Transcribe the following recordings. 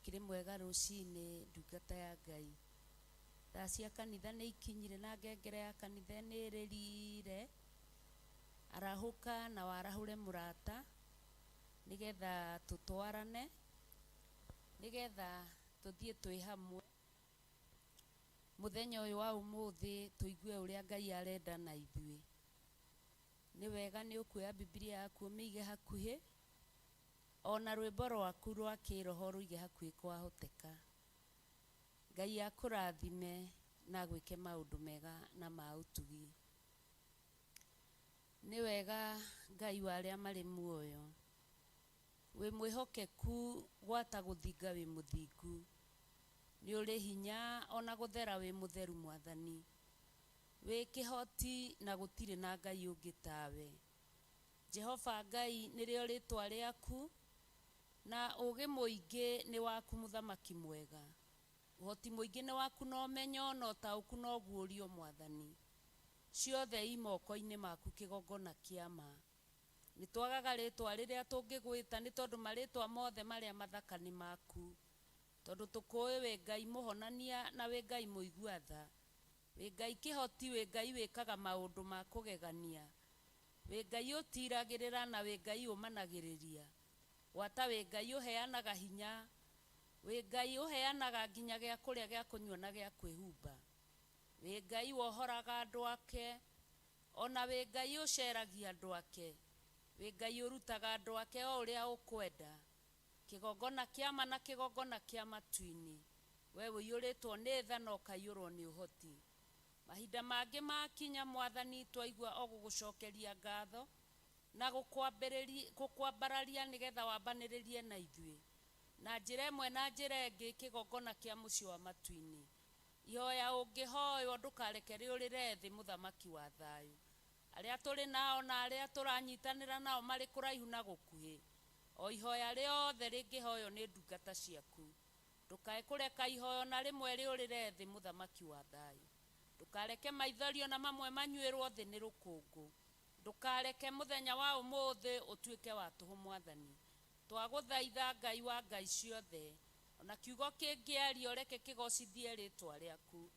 Ũkĩrĩ mwega rũcinĩ ndungata ya Ngai. Thaa cia kanitha nĩ ikinyire na ngengere ya kanitha nĩ ĩrĩrire. Arahũka na warahũre mũrata nĩgetha tũtwarane, nĩgetha tũthiĩ twĩ hamwe mũthenya ũyũ wa ũmũthĩ tũigue ũrĩa Ngai arenda na ithuĩ. Nĩ wega nĩ ũkuoya Bibilia yaku ũmĩige hakuhĩ, ona rwĩmbo rwaku rwa kĩroho rũige hakuhĩ kwahoteka. Ngai akũrathime na agwĩke maũndũ mega na ma ũtugi. Nĩ wega Ngai wa arĩa marĩ muoyo, wĩ mwĩhokeku gwata gũthinga wĩ mũthingu, nĩ ũrĩ hinya ona gũthera wĩ mũtheru Mwathani, wĩ kĩhoti na gũtirĩ na Ngai ũngĩ tawe. Jehova Ngai nĩrĩo rĩtwa rĩaku, na ũũgĩ mũingĩ nĩ waku mũthamaki mwega. Ũhoti mũingĩ nĩ waku na ũmenyo na ũtaũku na ũguũrio Mwathani. Ciothe i moko-inĩ maku kĩgongona kĩa ma. Nĩ twagaga rĩtwa rĩrĩa tũngĩgwĩta nĩ tondũ marĩtwa mothe marĩa mathaka nĩ maku. Tondũ tũkũĩ wĩ Ngai mũhonania na wĩ Ngai mũigua tha. Wĩ Ngai kĩhoti, wĩ Ngai wĩkaga maũndũ ma kũgegania. Wĩ Ngai ũtiiragĩrĩra na wĩ Ngai ũmanagĩrĩria. Gwata wĩ Ngai ũheanaga hinya. Wĩ Ngai ũheanaga nginya gĩa kũrĩa, gĩa kũnyua na gĩa kwĩhumba. Wĩ Ngai wohoraga andũ ake. O na wĩ Ngai ũceragia andũ ake. Wĩ Ngai ũrutaga andũ ake o ũrĩa ũkwenda. Kĩgongona kĩa ma na kĩgongona kĩa matu-inĩ. We ũiyũrĩtwo nĩ tha na ũkaiyũrwo nĩ ũhoti. Mahinda mangĩ makinya, Mwathani, twaigua o gũgũcokeria ngatho na gũkwambararia nĩgetha wambanĩrĩrie na ithuĩ. Na njĩra ĩmwe na njĩra ĩngĩ, kĩgongona kĩa mũciĩ wa matu-inĩ. Ihoya ũngĩhoywo ndũkareke rĩũrĩre thĩ, Mũthamaki wa thayũ. Arĩa tũrĩ nao na arĩa tũranyitanĩra nao marĩ kũraihu na gũkuhĩ, o ihoya rĩothe rĩngĩhoywo nĩ ndungata ciaku, ndũkae kũreka ihoya ona rĩmwe rĩũrĩre thĩ, Mũthamaki wa thayũ. Ndũkareke maithori ona mamwe manyuĩrwo thĩ nĩ rũkũngũ. Ndũkareke mũthenya wa ũmũthĩ ũtuĩke wa tũhũ, Mwathani. Twagũthaitha, Ngai wa ngai ciothe, ona kiugo kĩngĩario reke kĩgocithie rĩtwa rĩaku.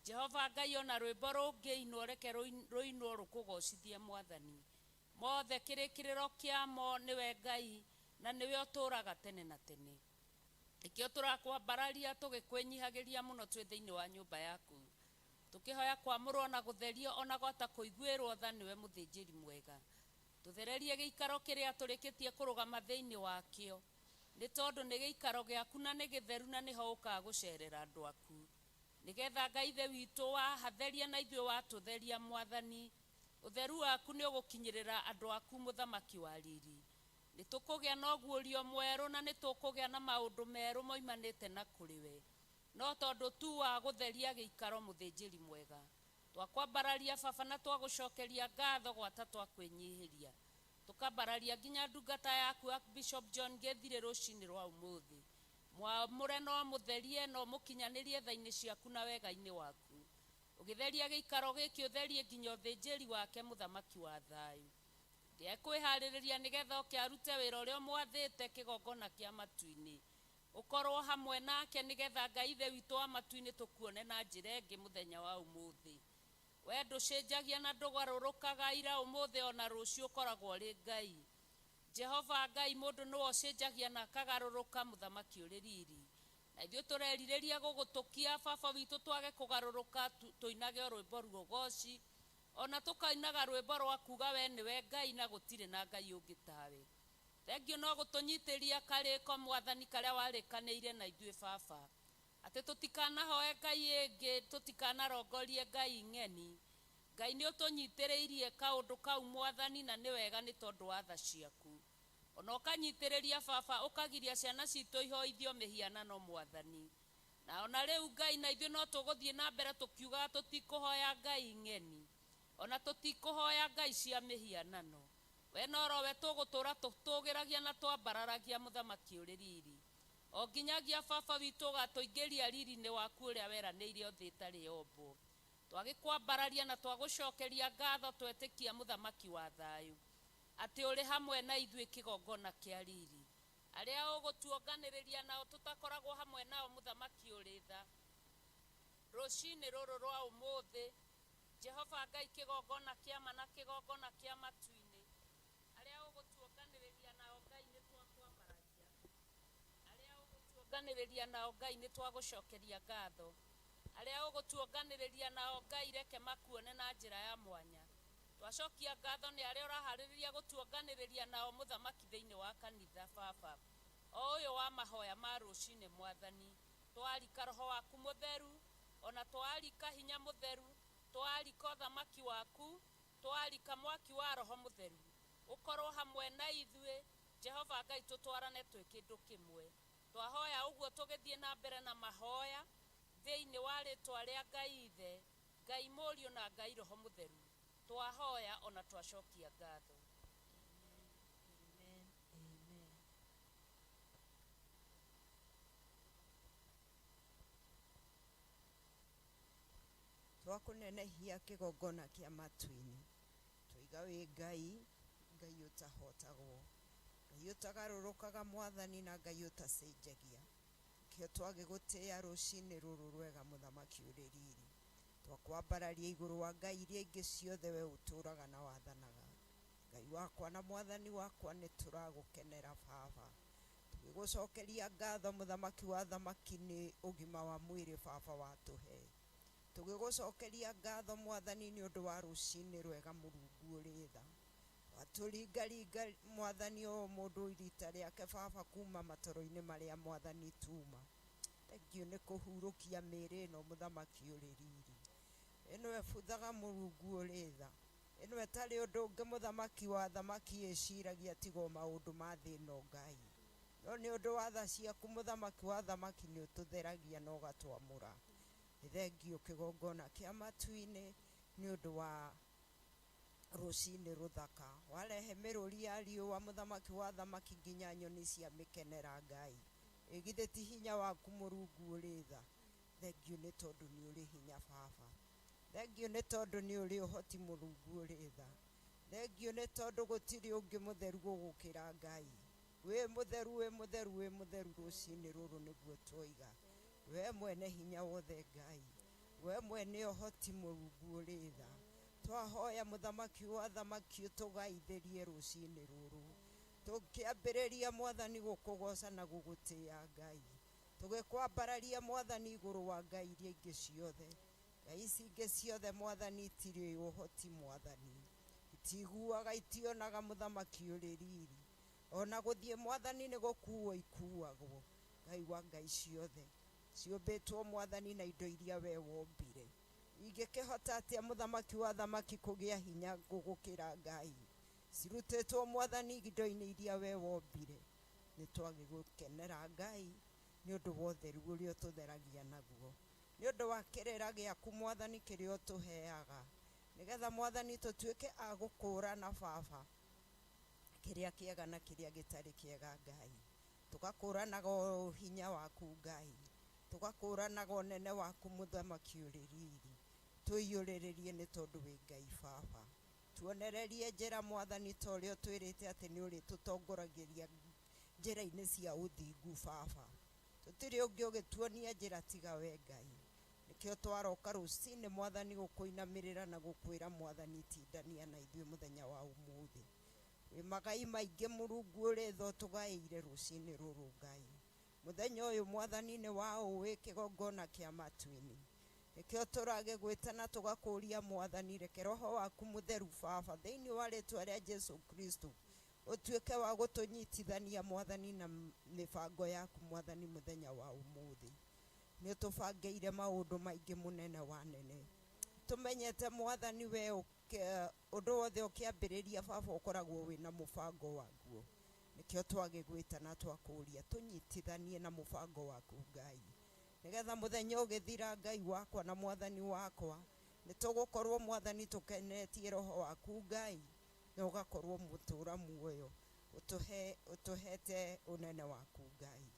Jehova Ngai, ona rwĩmbo rũngĩinwo reke rũinwo rũkũgocithie, Mwathani. Mothe kĩrĩkĩrĩro kĩamo nĩwe Ngai, na nĩwe ũtũũraga tene na tene. Nĩkĩo tũrakwambararia tũgĩkwĩnyihagĩria mũno twĩ thĩinĩ wa nyũmba yaku. Tũkĩhoya kwamũrwo na gũtherio ona gwata kũiguĩrwo tha nĩwe mũthĩnjĩri mwega. Tũthererie gĩikaro kĩrĩa tũrĩkĩtie kũrũgama thĩinĩ wakĩo, nĩ tondũ nĩ gĩikaro gĩaku na nĩ gĩtheru na nĩho ũkaga gũcerera andũ aku. Nĩgetha Ngai Ithe witũ wahatheria na ithuĩ watũtheria, Mwathani, ũtheru waku nĩ ũgũkinyĩrĩra andũ aku, Mũthamaki wa riri. Nĩ tũkũgĩa na ũguũrio mwerũ na nĩ tũkũgĩa na maũndũ merũ moimanĩte na kũrĩ we. No tondũ tu wa gũtheria gĩikaro, mũthĩnjĩri mwega. Twakwambararia Baba na twagũcokeria ngatho gwata twakwĩnyihĩria. Tũkambararia nginya ndungata yaku Archbishop John Gĩthirĩ rũcinĩ rwa ũmũthĩ. Mwamũre na ũmũtherie na ũmũkinyanĩrie tha-inĩ ciaku na wega-inĩ waku. Ũgĩtheria gĩikaro gĩkĩ ũtherie nginya ũthĩnjĩri wake Mũthamaki wa thayũ. Hĩndĩ ekwĩharĩrĩria nĩgetha oke arute wĩra ũrĩa ũmwathĩte kĩgongona kĩa matu-inĩ. Ũkorwo hamwe nake nĩgetha Ngai Ithe witũ wa matu-inĩ tũkuone na njĩra ĩngĩ mũthenya wa ũmũthĩ. We ndũcenjagia na ndũgarũrũkaga, ira, ũmũthĩ ona rũciũ ũkoragwo ũrĩ Ngai. Jehova Ngai, mũndũ nĩwe ũcenjagia na akagarũrũka, Mũthamaki ũrĩ riri. Na ithuĩ tũrerirĩria gũgũtũkia Baba witũ twage kũgarũrũka, tũinage o rwĩmbo rwa ũgoci, ona tũkainaga rwĩmbo rwa kuga we nĩwe Ngai na gũtirĩ na Ngai ũngĩ tawe. Thengiũ no gũtũnyitĩria karĩko Mwathani karĩa warĩkanĩire na ithuĩ Baba. Atĩ tũtikanahoe Ngai ĩngĩ, tũtikanarongorie ngai ng'eni. Ngai nĩ ũtũnyitĩrĩirie kaũndũ kau Mwathani na nĩ wega nĩ tondũ wa tha ciaku. Ona ũkanyitĩrĩria Baba ũkagiria ciana citũ ihoithio mĩhianano Mwathani. Na ona rĩu Ngai na ithuĩ no tũgũthiĩ na mbere tũkiugaga tũtikũhoya ngai ng'eni. Ona tũtikũhoya ngai cia mĩhianano. We norowe tũgũtũra tũtũgĩragia na twambararagia Mũthamaki ũrĩ riri. O nginyagia Baba witũ ũgatũingĩria riri-inĩ waku ũrĩa weranĩire o thĩ ĩtarĩ yombwo. Twagĩkwambararia na twagũcokeria ngatho twetĩkia Mũthamaki wa thayũ atĩ ũrĩ hamwe na ithuĩ kĩgongona kĩa riri. Arĩa ũgũtuonganĩrĩria nao tũtakoragwo hamwe nao mũthamaki ũrĩ tha. Rũcinĩ rũrũ rwa ũmũthĩ, Jehova Ngai kĩgongona kĩa ma na kĩgongona kĩa matu-inĩ, arĩa ũgũtuonganĩrĩria nao Ngai nĩ twakwambararia. Arĩa ũgũtuonganĩrĩria nao Ngai nĩ twagũcokeria ngatho. Arĩa ũgũtuonganĩrĩria nao Ngai reke makuone na njĩra ya mwanya. Twacokia ngatho nĩ arĩa ũraharĩrĩria gũtuonganĩrĩria nao mũthamaki thĩinĩ wa kanitha baba. O ũyũ wa mahoya ma rũcinĩ mwathani. Twarika roho waku mũtheru, ona twarika hinya mũtheru, twarika ũthamaki waku, twarika mwaki wa roho mũtheru. Ũkorwo hamwe na ithuĩ, Jehova Ngai tũtwarane twĩ kĩndũ kĩmwe. Twahoya ũguo tũgĩthiĩ na mbere na mahoya thĩinĩ wa rĩtwa rĩa Ngai Ithe, Ngai Mũriũ na Ngai Roho Mũtheru. Twahoya ona twacokia ngatho. Amen, amen, amen. Twakũnenehia kĩgongona kĩa matu-inĩ, twoiga wĩ Ngai, Ngai ũtahotagwo, Ngai ũtagarũrũkaga mwathani na Ngai ũtacenjagia. Nĩkĩo twagĩgũtĩĩa rũcinĩ rũrũ rwega mũthamaki ũrĩ riri. Twakwambararia igũrũ wa ngai iria ingĩ ciothe we ũtũũraga na wathanaga. Ngai wakwa na mwathani wakwa nĩ tũragũkenera baba. Tũgĩgũcokeria ngatho mũthamaki wa thamaki nĩ ũgima wa mwĩrĩ baba watũhe. Tũgĩgũcokeria ngatho mwathani nĩ ũndũ wa rũcinĩ rwega mũrungu ũrĩ tha. Watũringaringa mwathani o mũndũ rita rĩake baba kuma matoro-inĩ marĩa mwathani tuma. Thengiũ nĩ kũhurũkia mĩĩrĩ ĩno mũthamaki ũrĩ riri. Ĩno ĩbuthaga mũrungu ũrĩ tha. Ĩno ĩtarĩ ũndũ ũngĩ mũthamaki wa thamaki ĩciragia tiga o maũndũ ma thĩ ĩno Ngai. No nĩ ũndũ wa tha ciaku mũthamaki wa thamaki nĩ ũtũtheragia na ũgatwamũra. Nĩ thengiũ kĩgongona kĩa matu-inĩ nĩ ũndũ wa rũcinĩ rũthaka. Warehe mĩrũri ya riũa mũthamaki wa thamaki nginya nyoni cia mĩkenera Ngai. Ĩ githĩ ti hinya waku mũrungu ũrĩ tha. Thengiũ nĩ tondũ nĩ ũrĩ hinya baba. Thengiũ nĩ tondũ nĩ ũrĩ ũhoti mũrungu ũrĩ tha. Thengiũ nĩ tondũ gũtirĩ ũngĩ mũtheru gũgũkĩra Ngai. Wĩ mũtheru, wĩ mũtheru, wĩ mũtheru rũcinĩ rũrũ nĩguo twoiga. We mwene hinya wothe Ngai. We mwene ũhoti mũrungu ũrĩ tha. Twahoya mũthamaki wa thamaki ũtũgaithĩrie rũcinĩ rũrũ. Tũkĩambĩrĩria mwathani gũkũgoca na gũgũtĩĩa Ngai. Tũgĩkwambararia mwathani igũrũ wa ngai iria ingĩ ciothe. Ngai ici ingĩ ciothe mwathani itirĩ ũhoti mwathani. Itiguaga itionaga mũthamaki ũrĩ riri. Ona gũthiĩ mwathani nĩ gũkuo ikuagwo. Ngai wa ngai ciothe. Ciũmbĩtwo mwathani na indo iria we wombire. Ingĩkĩhota atĩa mũthamaki wa thamaki kũgĩa hinya gũgũkĩra Ngai. Cirutĩtwo mwathani indo-inĩ iria we wombire. Nĩ twagĩgũkenera Ngai nĩ ũndũ wa ũtheru ũrĩa ũtũtheragia naguo. Nĩ ũndũ wa kĩrĩra gĩaku mwathani kĩrĩa ũtũheaga. Nĩgetha mwathani tũtuĩke a gũkũũrana baba kĩrĩa kĩega na kĩrĩa gĩtarĩ kĩega Ngai. Tũgakũũranaga hinya waku Ngai. Tũgakũũranaga ũnene waku mũthamaki ũrĩ riri. Tũiyũrĩrĩrie nĩ tondũ wĩ Ngai baba. Tuonererie njĩra mwathani ta ũrĩa ũtwĩrĩte atĩ nĩ ũrĩtũtongoragĩria njĩra-inĩ cia ũthingu baba. Tũtirĩ ũngĩ ũgĩtuonia njĩra tiga we Ngai. Nĩkĩo twaroka rũcinĩ mwathani gũkũinamĩrĩra na gũkwĩra mwathani tindania na ithuĩ mũthenya wa ũmũthĩ. Wĩ magai maingĩ mũrungu ũrĩ tha ũtũgaĩire rũcinĩ rũrũ Ngai. Mũthenya ũyũ mwathani nĩ wa ũĩ kĩgongona kĩa matu-inĩ. Nĩkĩo tũragĩgwĩta na tũgakũria mwathani reke roho waku mũtheru baba thĩinĩ wa rĩtwa rĩa Jesu Kristo ũtuĩke wa gũtũnyitithania mwathani na mĩbango yaku mwathani mũthenya wa ũmũthĩ. Nĩ ũtũbangĩire maũndũ maingĩ mũnene wa nene. Tũmenyete mwathani we ũndũ wothe ũkĩambĩrĩria baba ũkoragwo wĩna mũbango waguo. Nĩkĩo twagĩgwĩta na twakũria tũnyitithanie na mũbango waku Ngai. Nĩgetha mũthenya ũgĩthira Ngai wakwa na mwathani wakwa nĩ tũgũkorwo mwathani tũkenetie roho waku Ngai na ũgakorwo mũtũra muoyo ũtũhete ũnene waku Ngai.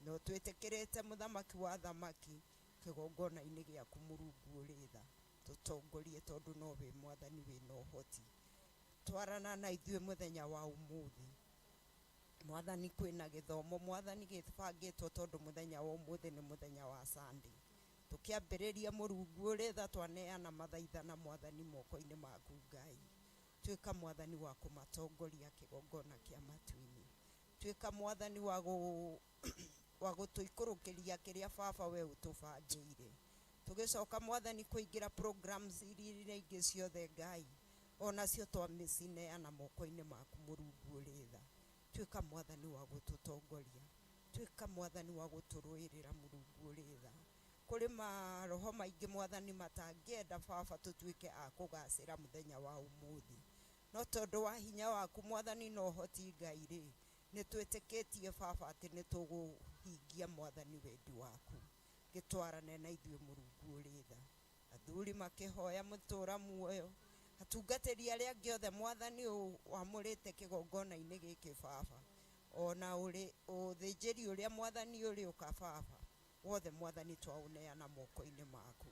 Na ũtwĩtĩkĩrĩte mũthamaki wa thamaki kĩgongona-inĩ gĩaku mũrungu ũrĩ tha. Tũtongorie tondũ no wĩ mwathani wĩna ũhoti. Twarana na ithuĩ mũthenya wa ũmũthĩ. Mwathani kwĩna gĩthomo mwathani gĩbangĩtwo tondũ mũthenya wa ũmũthĩ nĩ mũthenya wa Sunday. Tũkĩambĩrĩria Mũrungu ũrĩ tha twaneana mathaithana mwathani moko-inĩ maku Ngai. Tuĩka mwathani wa kũmatongoria kĩgongona kĩa matu-inĩ. Tuĩka mwathani wa wa gũtũikũrũkĩria kĩrĩa baba we ũtũbangĩire. Tũgĩcoka mwathani kũingĩra programs iria ingĩ ciothe Ngai, onacio twamĩcineana moko-inĩ maku Mũrungu ũrĩ tha. Tuĩka mwathani wa gũtũtongoria. Tuĩka mwathani wa gũtũrũĩrĩra Mũrungu ũrĩ tha. Kũrĩ maroho maingĩ mwathani matangĩenda baba tũtuĩke a kũgacĩra mũthenya wa ũmũthĩ. No tondũ wa hinya waku mwathani na ũhoti Ngai rĩ, nĩ twĩtĩkĩtie baba atĩ nĩ tũgũhingia mwathani wendi waku. Gĩtwarane na ithuĩ Mũrungu ũrĩ tha. Athuri makĩhoya mũtũra muoyo. Atungatĩri arĩa angĩ othe mwathani wamũrĩte kĩgongona-inĩ gĩkĩ baba. Ona ũrĩ ũthĩnjĩri ũrĩa mwathani ũrĩ ũka baba. Wothe mwathani twaũneana moko-inĩ maku.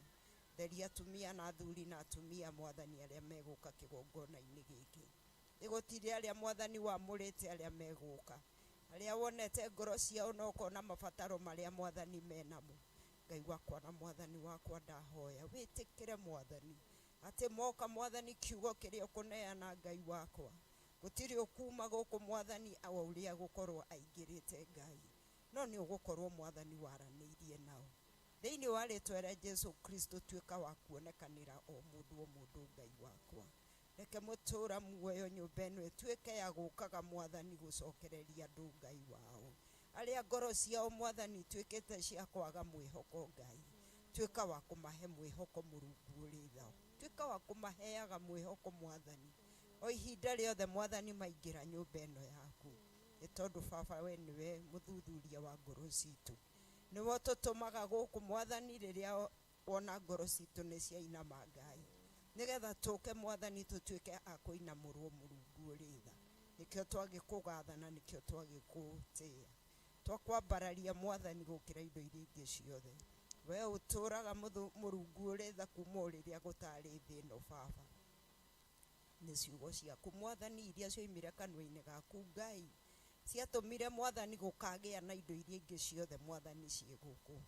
Theria atumia na athuri na atumia mwathani arĩa megũka kĩgongona-inĩ gĩkĩ. Nĩgũtirĩ arĩa mwathani wamũrĩte arĩa megũka. Arĩa wonete ngoro ciao na ũkona mabataro marĩa mwathani menamo. Ngai wakwa na mwathani wakwa ndahoya wĩtĩkĩre mwathani atĩ moka mwathani kiugo kĩrĩa ũkũneana Ngai wakwa. Gũtirĩ ũkuma gũkũ mwathani o ũrĩa gũkorwo aingĩrĩte Ngai. No nĩ ũgũkorwo mwathani waranĩirie nao. Thĩinĩ wa rĩtwa rĩa Jesu Kristo tuĩka wa kuonekanĩra o mũndũ o mũndũ Ngai wakwa. Reke mũtũra muoyo nyũmba ĩno ĩtuĩke ya gũkaga mwathani gũcokereria andũ Ngai wao. Arĩa ngoro ciao mwathani ituĩkĩte cia kwaga mwĩhoko Ngai. Tuĩka wa kũmahe mwĩhoko Mũrungu ũrĩ tha. Tuĩka wa kũmaheaga mwĩhoko mwathani. O ihinda rĩothe mwathani maingĩra nyũmba ĩno yaku. Nĩ tondũ baba we nĩwe mũthuthuria wa ngoro citũ. Nĩwe ũtũtũmaga gũkũ mwathani rĩrĩa wona ngoro citũ nĩ ciainama Ngai. Nĩgetha tũke mwathani tũtuĩke a kũinamũrwo Mũrungu ũrĩ tha. Nĩkĩo twagĩkũgatha na nĩkĩo twagĩkũtĩĩa. Twakwambararia mwathani gũkĩra indo iria ingĩ ciothe. We ũtũraga Mũrungu ũrĩ tha kuma o rĩrĩa gũtarĩ thĩ ĩno baba. Nĩ ciugo ciaku mwathani iria cioimire kanua-inĩ gaku Ngai. Ciatũmire mwathani gũkagĩa na indo iria ingĩ ciothe mwathani ciĩ gũkũ.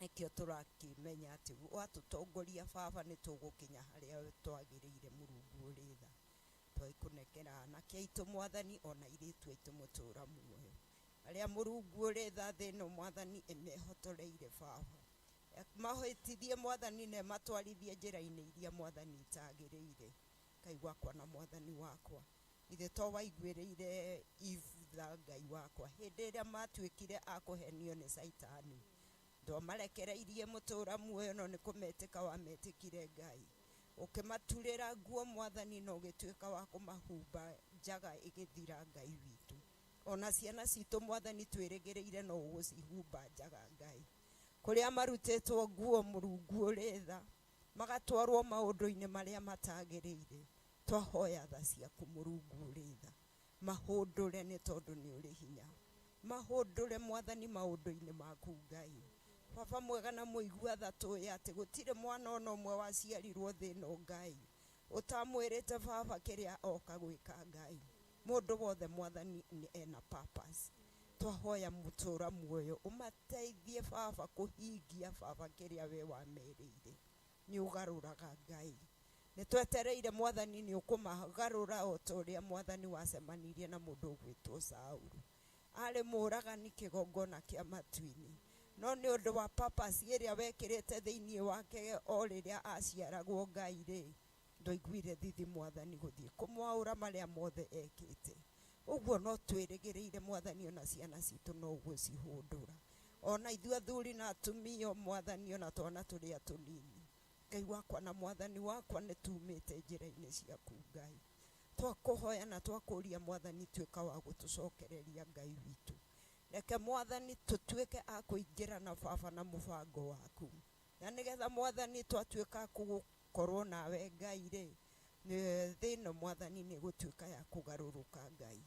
Nĩkĩo tũrakĩmenya atĩ watũtongoria baba nĩ tũgũkinya harĩa twagĩrĩire Mũrungu ũrĩ tha. Twakũnengera anake aitũ mwathani ona airĩtu aitũ mũtũra muoyo. Arĩa Mũrungu ũrĩ tha thĩ ĩno mwathani ĩmehotoreire baba. Mahĩtithie mwathani na ĩmatwarithie njĩra-inĩ iria mwathani itagĩrĩire. Ngai wakwa na mwathani wakwa. Ithe to waiguĩrĩire Eve tha Ngai wakwa. Hĩndĩ ĩrĩa matuĩkire a kũhenio nĩ Caitani. Ndwamarekereirie mũtũra muoyo no nĩ kũmetĩka wametĩkire Ngai. Ũkĩmaturĩra nguo mwathani na ũgĩtuĩka wa kũmahumba njaga ĩgĩthira Ngai witũ. Ona ciana citũ mwathani twĩrĩgĩrĩire no ũgũcihumba njaga Ngai. Kũrĩa marutĩtwo nguo Mũrungu ũrĩ tha, magatwarwo maũndũ-inĩ marĩa matagĩrĩire. Twahoya tha ciaku Mũrungu ũrĩ tha. Mahũndũre nĩ tondũ nĩ ũrĩ hinya. Mahũndũre mwathani maũndũ-inĩ maku Ngai. Baba mwega na mũigua tha tũĩ atĩ gũtirĩ mwana ona ũmwe waciarirwo thĩ ĩno Ngai. Ũtamwĩrĩte baba kĩrĩa oka gwĩka Ngai. Mũndũ wothe mwathani nĩ ena purpose. Twahoya mũtũra muoyo ũmateithie baba kũhingia baba kĩrĩa we wamerĩire. Nĩ ũgarũraga Ngai. Nĩ twetereire mwathani nĩ ũkũmagarũra o ta ũrĩa mwathani wacemanirie na mũndũ ũgwĩtwo Saulu. Arĩ mũragani kĩgongona kĩa matu-inĩ. No nĩ ũndũ wa purpose ĩrĩa wekĩrĩte thĩinĩ wake o rĩrĩa aciaragwo Ngai rĩ, ndwaiguire thithi mwathani gũthiĩ kũmwaũra marĩa mothe ekĩte. Ũguo no twĩrĩgĩrĩire mwathani ona ciana citũ no ũgũcihũndũra. Ona ithuĩ athuri na atumia mwathani ona twana tũrĩa tũnini. Ngai wakwa na mwathani wakwa nĩ tumĩte njĩra-inĩ ciaku Ngai. Twakũhoya na twakũria mwathani tuĩka wa gũtũcokereria Ngai witũ. Reke mwathani tũtuĩke a kũingĩra na baba na mũbango waku. Na nĩgetha mwathani twatuĩka a gũkorwo nawe Ngai rĩ, thĩ ĩno mwathani nĩ ĩgũtuĩka ya kũgarũrũka Ngai.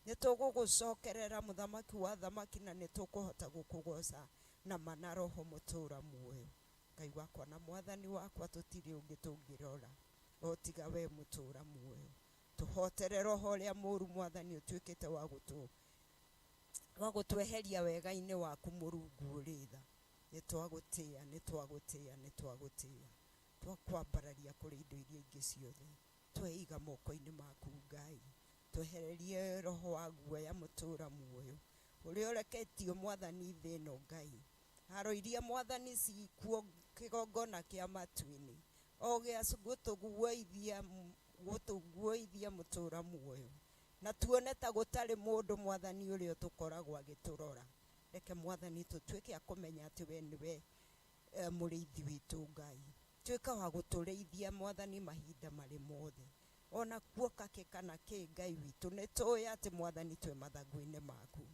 Nĩ tũgũgũcokerera mũthamaki wa thamaki na nĩ tũkũhota gũkũgoca na mana roho mũtũra muoyo. Ngai wakwa na mwathani wakwa tũtirĩ ũngĩ tũngĩrora o tiga we mũtũra muoyo. Tũhotere roho ũrĩa mũũru mwathani ũtuĩkĩte wa gũtweheria wega-inĩ waku Mũrungu ũrĩ tha. Nĩ twagũtĩĩa, nĩ twagũtĩĩa, nĩ twagũtĩĩa. Twakwambararia kũrĩ indo iria ingĩ ciothe. Tweiga moko-inĩ maku Ngai. Twehererie roho wa guoya mũtũra muoyo ũrĩa ũreketio mwathani thĩ ĩno Ngai. Haro iria mwathani cikuo kĩgongona kĩa matu-inĩ o gĩa gũtũguoithia mũtũra muoyo na tuone ta gũtarĩ mũndũ mwathani ũrĩa tũkoragwo agĩtũrora. Reke mwathani tũtuĩke a kũmenya atĩ we nĩwe mũrĩithi witũ Ngai. Tuĩka wa gũtũrĩithia mwathani mahinda marĩ mothe. Ona kuoka kĩ kana kĩ Ngai witũ nĩ tũĩ atĩ mwathani twĩ mathagu-inĩ maku.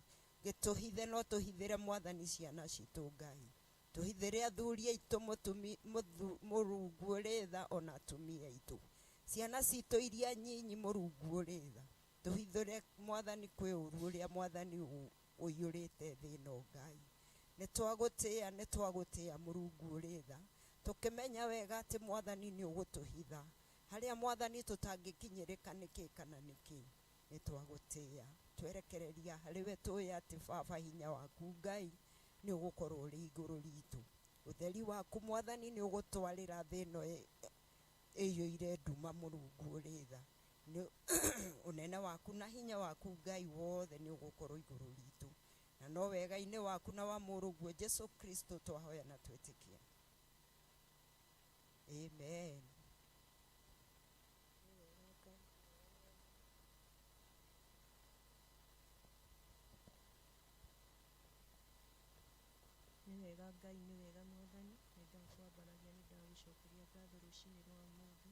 Gĩtũhithe no tũhithĩre mwathani ciana citũ Ngai. Tũhithĩre athuri aitũ Mũrungu ũrĩ tha ona atumia aitũ. Ciana citũ iria nyinyi Mũrungu ũrĩ tha. Tũhithĩre mwathani kwĩ ũru ũrĩa mwathani ũiyũrĩte thĩ ĩno Ngai. Nĩ twagũtĩĩa, nĩ twagũtĩĩa Mũrungu ũrĩ tha. Tũkĩmenya wega atĩ mwathani nĩ ũgũtũhitha. Harĩa mwathani tũtangĩkinyĩrĩka nĩ kĩ kana nĩ kĩ. Nĩ twagũtĩĩa. Twerekereria harĩ we tũĩ atĩ Baba hinya waku Ngai nĩ ũgũkorwo ũrĩ igũrũ ritũ. Ũtheri waku mwathani nĩ ũgũtwarĩra thĩ ĩno ĩiyũire nduma Mũrungu ũrĩ tha. Ũnene waku na hinya waku Ngai wothe nĩ ũgũkorwo igũrũ ritũ. Na no wega-inĩ waku na wa mũrũguo Jesu Kristo twahoya na twĩtĩkia. Amen. Nĩ wega Ngai, nĩ wega mwathani, nĩ ndakwambararia, nĩ ndagũcokeria ngatho rũcinĩ rwa ũmũthĩ.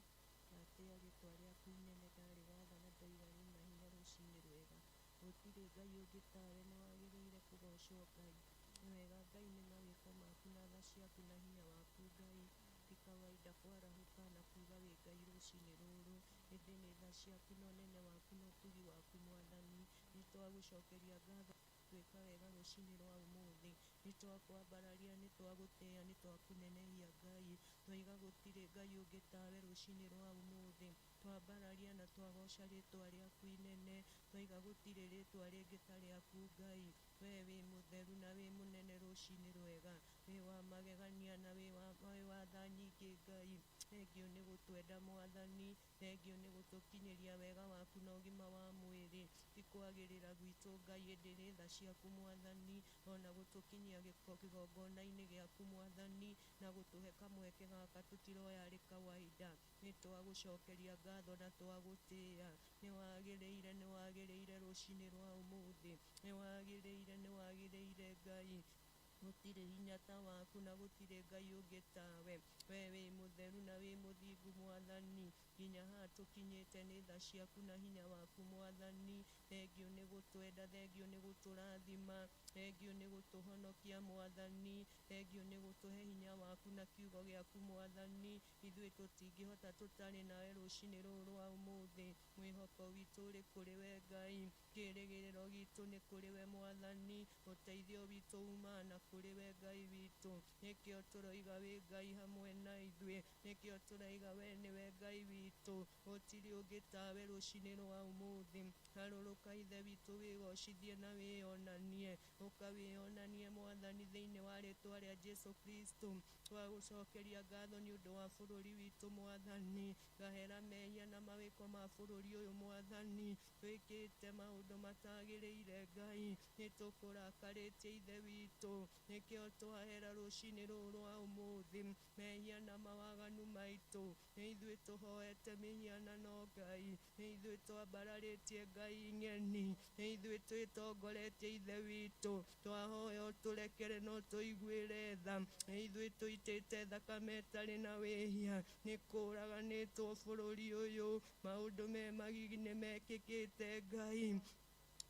Ndatĩĩa rĩtwa rĩaku inene, ndarĩgatha na ndoiga rĩna hinya rũcinĩ rwega. Gũtirĩ Ngai ũngĩ tawe, nĩ wagĩrĩire kũgocwo Ngai. Nĩ wega Ngai, nĩ mawĩko maku na tha ciaku na hinya waku Ngai. Ti kawaida kwarahũka na kuga wĩ Ngai rũcinĩ rũrũ, ĩndĩ nĩ tha ciaku na ũnene waku na ũtugi waku mwathani. Nĩ twagũcokeria ngatho twĩka wega rũcinĩ rwa ũmũthĩ. Nĩ twakwambararia, nĩ twagũtĩĩa, nĩ twakũnenehia Ngai. Twaiga gũtirĩ Ngai ũngĩ tawe rũcinĩ rwa ũmũthĩ. Twambararia na twagoca rĩtwa rĩaku inene. Twaiga gũtirĩ rĩtwa rĩngĩ ta rĩaku Ngai. We wĩ mũtheru na wĩ mũnene rũcinĩ rwega. Wĩ wa magegania na wĩ wa tha nyingĩ Ngai. Thengiũ nĩ gũtwenda mwathani, thengiũ nĩ gũtũkinyĩria wega waku na ũgima wa mwĩrĩ. Ti kwagĩrĩra gwitũ Ngai, ĩndĩ nĩ tha ciaku mwathani, ona gũtũkinyia kĩgongona-inĩ gĩaku mwathani, na gũtũhe kamweke gaka tũtiroya arĩ kawaida. Nĩ twagũcokeria ngatho na twagũtĩĩa. Nĩ wagĩrĩire, nĩ wagĩrĩire rũcinĩ rwa ũmũthĩ. Nĩ wagĩrĩire, nĩ wagĩrĩire Ngai. Gũtirĩ hinya ta waku na gũtirĩ Ngai ũngĩ tawe. We wĩ mũtheru na wĩ mũthingu mwathani. Nginya haha tũkinyĩte nĩ tha ciaku na hinya waku mwathani. Thengiũ nĩ gũtwenda, thengiũ nĩ gũtũrathima, thengiũ nĩ gũtũhonokia mwathani, thengiũ nĩ gũtũhe hinya waku na kiugo gĩaku mwathani. Ithuĩ tũtingĩhota tũtarĩ nawe rũcinĩ rũrũ rwa ũmũthĩ. Mwĩhoko witũ ũrĩ kũrĩ we Ngai, kĩĩrĩgĩrĩro gitũ nĩ kũrĩ we mwathani, ũteithio witũ umaga na kũrĩ we Ngai witũ. Nĩkĩo tũroiga wĩ Ngai hamwe na ithuĩ, nĩkĩo tũroiga we nĩwe Ngai witũ. Gũtirĩ ũngĩ tawe rũcinĩ rwa ũmũthĩ. Harũrũka Ithe witũ wĩgocithie na wĩonanie, ũka wĩonanie mwathani thĩinĩ wa rĩtwa rĩa Jesu Kristo. Twagũcokeria ngatho nĩ ũndũ wa bũrũri witũ mwathani. Ngahera mehia na mawĩko ma bũrũri ũyũ mwathani. Twĩkĩte maũndũ matagĩrĩire Ngai, nĩ tũkũrakarĩtie Ithe witũ. Nĩkĩo twahera rũcinĩ rũrũ rwa ũmũthĩ mehia na mawaganu maitũ. Nĩ ithuĩ tũhoete mĩhianano Ngai, nĩ ithuĩ twambararĩtie Ngai ng'eni, nĩ ithuĩ twĩtongoretie Ithe witũ. Twahoya ũtũrekere no tũiguĩre tha, nĩ ithuĩ tũitĩte thakame ĩtarĩ na wĩhia. Nĩ kũraganĩtwo bũrũri ũyũ, maũndũ me magigi nĩ mekĩkĩte Ngai.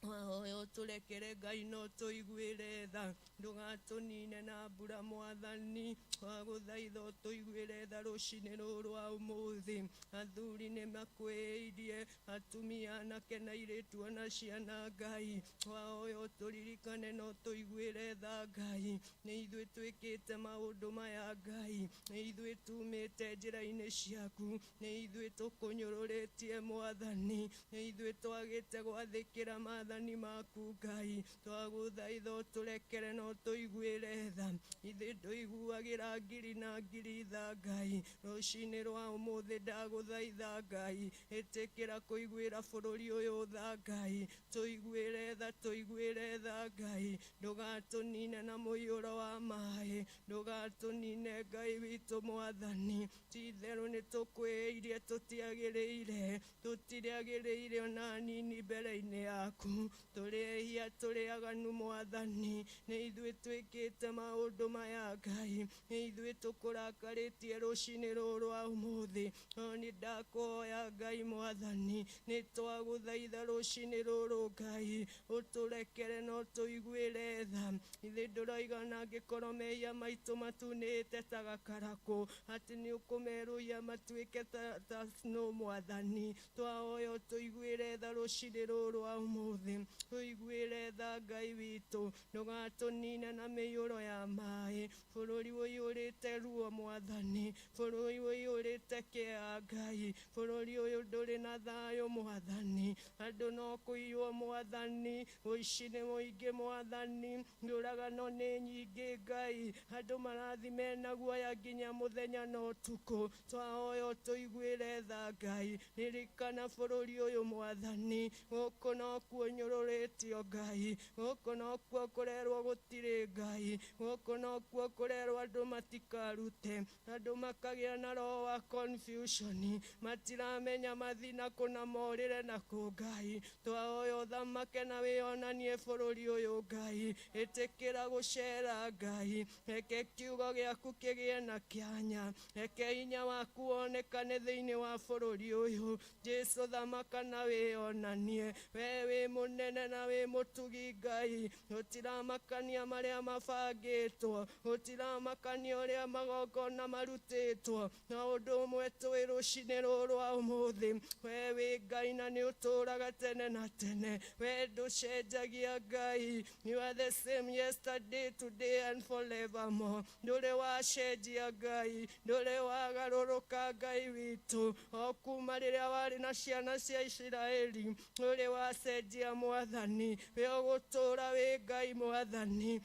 Wahoya ũtũrekere Ngai no tũiguĩre tha, ndũgatũnine na mbura Mwathani. Twagũthaitha ũtũiguĩre tha rũcinĩ rũrũ rwa ũmũthĩ. Athuri nĩ makwĩirie, atumia, anake na airĩtu ona ciana Ngai. Twahoya ũtũririkane na ũtũiguĩre tha Ngai. Nĩ ithuĩ twĩkĩte maũndũ maya Ngai, nĩ ithuĩ tumĩte njĩra-inĩ ciaku, nĩ ithuĩ tũkũnyũrũrĩtie Mwathani, nĩ ithuĩ twagĩte gwathĩkĩra maathani maku Ngai. Twagũthaitha ũtũrekere na ũtũiguĩre tha. Ithuĩ ndũiguagĩra ngiri na ngiri tha Ngai. Rũcinĩ rwa ũmũthĩ ndagũthaitha Ngai, ĩtĩkĩra kũiguĩra bũrũri ũyũ tha Ngai. Tũiguĩre tha, tũiguĩre tha Ngai, ndũgatũnine na mũiyũro wa maĩ, ndũgatũnine Ngai witũ Mwathani. Ti itherũ nĩ tũkwĩirie, tũtiagĩrĩire, tũtirĩagĩrĩire ona nini mbere-inĩ yaku. Tũrĩ ehia, tũrĩ aganu Mwathani, nĩ ithuĩ twĩkĩte maũndũ maya Ngai, nĩ ithuĩ tũkũrakarĩtie rũcinĩ rũrũ rwa ũmũthĩ. No nĩ ndakũhoya Ngai Mwathani, nĩ twagũthaitha rũcinĩ rũrũ Ngai, ũtũrekere na ũtũiguĩre tha. Ithe ndũroiga ona angĩkorwo mehia maitũ matunĩte ta gakarakũ, atĩ nĩ ũkũmerũhia matuĩke ta snow Mwathani. Twahoya ũtũiguĩre tha rũcinĩ rũrũ rwa ũmũthĩ, tũiguĩre tha Ngai witũ, ndũgatũnine na mĩiyũro ya maĩ. Bũrũri ũiyũrĩte ruo Mwathani, bũrũri ũiyũrĩte kĩeha Ngai, bũrũri ũyũ ndũrĩ na thayũ Mwathani, andũ no kũiywo Mwathani, ũici nĩ mũingĩ Mwathani, njũragano nĩ nyingĩ Ngai, andũ marathiĩ mena guoya nginya mũthenya na ũtukũ. Twahoya ũtũiguĩre tha Ngai, ririkana bũrũri ũyũ Mwathani, gũkũ nokuo nyũrũrĩtio Ngai, gũkũ nokuo kũrerwo gũtirĩ Ngai, gũkũ nokuo kũrerwo andũ matikarute, andũ makagĩa na roho wa confusion, matiramenya mathiĩ nakũ na morĩre nakũ Ngai. Twahoya ũthamake na wĩonanie bũrũri ũyũ Ngai, ĩtĩkĩra gũcera Ngai, reke kiugo gĩaku kĩgĩe na kĩanya, reke hinya waku wonekane thĩinĩ wa bũrũri ũyũ. Jesu thamaka na wĩonanie, we wĩ mũnene na wĩ mũtugi Ngai, gũtiramakania marĩa mabangĩtwo, gũtiramakania ũrĩa magongona marutĩtwo, no ũndũ ũmwe tũĩ rũcinĩ rũrũ rwa ũmũthĩ, we wĩ Ngai na nĩ ũtũũraga tene na tene, we ndũcenjagia Ngai. You are the same yesterday, today and forevermore. Ndũrĩ wacenjia Ngai, ndũrĩ wagarũrũka Ngai witũ, o kuma rĩrĩa warĩ na ciana cia Isiraeli, ndũrĩ wacenjia Mwathani, we ũgũtũũra wĩ Ngai Mwathani.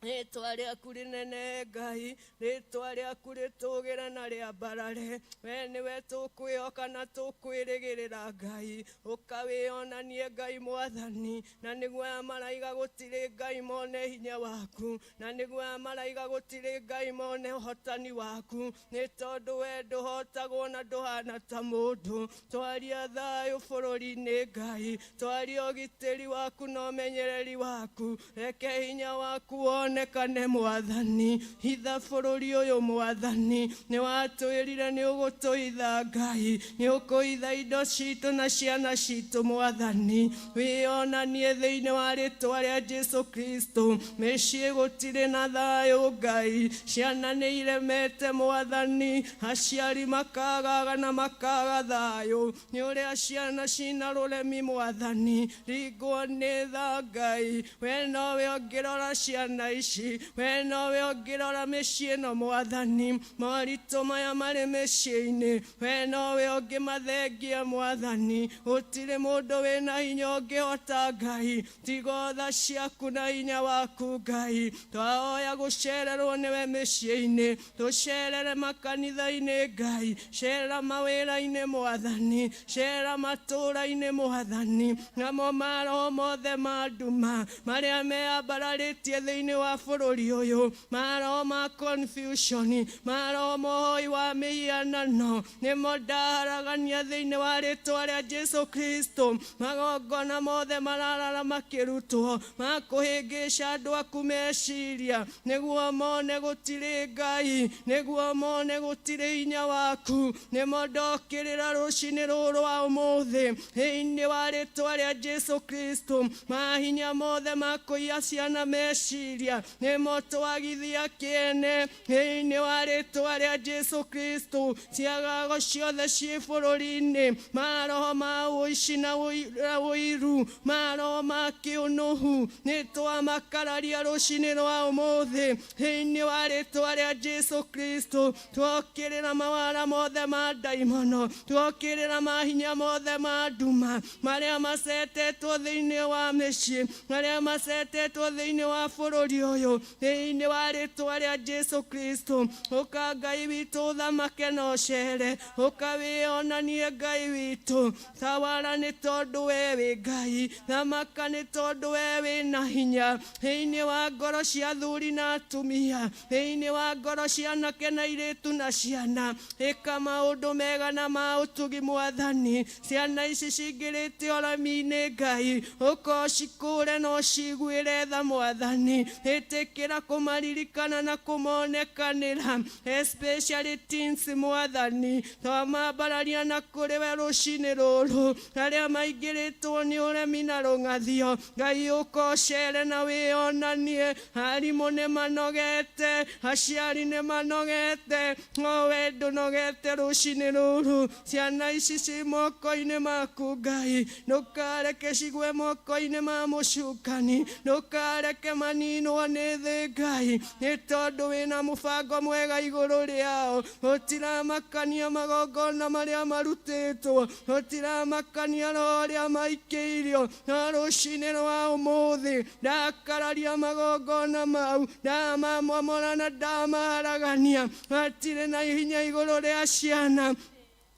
Rĩtwa rĩaku rĩnene Ngai, rĩtwa rĩaku rĩtũgĩre na rĩambarare, we nĩwe tũkwĩhoka na tũkwĩrĩgĩrĩra Ngai. Ũka wĩonanie Ngai Mwathani, na nĩguo aya maraiga gũtirĩ Ngai mone hinya waku, na nĩguo aya maraiga gũtirĩ Ngai mone ũhotani waku, nĩ tondũ we ndũhotagwo na ndũhana ta mũndũ. Twaria thayũ bũrũri-inĩ Ngai, twaria ũgitĩri waku na ũmenyereri waku, reke hinya waku wonekane Mwathani. Hitha bũrũri ũyũ Mwathani, nĩ watwĩrire nĩ ũgũtũhitha Ngai, nĩ ũkũhitha indo citũ na ciana citũ Mwathani. Wĩonanie thĩinĩ wa rĩtwa rĩa Jesu Kristo. Mĩciĩ gũtirĩ na thayũ Ngai, ciana nĩ iremete Mwathani, aciari makagaga na makaga thayũ nĩ ũrĩa ciana cina rũremi Mwathani. Ringwo nĩ tha Ngai, we nowe ũngĩrora ciana ici, we nowe ũngĩrora mĩciĩ ĩno Mwathani, moritũ maya marĩ mĩciĩ-inĩ, we nowe ũngĩmathengia Mwathani. Gũtirĩ mũndũ wĩna hinya ũngĩhota Ngai, tiga tha ciaku na hinya waku Ngai. Twahoya gũcererwo nĩwe mĩciĩ-inĩ, tũcerere makanitha-inĩ Ngai, cera mawĩra-inĩ Mwathani, cera matũũra-inĩ Mwathani, namo maroho mothe ma nduma marĩa meambararĩtie thĩinĩ wa wa bũrũri ũyũ, maroho ma confusion, maroho ma ũhoi wa mĩhianano, nĩmo ndaharagania thĩinĩ wa rĩtwa rĩa Jesu Kristo. Magongona mothe mararara makĩrutwo ma kũhĩngĩca andũ aku meciria, nĩguo mone gũtirĩ Ngai, nĩguo mone gũtirĩ hinya waku, nĩmo ndokĩrĩra rũcinĩ rũrũ rwa ũmũthĩ thĩinĩ wa rĩtwa rĩa Jesu Kristo. Mahinya mothe ma kũiya ciana meciria nĩmo twagithia kĩene thĩinĩ wa rĩtwa rĩa Jesu Kristo. Ciagago ciothe ciĩ bũrũri-inĩ, maroho ma ũici na ũiru, maroho ma kĩũnũhu, nĩ twamakararia rũcinĩ rwa ũmũthĩ thĩinĩ wa rĩtwa rĩa Jesu Kristo. Twokĩrĩra mawara mothe ma ndaimono, twokĩrĩra mahinya mothe ma nduma marĩa macetetwo thĩinĩ wa mĩciĩ, marĩa macetetwo thĩinĩ wa bũrũri ũyũ thĩinĩ wa rĩtwa rĩa Jesu Kristo. Ũka Ngai witũ ũthamake na ũcere, ũka wĩonanie Ngai witũ. Tawara nĩ tondũ we wĩ Ngai, thamaka nĩ tondũ we wĩ na hinya thĩinĩ wa ngoro cia athuri na atumia, thĩinĩ wa ngoro cia anake na airĩtu na ciana. Ĩka maũndũ mega na ma ũtugi Mwathani. Ciana ici cingĩrĩte ũremi-inĩ Ngai, ũka ũcikũre na ũciguĩre tha Mwathani. Ĩtĩkĩra kũmaririkana na kũmonekanĩra, especially teens Mwathani. Twamambararia na kũrĩ we rũcinĩ rũrũ, arĩa maingĩrĩtwo nĩ ũremi na rũng'athio, Ngai ũka ũcere na wĩonanie. Arimũ nĩ manogete, aciari nĩ manogete, no we ndũnogete rũcinĩ rũrũ. Ciana ici ci moko-inĩ maku Ngai, ndũkareke cigwe moko-inĩ ma mũcukani, ndũkareke maninwo nĩ thĩ Ngai, nĩ tondũ wĩna mũbango mwega igũrũ rĩao. Gũtiramakania magongona marĩa marutĩtwo, gũtiramakania roho ũrĩa maikĩirio, no rũcinĩ rwa ũmũthĩ ndakararia magongona mau, ndamamomora na ndamaharagania. Matirĩ na hinya igũrũ rĩa ciana,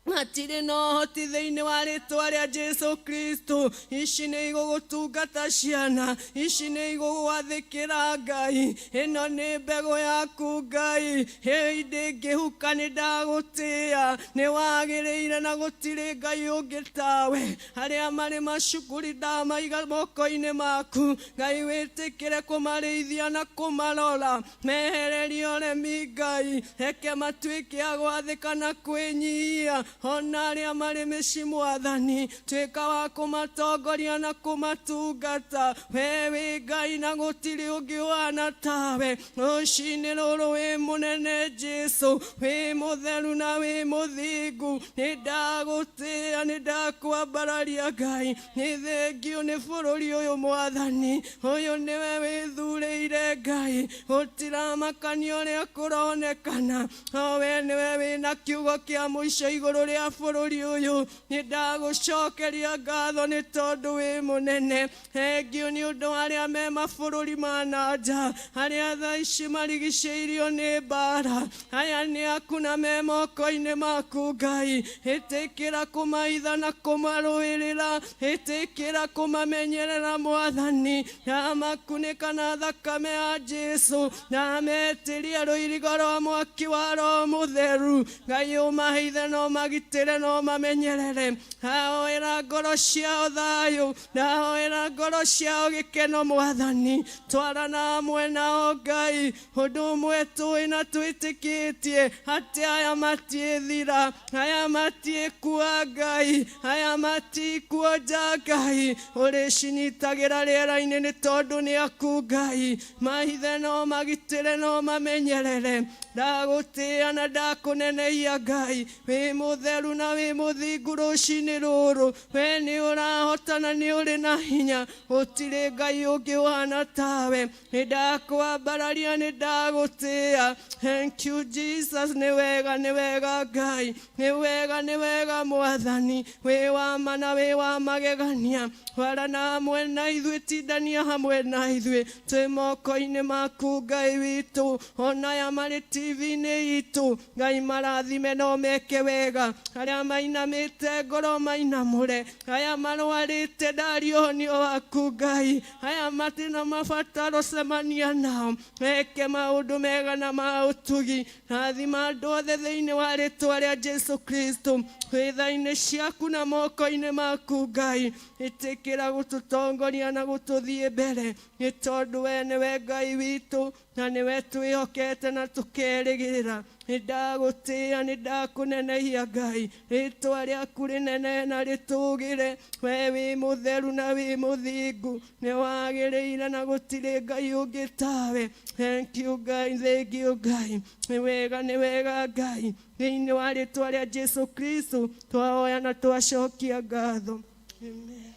matirĩ na ũhoti thĩinĩ wa rĩtwa rĩa Jesu Kristo. Ici nĩ igũgũtungata ciana, ici nĩ igũgwathĩkĩra Ngai. Ĩno nĩ mbegũ yaku Ngai, hĩndĩ ndĩngĩhuka nĩ ndagũtĩĩa, nĩ wagĩrĩire na gũtirĩ Ngai ũngĩ tawe. Arĩa marĩ macukuru ndamaiga moko-inĩ maku Ngai, wĩtĩkĩre kũmarĩithia na kũmarora, mehererie ũremi Ngai, reke matuĩke a gwathĩka na kwĩnyihia. Ona arĩa marĩ mĩciĩ Mwathani, tuĩka wa kũmatongoria na kũmatungata. We wĩ Ngai na gũtirĩ ũngĩ ũhana tawe. Rũcinĩ rũrũ wĩ mũnene Jesu, wĩ mũtheru na wĩ mũthingu. Nĩ ndagũtĩĩa, nĩ ndakwambararia Ngai, nĩ thengio nĩ bũrũri ũyũ Mwathani. Ũyũ nĩwe wĩthurĩire Ngai, gũtiramakania ũrĩa kũronekana, no we nĩwe wĩna kiugo kĩa mũico igũrũ rĩa bũrũri ũyũ. Nĩ ndagũcokeria ngatho nĩ tondũ wĩ mũnene. Thengio nĩ ũndũ wa arĩa me mabũrũri ma na nja, arĩa thaa ici marigicĩirio nĩ mbara. Aya nĩ aku na me moko-inĩ maku Ngai. Ĩtĩkĩra kũmaitha na kũmarũĩrĩra, ĩtĩkĩra kũmamenyerera Mwathani. Ndamakunĩka na thakame ya Jesu, ndametĩria rũirigo rwa mwaki wa Roho Mũtheru. Ngai ũmaheithe na ũmagitĩre na ũmamenyerere. Ndahoera ngoro ciao thayũ, ndahoera ngoro ciao gĩkeno Mwathani. Twarana hamwe nao Ngai, ũndũ ũmwe tũĩ na twĩtĩkĩtie atĩ aya matiĩthira, aya matiĩkua Ngai, aya matikuonja Ngai. Ũrĩcinyitagĩra rĩera-inĩ nĩ tondũ nĩ aku Ngai. Mahithe na ũmagitĩre na ũmamenyerere. Ndagũtĩĩa na ndakũnenehia Ngai, wĩ mũtheru na wĩ mũthingu rũcinĩ rũrũ. We nĩ ũrahota na nĩ ũrĩ na hinya, gũtirĩ Ngai ũngĩ ũhana tawe. Nĩ ndakwambararia, nĩ ndagũtĩĩa. Thank you Jesus, nĩ wega, nĩ wega Ngai, nĩ wega, nĩ wega Mwathani. Wĩ wa ma na wĩ wa magegania. Warana hamwe na ithuĩ, tindania hamwe na ithuĩ, twĩ moko-inĩ maku Ngai witũ. Ona aya marĩ TV-inĩ itũ Ngai, marathime no meke wega. Baba. Arĩa mainamĩte ngoro mainamũre, aya marwarĩte ndaria ũhonio waku Ngai, aya matirĩ na mabataro cemania nao, meke maũndũ mega na ma ũtugi. Rathima andũ othe thĩinĩ wa rĩtwa rĩa Jesu Kristo. Wĩtha-inĩ ciaku na moko-inĩ maku Ngai, ĩtĩkĩra gũtũtongoria na gũtũthiĩ mbere, nĩ tondũ we nĩwe Ngai witũ na nĩwe twĩhokete na tũkerĩgĩrĩra. Nĩ ndagũtĩĩa, nĩ ndakũnenehia Ngai, rĩtwa rĩaku rĩnene na rĩtũgĩre. We wĩ mũtheru na wĩ mũthingu, nĩ wagĩrĩire na gũtirĩ Ngai ũngĩ tawe. Thank you Ngai, thank you Ngai. Nĩ wega, nĩ wega Ngai. Thĩinĩ wa rĩtwa rĩa Jesu Kristo twahoya na twacokia ngatho. Amen.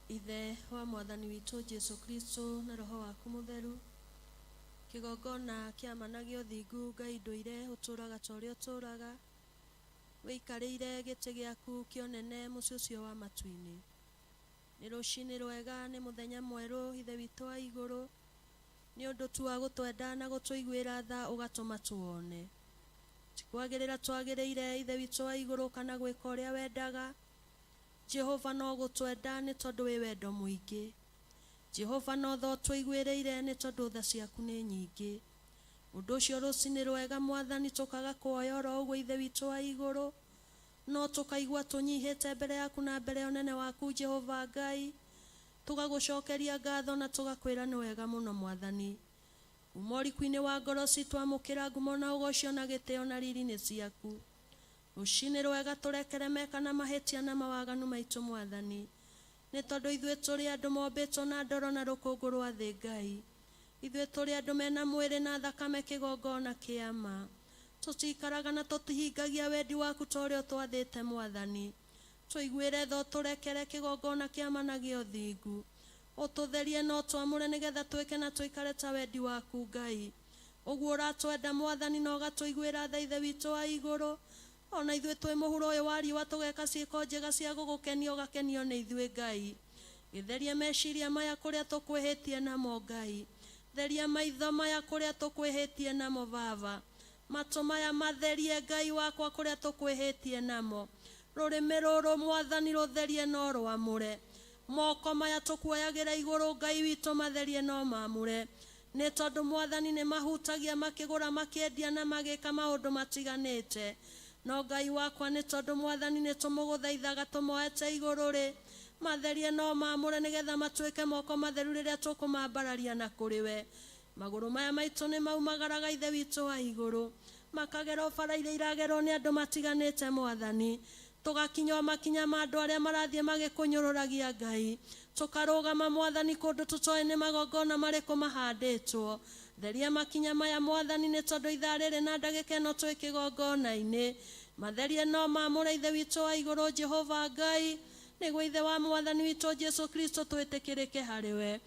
Ithe wa Mwathani witũ Jesu Kristo na Roho waku Mũtheru, kĩgongona kĩa ma na gĩa ũthingu Ngai ndũire ũtũũraga ta ũrĩa ũtũũraga, wĩikarĩire gĩtĩ gĩaku kĩa ũnene mũciĩ ũcio wa matu-inĩ. Nĩ rũcinĩ rwega, nĩ mũthenya mwerũ Ithe witũ wa igũrũ, nĩ ũndũ tu wa gũtwenda na gũtũiguĩra tha ũgatũma tuone. Ti kwagĩrĩra twagĩrĩire Ithe witũ wa igũrũ kana gwĩka ũrĩa wendaga. Jehova no gũtwenda nĩ tondũ wĩ wendo mũingĩ. Jehova no tha ũtũiguĩrĩire nĩ tondũ tha ciaku nĩ nyingĩ. Ũndũ ũcio rũcinĩ rwega Mwathani tũkaga kuoya oro ũguo Ithe witũ wa igũrũ, no tũkaigua tũnyihĩte mbere yaku na mbere ya ũnene waku Jehova Ngai, tũgagũcokeria ngatho na tũgakwĩra nĩ wega mũno Mwathani. Kuma ũriku-inĩ wa ngoro citũ amũkĩra ngumo na ũgocio na gĩtĩo na riri nĩ ciaku. Rũcinĩ rwega tũrekere meka na mahĩtia na mawaganu maitũ Mwathani, nĩ tondũ ithuĩ tũrĩ andũ mombĩtwo na ndoro na rũkũngũ rwa thĩ Ngai. Ithuĩ tũrĩ andũ mena mwĩrĩ na thakame kĩgongona kĩa ma. Tũtikaraga na tũtihingagia wendi waku ta ũrĩa ũtwathĩte Mwathani. Tũiguĩre tha ũtũrekere kĩgongona kĩa ma na gĩa ũthingu. Ũtũtherie na ũtwamũre nĩgetha twĩke na tũikare ta wendi waku Ngai. Ũguo ũratwenda Mwathani na ũgatũiguĩra tha Ithe witũ wa igũrũ. Ona ithuĩ twĩ mũhuro ũyũ wa riũa tũgeka ciĩko njega cia gũgũkenia ũgakenio nĩ ithuĩ Ngai. Gĩtherie meciria maya kũrĩa tũkwĩhĩtie namo Ngai. Theria maitho maya kũrĩa tũkwĩhĩtie namo Baba. Matũ maya matherie Ngai wakwa kũrĩa tũkwĩhĩtie namo. Rũrĩmĩ rũrũ Mwathani rũtherie no rwamũre. Moko maya tũkuoyagĩra igũrũ Ngai witũ matherie no mamũre. Nĩ tondũ Mwathani nĩ mahutagia makĩgũra makĩendia na magĩka maũndũ matiganĩte. No Ngai wakwa nĩ tondũ Mwathani nĩ tũmũgũthaithaga tũmoete igũrũ rĩ, matherie no mamũre nĩgetha matuĩke moko matheru rĩrĩa tũkũmambararia na kũrĩ we. Magũrũ maya maitũ nĩ maumagaraga Ithe witũ wa igũrũ, makagera bara iria iragerwo nĩ andũ matiganĩte Mwathani. Tũgakinya o makinya ma andũ arĩa marathiĩ magĩkũnyũrũragia Ngai. Tũkarũgama Mwathani kũndũ tũtoĩ nĩ magongona marĩkũ mahandĩtwo. Theria makinya maya Mwathani nĩ tondũ ithaa rĩrĩ na ndagĩka ĩno twĩ kĩgongona-inĩ. Matherie no mamũre Ithe witũ wa igũrũ Jehova Ngai, nĩguo Ithe wa Mwathani witũ Jesu Kristo twĩtĩkĩrĩke harĩ we.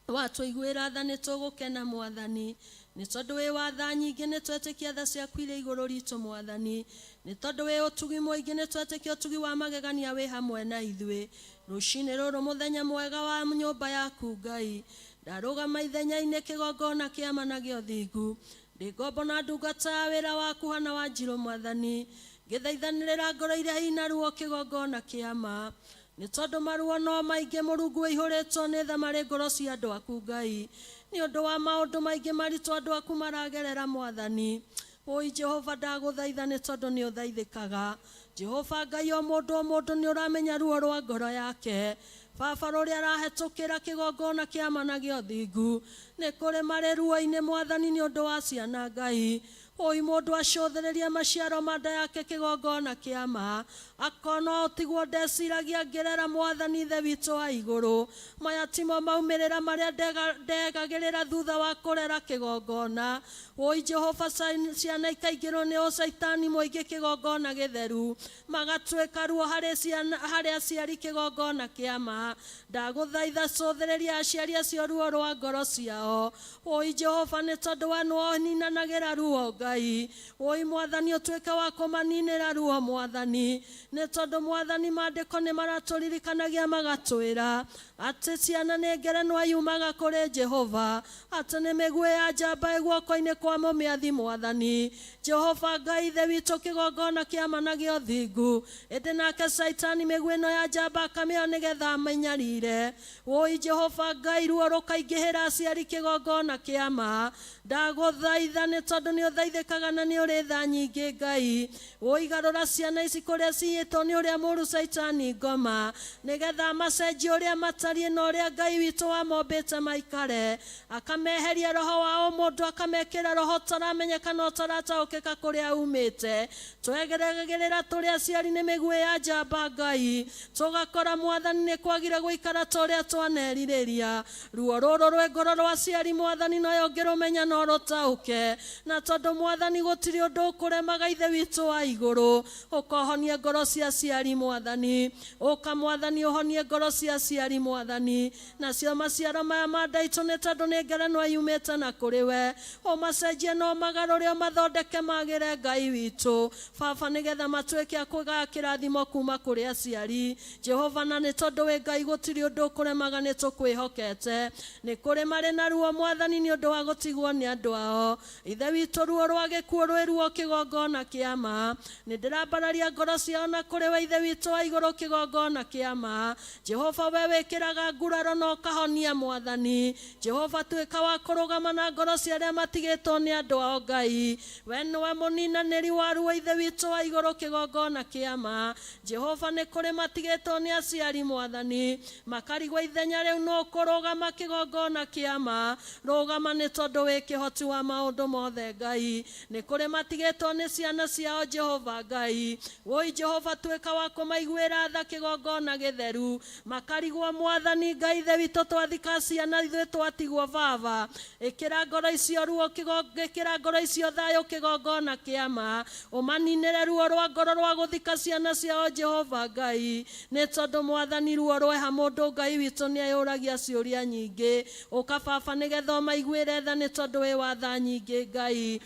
Watũiguĩra tha nĩ tũgũkena Mwathani, nĩ tondũ wĩ wa tha nyingĩ nĩ twetĩkia tha ciaku irĩ igũrũ ritũ Mwathani, nĩ tondũ wĩ ũtugi mũingĩ nĩ twetĩkia ũtugi wa magegania wĩ hamwe na ithuĩ. Rũcinĩ rũrũ mũthenya mwega wa nyũmba yaku Ngai, ndarũgama ithenya-inĩ kĩgongona kĩa ma na gĩa ũthingu. Ndĩ ngombo na ndungata ya wĩra waku Hana Wanjirũ Mwathani, ngĩthaithanĩrĩra ngoro iria ina ruo kĩgongona kĩa ma. Nĩ tondũ maruo no maingĩ Mũrungu ũihũrĩtwo nĩ tha marĩ ngoro cia andũ aku Ngai. Nĩ ũndũ wa maũndũ maingĩ maritũ andũ aku maragerera Mwathani. Oi Jehova ndagũthaitha nĩ tondũ nĩ ũthaithĩkaga. Jehova Ngai o mũndũ o mũndũ nĩ ũramenya ruo rwa ngoro yake. Baba rũrĩa arahĩtũkĩra kĩgongona kĩa ma na gĩa ũthingu. Nĩ kũrĩ marĩ ruo-inĩ Mwathani nĩ ũndũ wa ciana Ngai. Oi mũndũ acũthĩrĩria maciaro ma nda yake kĩgongona kĩa ma. Akona ũtiguo ndeciragia ngĩrera Mwathani Ithe witũ wa igũrũ. Maya timo maumĩrĩra marĩa ndegagĩrĩra thutha wa kũrera kĩgongona. Oi Jehova ciana ikaingĩrwo nĩ ũcaitani mũingĩ kĩgongona gĩtheru. Magatuĩka ruo harĩ ciana, harĩ aciari kĩgongona kĩa ma. Ndagũthaitha cũthĩrĩria aciari acio ruo rwa ngoro ciao. Oi Jehova nĩ tondũ we nĩwe ũninanagĩra ruo Ngai. Ngai. Woi Mwathani, ũtuĩke wa kũmaninĩra ruo Mwathani, nĩ tondũ Mwathani maandĩko nĩ maratũririkanagia magatwĩra atĩ ciana nĩ ngerenwa yumaga kũrĩ Jehova, atĩ nĩ mĩguĩ ya njamba ĩ guoko-inĩ kwa mũmĩathi Mwathani. Jehova Ngai Ithe witũ, kĩgongona kĩa ma na gĩa ũthingu, ĩndĩ nake Caitani mĩguĩ ĩno ya njamba akamĩoya nĩgetha amanyarire. Woi Jehova Ngai, ruo rũkaingĩhĩra aciari kĩgongona kĩa ma. Ndagũthaitha nĩ tondũ nĩ ũthaithĩkaga na nĩ ũrĩ tha nyingĩ Ngai. Woi garũra ciana ici kũrĩa ciyĩtwo nĩ ũrĩa mũũru Caitani ngoma, nĩgetha amacenjie ũrĩa matariĩ na ũrĩa Ngai witũ wamombĩte maikare. Akameheria roho wa ũmũndũ, akamekĩra roho ũtaramenyeka na ũtarataũkĩka kũrĩa umĩte. Twegeragĩrĩra tũrĩ aciari nĩ mĩguĩ ya njamba Ngai, tũgakora Mwathani nĩ kwagire gũikara ta ũrĩa twanerirĩria. Ruo rũrũ rwĩ ngoro rwa aciari Mwathani noyo ũngĩrũmenya no rũtaũke, na tondũ Mwathani gũtirĩ ũndũ ũkũremaga Ithe witũ wa igũrũ, ũkohonie ngoro cia aciari Mwathani. Ũka Mwathani ũhonie ngoro cia aciari Mwathani, nacio maciaro maya ma nda itũ nĩ tondũ nĩ ngerenwa yumĩte na kũrĩ we, ũmacenjie na ũmagarũre ũmathondeke magĩre Ngai witũ Baba, nĩgetha matuĩke a kũgaya kĩrathimo kuma kũrĩ aciari Jehova. Na nĩ tondũ wĩ Ngai gũtirĩ ũndũ ũkũremaga, nĩ tũkwĩhokete. Nĩ kũrĩ marĩ na ruo Mwathani nĩ ũndũ wa gũtigwo nĩ andũ ao. Ithe witũ, ruo rwa gĩkuũ rwĩ ruo kĩgongona kĩa ma. Nĩ ndĩrambararia ngoro ciao na kũrĩ we Ithe witũ wa igũrũ kĩgongona kĩa ma. Jehova, we wĩkĩraga nguraro na ũkahonia Mwathani. Jehova, tuĩka wa kũrũgama na ngoro cia arĩa matigĩtwo nĩ andũ ao Ngai. We nĩwe mũninanĩri wa ruo Ithe witũ wa igũrũ kĩgongona kĩa ma. Jehova, nĩ kũrĩ matigĩtwo nĩ aciari Mwathani, makarigwo ithenya rĩu no kũrũgama kĩgongona kĩa ma. Rũgama nĩ tondũ wĩ kĩhoti wa maũndũ mothe Ngai. Nĩ kũrĩ matigĩtwo nĩ ciana ciao Jehova Ngai. Woi Jehova, tuĩka wa kũmaiguĩra tha kĩgongona gĩtheru, makarigwo Mwathani Ngai Ithe witũ twathika ciana ithuĩ twatigwo Baba. Ĩkĩra ngoro icio ruo, ĩkĩra ngoro icio thayũ kĩgongona kĩa ma, ũmaninĩre ruo rwa ngoro rwa gũthika ciana ciao Jehova Ngai. Nĩ tondũ Mwathani ruo rweha mũndũ Ngai witũ nĩ eyũragia ciũria nyingĩ. Ũka Baba nĩgetha ũmaiguĩre tha nĩ tondũ wĩ wa tha nyingĩ Ngai.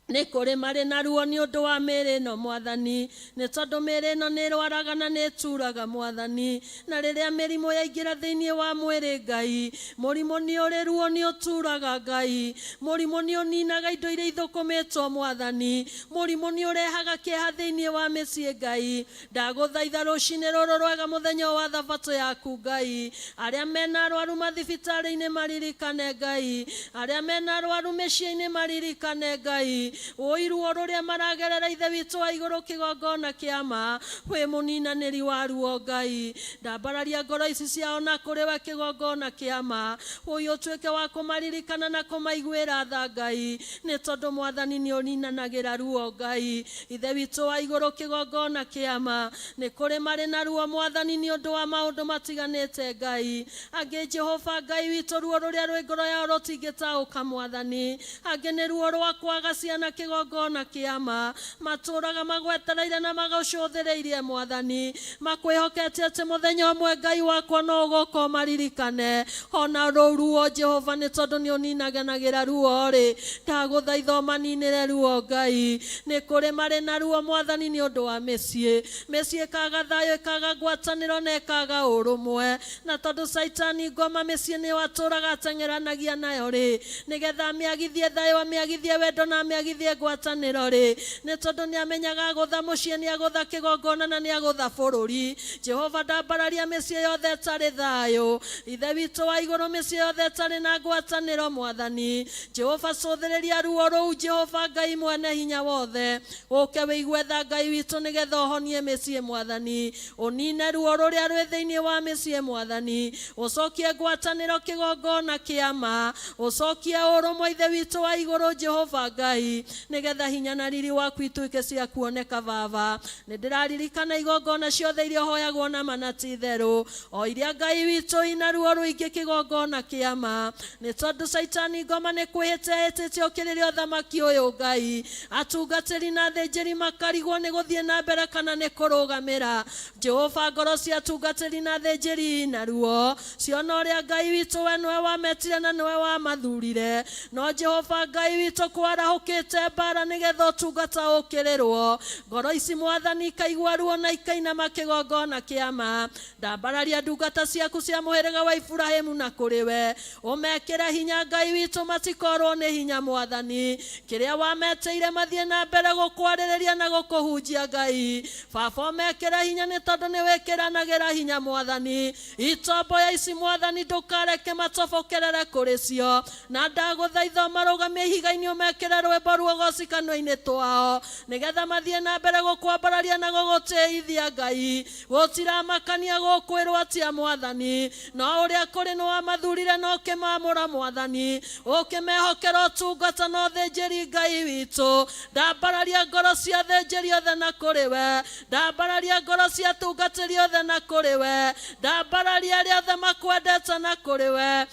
Nĩ kũrĩ marĩ na ruo nĩ ũndũ wa mĩĩrĩ ĩno Mwathani, nĩ tondũ mĩĩrĩ ĩno nĩ ĩrwaraga na nĩ ĩturaga Mwathani. Na rĩrĩa mĩrimũ yaingĩra thĩinĩ wa mwĩrĩ Ngai, mũrimũ nĩ ũrĩ ruo, nĩ ũturaga Ngai. Mũrimũ nĩ ũninaga indo iria ithũkũmĩtwo Mwathani. Mũrimũ nĩ ũrehaga kĩeha thĩinĩ wa mĩciĩ Ngai. Ndagũthaitha rũcinĩ rũrũ rwega mũthenya wa thabatũ yaku Ngai, arĩa mena arwaru mathibitarĩ-inĩ maririkane Ngai, arĩa mena arwaru mĩciĩ-inĩ maririkane Ngai. Woi ruo rũrĩa maragerera Ithe witũ wa igũrũ kĩgongona kĩa ma, wĩ mũninanĩri wa ruo Ngai. Ndambararia ngoro ici ciao na kũrĩ we kĩgongona kĩa ma, woi ũtuĩke wa kũmaririkana na kũmaiguĩra tha Ngai, nĩ tondũ Mwathani nĩ ũninanagĩra ruo Ngai. Ithe witũ wa igũrũ kĩgongona kĩa ma, nĩ kũrĩ marĩ na ruo Mwathani nĩ ũndũ wa maũndũ matiganĩte Ngai. Angĩ Jehova Ngai witũ ruo rũrĩa rwĩ ngoro yao rũtingĩtaũka Mwathani. Angĩ nĩ ruo rwa kwaga ciana kĩgongona kĩa ma, matũraga magwetereire na magũcũthĩrĩirie Mwathani, makwĩhokete atĩ mũthenya ũmwe Ngai wakwa no ũgoka ũmaririkane. Ona rũu ruo Jehova nĩ tondũ nĩ ũninaganagĩra ruo rĩ, ndagũthaitha ũmaninĩre ruo Ngai. Nĩ kũrĩ marĩ na ruo Mwathani nĩ ũndũ wa mĩciĩ, mĩciĩ ĩkaga thayũ, ĩkaga ngwatanĩro na ĩkaga ũrũmwe. Na tondũ Caitani ngoma mĩciĩ nĩyo atũraga ateng'eranagia nayo rĩ, nĩgetha amĩagithie thayũ, amĩagithie wendo na amĩagithie ngwatanĩro rĩ, nĩ tondũ nĩ amenyaga agũtha mũciĩ, nĩ agũtha kĩgongona na nĩ agũtha bũrũri. Jehova, ndambararia mĩciĩ yothe ĩtarĩ thayũ, Ithe witũ wa igũrũ, mĩciĩ yothe ĩtarĩ na ngwatanĩro Mwathani. Jehova, cũthĩrĩria ruo rũu Jehova Ngai mwene hinya wothe, ũke wĩigue tha Ngai witũ nĩgetha ũhonie mĩciĩ Mwathani, ũnine ruo rũrĩa rwĩ thĩinĩ wa mĩciĩ Mwathani, ũcokie ngwatanĩro kĩgongona kĩa ma, ũcokie ũrũmwe Ithe witũ wa igũrũ Jehova Ngai, nĩgetha hinya na riri waku ituĩke cia kuoneka Baba. Nĩ ndĩraririkana igongona ciothe iria ũhoyagwo na ma na ti itherũ, o iria Ngai witũ ina ruo rũingĩ kĩgongona kĩa ma, nĩ tondũ Caitani ngoma nĩ kwĩhĩta ehĩtĩte ũkĩrĩre ũthamaki ũyũ Ngai. Atungatĩri na athĩnjĩri makarigwo nĩ gũthiĩ na mbere kana nĩ kũrũgamĩra. Jehova ngoro cia atungatĩri na athĩnjĩri na ruo ciona ũrĩa Ngai witũ we nĩwe wametire na nĩwe wamathurire. No Jehova Ngai witũ kwarahũkĩte mbara nĩgetha ũtungata ũkĩrĩrwo. Ngoro ici Mwathani ikaigua ruo na ikainama kĩgongona kĩama. Ndambararia ndungata ciaku cia mũhĩrĩga wa Iburahĩmu na kũrĩ we. Ũmekĩre hinya Ngai witũ matikorwo nĩ hinya Mwathani. Kĩrĩa wametĩire mathiĩ na mbere gũkwarĩrĩria na gũkũhunjia Ngai. Baba ũmekĩre hinya nĩ tondũ nĩ wĩkĩranagĩra hinya Mwathani. Itomboya ici Mwathani ndũkareke matobokerere kũrĩ cio. Na ndagũthaitha ũmarũgamie ihiga-inĩ ũmekĩre rwĩmbo ruogoci kanua-inĩ twao nĩgetha mathiĩ na mbere gũkwambararia na gũgũtĩithia Ngai. Gũtiramakania gũkwĩrwo atia Mwathani, no ũrĩa kũrĩ nĩ wamathurire na ũkĩmaamũra Mwathani, ũkĩmehokera ũtungata na ũthĩnjĩri Ngai witũ. Ndambararia ngoro cia athĩnjĩri othe na kũrĩ we, ndambararia ngoro cia atungatĩri othe na kũrĩ we, ndambararia arĩa othe makwendete na kũrĩ we.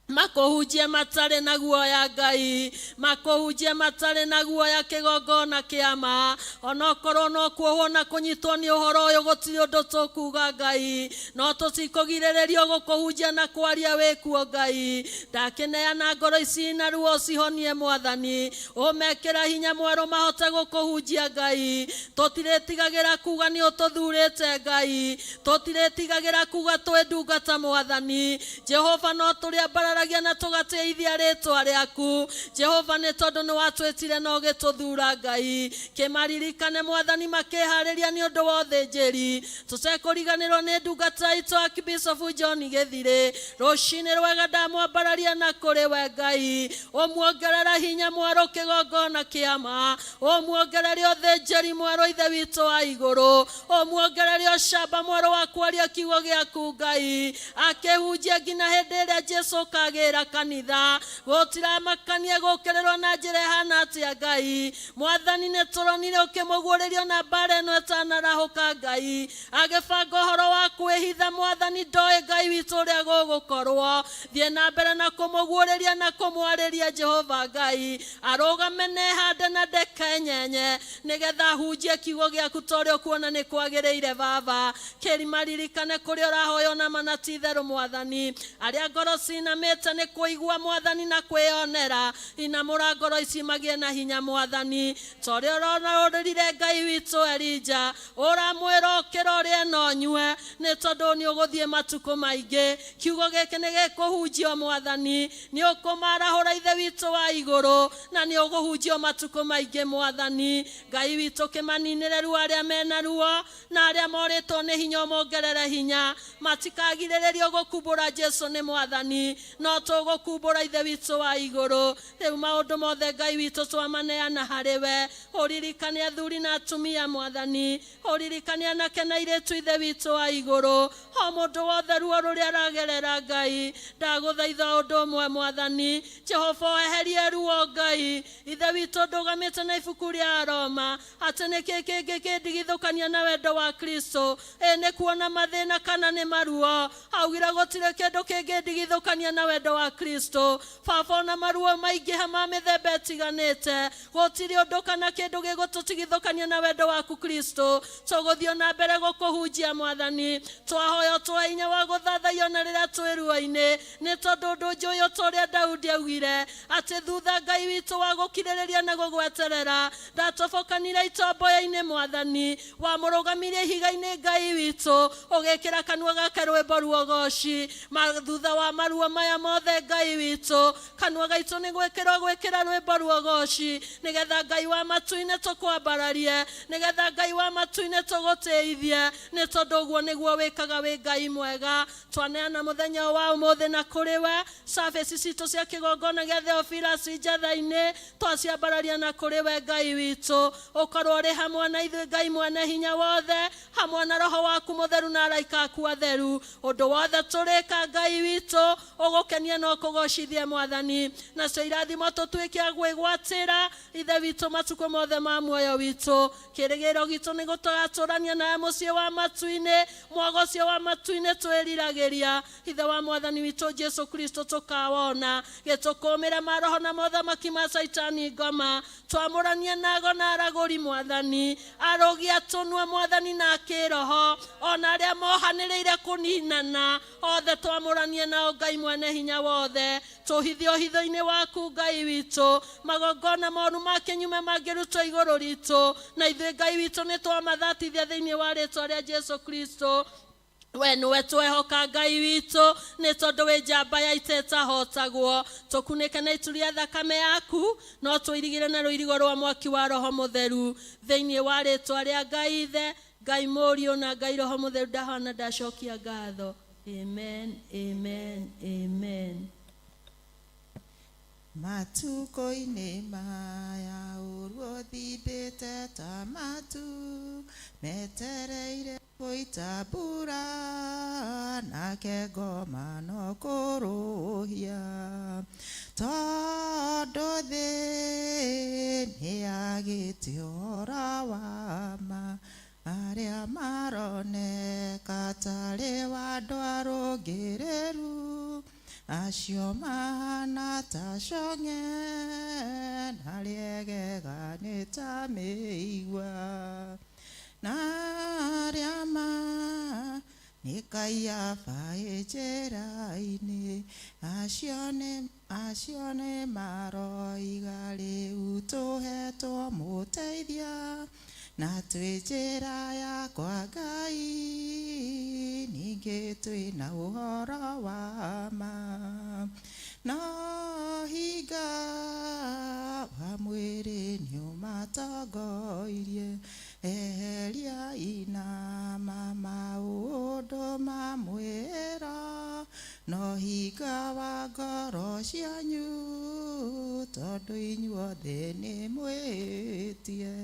Makũhunjie matarĩ na guoya Ngai, makũhunjie matarĩ na guoya kĩgongona kĩama. Onokorwo no kuohwo na kũnyitwo nĩ ũhoro ũyũ gũtirĩ ũndũ tũkuga Ngai, no tũtikũgirĩrĩrio gũkũhunjia na kwaria wĩkuo Ngai. Ndakĩneana ngoro ici na ruo ũcihonie Mwathani, ũmekĩra hinya mwerũ mahote gũkũhunjia Ngai. Tũtirĩtigagĩra kuga nĩ ũtũthurĩte Ngai, tũtirĩtigagĩra kuga twĩ ndungata Mwathani. Jehova no tũrĩambararagia na tũgatĩithia rĩtwa rĩaku Jehova, nĩ tondũ nĩ watwĩtire na ũgĩtũthura Ngai. Kĩmaririkane Mwathani makĩharĩria nĩ ũndũ wa ũthĩnjĩri. Tũtekũriganĩrwo nĩ ndungata itũ Archbishop John Gĩthirĩ. Rũcinĩ rwega ndamwambararia na kũrĩ we Ngai, ũmuongerera hinya mwerũ kĩgongona kĩama, ũmuongerere ũthĩnjĩri mwerũ Ithe witũ wa igũrũ, ũmuongerere ũcamba mwerũ wa kwaria kiugo gĩaku Ngai, akĩhunjia nginya hĩndĩ ĩrĩa Jesu ũkagĩra kanitha. Gũtiramakania gũkĩrĩrwo na njĩra ĩhana atĩa Ngai. Mwathani nĩ tũronire ũkĩmũguũrĩrio na mbara ĩno ĩtanarahũka Ngai, agĩbanga ũhoro wa kwĩhitha Mwathani ndoĩ Ngai witũ ũrĩa gũgũkorwo. Thiĩ na mbere na kũmũguũrĩria na kũmwarĩria Jehova Ngai, arũgame na ehande na ndekenyenye nĩgetha ahunjie kiugo gĩaku ta ũrĩa ũkuona nĩ kwagĩrĩire Baba. Kĩmaririkane kũrĩa ũrahoywo na mana ti itherũ Mwathani. Arĩa ngoro cinamĩte nĩ kũigua Mwathani na kwĩyonera, inamũra ngoro ici magĩe na hinya Mwathani. Ta ũrĩa ũrorire Ngai witũ Elija, ũramwĩra ũkĩra ũrĩe na ũnyue nĩ tondũ nĩ ũgũthiĩ matukũ maingĩ. Kiugo gĩkĩ nĩ gĩkũhunjio Mwathani, nĩ ũkũmarahũra Ithe witũ wa igũrũ na nĩ ũgũhunjio matukũ maingĩ Mwathani. Ngai witũ kĩmaninĩre ruo arĩa mena ruo na arĩa morĩtwo nĩ hinya ũmongerere hinya, matikagirĩrĩrio gũkumbũra Jesu nĩ Mwathani, no tũgũkumbũra Ithe witũ wa igũrũ. Rĩu maũndũ mothe Ngai witũ twamaneana harĩ we. Ũririkane athuri na atumia Mwathani, ũririkane anake na airĩtu Ithe witũ wa igũrũ. O mũndũ wothe ruo rũrĩa aragerera Ngai, ndagũthaitha ũndũ ũmwe Mwathani, Jehova weherie ruo Ngai. Ithe witũ ndũgamĩte na ibuku rĩa Aroma atĩ nĩkĩ kĩngĩ kĩndigithũkania na wendo wa Kristo, ĩ nĩ kuona mathĩna kana nĩ maruo. Augire gũtirĩ kĩndũ kĩngĩndigithũkania na wendo wa Kristo. Baba ona maruo maingĩha ma mĩthemba ĩtiganĩte, gũtirĩ ũndũ kana kĩndũ gĩgũtũtigithũkania na wendo waku Kristo. Tũgũthiĩ na mbere gũkũhunjia Mwathani, twahoya ũtũhe hinya wa gũthathaiya ona rĩrĩa twĩ ruo-inĩ, nĩ tondũ ũndũ njũĩ ta ũrĩa Daudi augire atĩ thutha Ngai witũ wa gũkirĩrĩria na gũgweterera ndatobokanire itomboya-inĩ Mwathani, wamũrũgamirie ihiga-inĩ Ngai witũ, ũgĩkĩra kanua gake rwĩmbo ruogoci. Thutha wa maruo maya mothe Ngai witũ, kanua gaitũ nĩ gwĩkĩrwo gwĩkĩra rwĩmbo ruogoci, nĩgetha Ngai wa matu-inĩ tũkwambararie, nĩgetha Ngai wa matu-inĩ tũgũtĩithie, nĩ tondũ ũguo nĩguo wĩkaga wĩ Ngai mwega. Twaneana mũthenya wa ũmũthĩ na kũrĩ we, service citũ cia kĩgongona gĩa Theophilus Njatha-inĩ twaciambararia na kũrĩ we Ngai witũ. Ũkorwo ũrĩ hamwe na ithuĩ Ngai mwene hinya wothe, hamwe na roho waku mũtheru na araika aku atheru. Mũtheru. Ũndũ wothe tũrĩka Ngai witũ ũgũkenia na ũkũgocithie Mwathani, nacio irathimo tũtuĩke a gwĩgwatĩra Ithe witũ matukũ mothe ma muoyo witũ. Kĩrĩgĩrĩro gitũ nĩ gũtũgatũrania nawe mũciĩ wa matu-inĩ, mwago ũcio wa matu-inĩ twĩriragĩria Ithe wa Mwathani witũ Jesu Kristo tũkawona. Gĩtũkũmĩre maroho na mothamaki ma Caitani ngoma, twamũranie nago na aragũri Mwathani, arũgi atũnua Mwathani na kĩroho, ona arĩa mohanĩrĩire kũninana othe twamũranie nao Ngai mwene hinya wothe. Tũhithio hitho-inĩ waku Ngai witũ, magongona moru ma kĩnyume mangĩrutwo igũrũ ritũ, na ithuĩ Ngai witũ nĩ twamathatithia thĩinĩ wa rĩtwa rĩa Jesu Kristo. We nĩwe twehoka Ngai witũ, nĩ tondũ wĩ njamba ya ita ĩtahotagwo. Tũkunĩke na itu rĩa thakame yaku, no tũirigĩre na rũirigo rwa mwaki wa Roho Mũtheru, thĩinĩ wa rĩtwa rĩa Ngai Ithe, Ngai Mũriũ na Ngai Roho Mũtheru, ndahona ndacokia ngatho. Amen, amen, amen. Matukũ-inĩ maya ũruo thimbĩte ta matu, metereire gũita mbura, nake ngoma no kũrũhia, tondũ thĩ nĩyagĩte ũhoro wa ma, arĩa maroneka tarĩ wa andũ arũngĩrĩru, acio mahana ta cong'e, na rĩegega nĩ ta mĩigua, na arĩa ma nĩ Kaiafa ĩ njĩra-inĩ, acio nĩ maroiga rĩu tũhetwo mũteithia, na twĩ njĩra ya kwa Ngai, ningĩ twĩna ũhoro wa ma, no hinga wa mwĩrĩ nĩũmatongoirie, eheria inama maũndũ ma mwĩra, no hinga wa ngoro cianyu, tondũ inyuothe nĩ mwĩtie,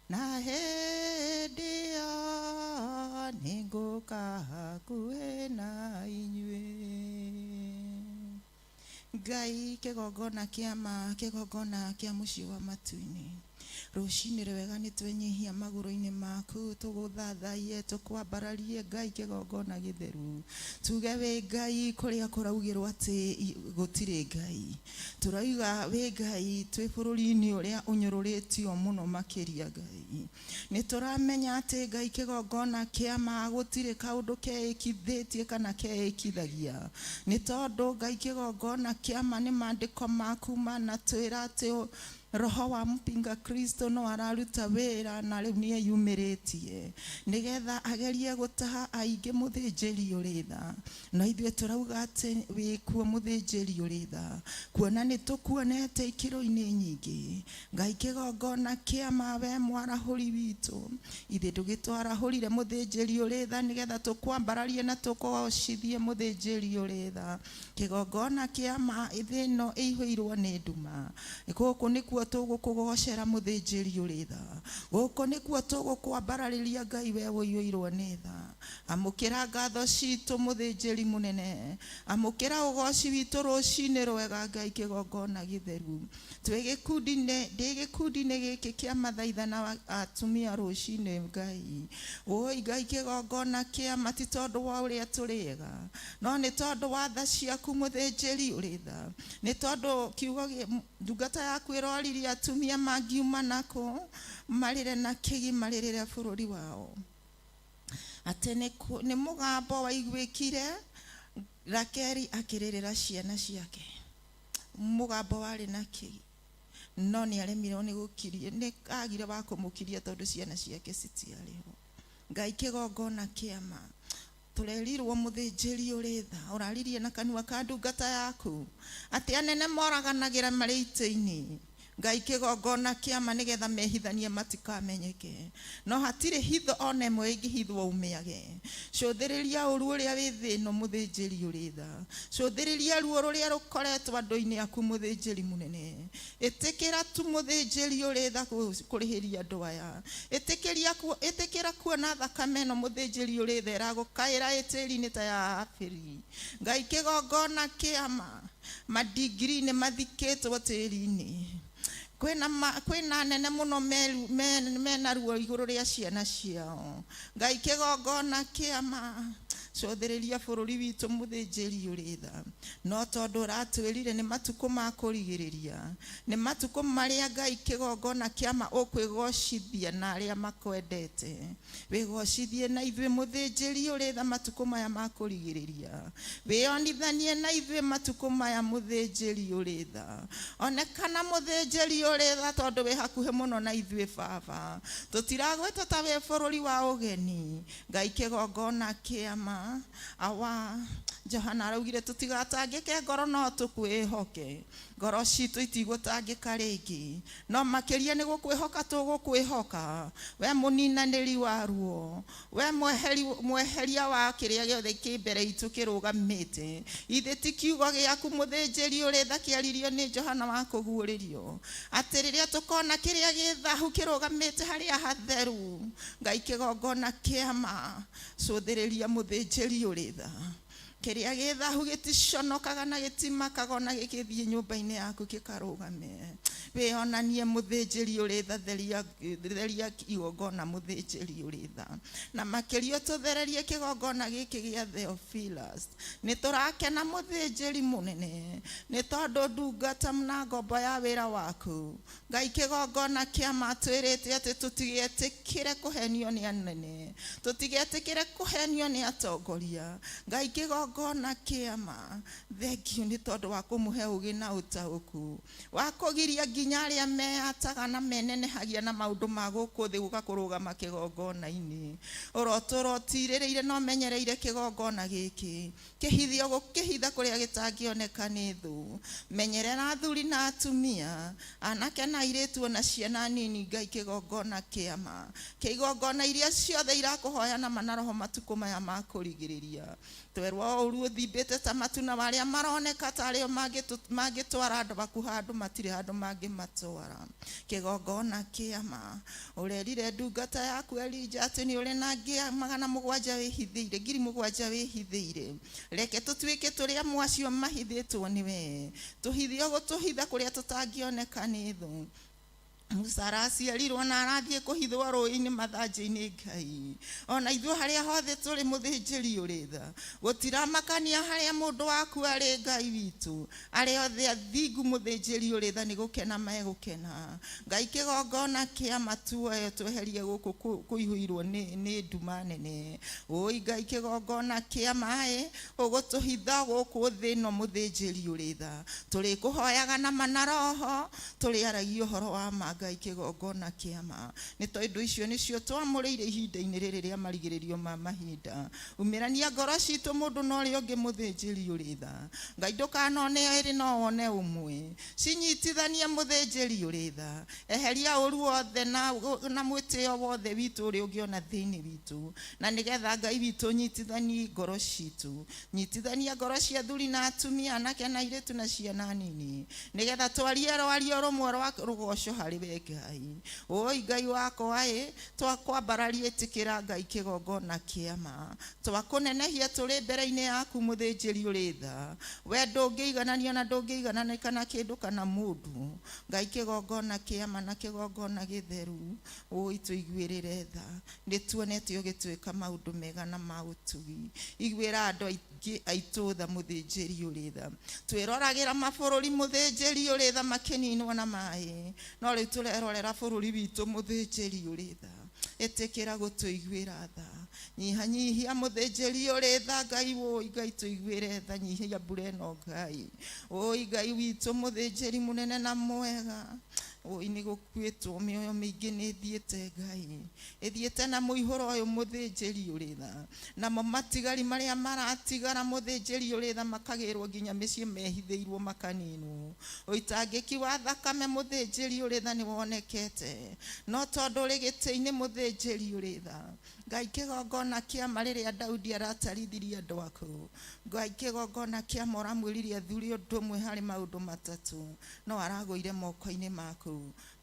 na hĩndĩ ĩyo nĩngũka hakuhĩ na inyuĩ. Ngai kĩgongona kĩa ma, kĩgongona kĩa mũciĩ wa matu-inĩ, rũcinĩ rwega nĩ twenyihia magũrũ-inĩ maku, tũgũthathaiye, tũkwambararie Ngai kĩgongona gĩtheru, tuge wĩ Ngai kũrĩa kũraugĩrwo atĩ gũtirĩ Ngai, tũrauga wĩ Ngai twĩ bũrũri-inĩ ũrĩa ũnyũrũrĩtio mũno makĩria Ngai, nĩ tũramenya atĩ Ngai kĩgongona kĩa ma gũtirĩ kaũndũ keĩkithĩtie kana keĩkithagia, nĩ tondũ Ngai kĩgongona kĩa ma nĩ maandĩko maku manatwĩra atĩ roho wa mpinga Kristo no araruta wĩra na rĩu nĩeyumĩrĩtie nĩgetha agerie gũtaha aingĩ mũthĩnjĩri ũrĩ tha, no ithuĩ tũrauga atĩ wĩkuo mũthĩnjĩri ũrĩ tha, kuona nĩ tũkuonete ikĩro-inĩ nyingĩ. Ngai kĩgongona kĩa ma we mwarahũri witũ, ithuĩ ndũgĩtwarahũrire mũthĩnjĩri ũrĩ tha nĩgetha tũkwambararie na tũkũgocithie mũthĩnjĩri ũrĩ tha. Kĩgongona kĩa ma thĩ ĩno ĩihũirwo nĩ nduma, gũkũ nĩkuo tũgũkũgocera mũthĩnjĩri ũrĩ tha, gũkũ nĩkuo tũgũkwambararĩria Ngai we ũiyũirwo nĩ tha. Amũkĩra ngatho citũ mũthĩnjĩri mũnene, amũkĩra ũgoci witũ rũcinĩ rwega Ngai kĩgongona gĩtheru. Twĩ gĩkundi-inĩ, ndĩ gĩkundi-inĩ gĩkĩ kĩa mathaithana atumia rũcinĩ Ngai, woi Ngai kĩgongona kĩa ma ti tondũ wa ũrĩa tũrĩ ega, no nĩ tondũ wa tha ciaku mũthĩnjĩri ũrĩ tha, nĩ tondũ kiugo ndungata yaku ĩroririe atumia mangiuma nakũ marĩre na kĩgi marĩrĩre bũrũri wao, atĩ nĩ mũgambo waiguĩkire Rakeli akĩrĩrĩra ciana ciake, mũgambo warĩ na kĩgi, no nĩ aremirwo nĩ gũkiria, nĩ agire wa kũmũkiria tondũ ciana ciake citiarĩ ho. Ngai kĩgongona kĩa ma tũrerirwo mũthĩnjĩri ũrĩ tha, ũraririe na kanua ka ndungata yaku atĩ anene moraganagĩra marĩ itĩ-inĩ, Ngai kĩgongona kĩama nĩgetha mehithanie matikamenyeke, no hatirĩ hitho ona ĩmwe ĩngĩhithwo umĩage. Cũthĩrĩria ũru ũrĩa wĩ thĩ ĩno mũthĩnjĩri ũrĩ tha, cũthĩrĩria ruo rũrĩa rũkoretwo andũ-inĩ aku mũthĩnjĩri mũnene. Ĩtĩkĩra tu mũthĩnjĩri ũrĩ tha kũrĩhĩria andũ aya. Ĩtĩkĩra kuona thakame ĩno mũthĩnjĩri ũrĩ tha ĩragũkaĩra ĩ tĩri-inĩ ta ya Abĩri. Ngai kĩgongona kĩama, mandigiri nĩ mathikĩtwo tĩri-inĩ. Kwĩna anene mũno mena ruo igũrũ rĩa ciana ciao. Ngai kĩgongona kĩama, cũthĩrĩria bũrũri witũ mũthĩnjĩri ũrĩ tha. No tondũ ũratwĩrire nĩ matukũ ma kũrigĩrĩria, nĩ matukũ marĩa Ngai kĩgongona kĩama ũkwĩgocithia na arĩa makwendete. Wĩgocithie na ithuĩ mũthĩnjĩri ũrĩ tha matukũ maya ma kũrigĩrĩria. Wĩonithanie na ithuĩ matukũ maya mũthĩnjĩri ũrĩ tha. Onekana mũthĩnjĩri ũrĩ tha tondũ wĩ hakuhĩ mũno na ithuĩ baba. Tũtiragwĩta ta wĩ bũrũri wa ũgeni. Ngai kĩgongona kĩama, awa Johana araugire tũtigatangĩke ngoro no tũkwĩhoke. Ngoro citũ itigũtangĩka rĩngĩ, no makĩria nĩ gũkwĩhoka tũgũkwĩhoka. We mũninanĩri wa ruo, we mweheria wa kĩrĩa gĩothe kĩ mbere itũ kĩrũgamĩte. Ithe ti kiugo gĩaku mũthĩnjĩri ũrĩ tha kĩaririo nĩ Johana wa kũguũrĩrio, atĩ rĩrĩa tũkona kĩrĩa gĩ thahu kĩrũgamĩte harĩa hatheru, Ngai kĩgongona kĩama, cũthĩrĩria mũthĩnjĩri ũrĩ tha. Kĩrĩa gĩ thahu gĩticonokaga na gĩtimakaga ona gĩgĩthiĩ nyũmba-inĩ yaku gĩkarũgame. Wĩonanie mũthĩnjĩri ũrĩ tha, theria igongona mũthĩnjĩri ũrĩ tha. Na makĩria ũtũthererie kĩgongona gĩkĩ gĩa Theophilus. Nĩ tũrakena mũthĩnjĩri mũnene, nĩ tondũ ndungata na ngombo ya wĩra waku. Ngai kĩgongona kĩama twĩrĩte atĩ tũtigetĩkĩre kũhenio nĩ anene, tũtigetĩkĩre kũhenio nĩ atongoria. Ngai kĩgongona kĩama, thengiũ nĩ tondũ wa kũmũhe ũgĩ na ũtaũku wa kũgiria nginya arĩa meataga na menenehagia na maũndũ ma gũkũ thĩ gũka kũrũgama kĩgongona-inĩ. Ũrotũra ũtirĩrĩire na ũmenyereire kĩgongona gĩkĩ, kĩhithio gũkĩhitha kũrĩa gĩtangĩoneka nĩ thũ. Menyerera athuri na atumia, anake na airĩtu ona ciana nini. Ngai kĩgongona kĩama, kĩigongona iria ciothe irakũhoya na mana roho matukũ maya ma kũrigĩrĩria. Twerwo ũru ũthimbĩte ta matu, na arĩa maroneka ta arĩo mangĩtwara andũ baku handũ matirĩ handũ mangĩmatwara. Kĩgongona kĩama, ũrerire ndungata yaku Elija atĩ nĩ ũrĩ na ngĩa 700 wĩhithĩire, 7,000 wĩhithĩire. Reke tũtuĩke tũrĩ amwe acio mahithĩtwo nĩwe, tũhithio gũtũhitha kũrĩa tũtangĩoneka nĩ thũ. Musa araciarirwo na arathiĩ kũhithwo rũĩ-inĩ mathanjĩ-inĩ. Ngai ona ithuĩ harĩa hothe tũrĩ mũthĩnjĩri ũrĩ tha, gũtiramakania harĩa mũndũ waku arĩ. Ngai witũ, arĩa othe athingu mũthĩnjĩri ũrĩ tha nĩ gũkena megũkena. Ngai kĩgongona kĩama, tuoe tweherie gũkũ kũihũirwo nĩ nduma nene. Ũi Ngai kĩgongona kĩama ĩ, ũgũtũhitha gũkũ thĩ ĩno mũthĩnjĩri ũrĩ tha. Tũrĩkũhoyaga na mana roho, tũrĩaragia ũhoro wa ma. Ngai kĩgongona kĩama, nĩ tondũ icio nĩcio twamũrĩire ihinda-inĩ rĩrĩ rĩa marigĩrĩrio ma mahinda. Umĩrania ngoro citũ mũndũ na ũrĩa ũngĩ mũthĩnjĩri ũrĩ tha. Ngai ndũkanone ĩrĩ no wone ũmwe, cinyitithanie mũthĩnjĩri ũrĩ tha. Eheria ũru wothe na mwĩtĩo wothe witũ ũrĩa ũngĩona thĩinĩ witũ, na nĩgetha Ngai witũ nyitithanie ngoro citũ, nyitithania ngoro cia athuri na atumia, anake na airĩtu na ciana nini, nĩgetha twarie rwario rũmwe rwa rũgoco harĩ we Ngai. Ũi Ngai wakwa ĩ, twakwambararia, ĩtĩkĩra Ngai kĩgongona kĩama, twakũnenehia tũrĩ mbere-inĩ yaku mũthĩnjĩri ũrĩ tha. We ndũngĩigananio na ndũngĩigananĩka na kĩndũ kana mũndũ. Ngai kĩgongona kĩama na kĩgongona gĩtheru, ũi tũiguĩrĩre tha, nĩ tuonete ũgĩtwĩka maũndũ mega na ma ũtugi. Iguĩra andũ aingĩ aitũ tha mũthĩnjĩri ũrĩ tha. Twĩroragĩra mabũrũri mũthĩnjĩri ũrĩ tha makĩninwo na maĩ, no rĩu tũrerorera bũrũri witũ mũthĩnjĩri ũrĩ tha. Ĩtĩkĩra gũtũiguĩra tha, nyihanyihia mũthĩnjĩri ũrĩ tha. Ngai wũi Ngai tũiguĩre tha, nyihia mbura ĩno Ngai. Ũi Ngai witũ mũthĩnjĩri mũnene na mwega, Oi nĩ gũkuĩtwo mĩoyo mĩingĩ nĩ ĩthiĩte Ngai, ĩthiĩte na mũihũro ũyũ mũthĩnjĩri ũrĩ tha, namo matigari marĩa maratigara mũthĩnjĩri ũrĩ tha makagĩrwo nginya mĩciĩ mehithĩirwo makaninwo. Ũitangĩki wa thakame mũthĩnjĩri ũrĩ tha nĩ wonekete, no tondũ ũrĩ gĩtĩ-inĩ mũthĩnjĩri ũrĩ tha, Ngai kĩgongona kĩama rĩrĩa Daudi aratarithirie andũ aku, Ngai kĩgongona kĩama ũramwĩrire athure ũndũ ũmwe harĩ maũndũ matatũ, no aragũire moko-inĩ maku,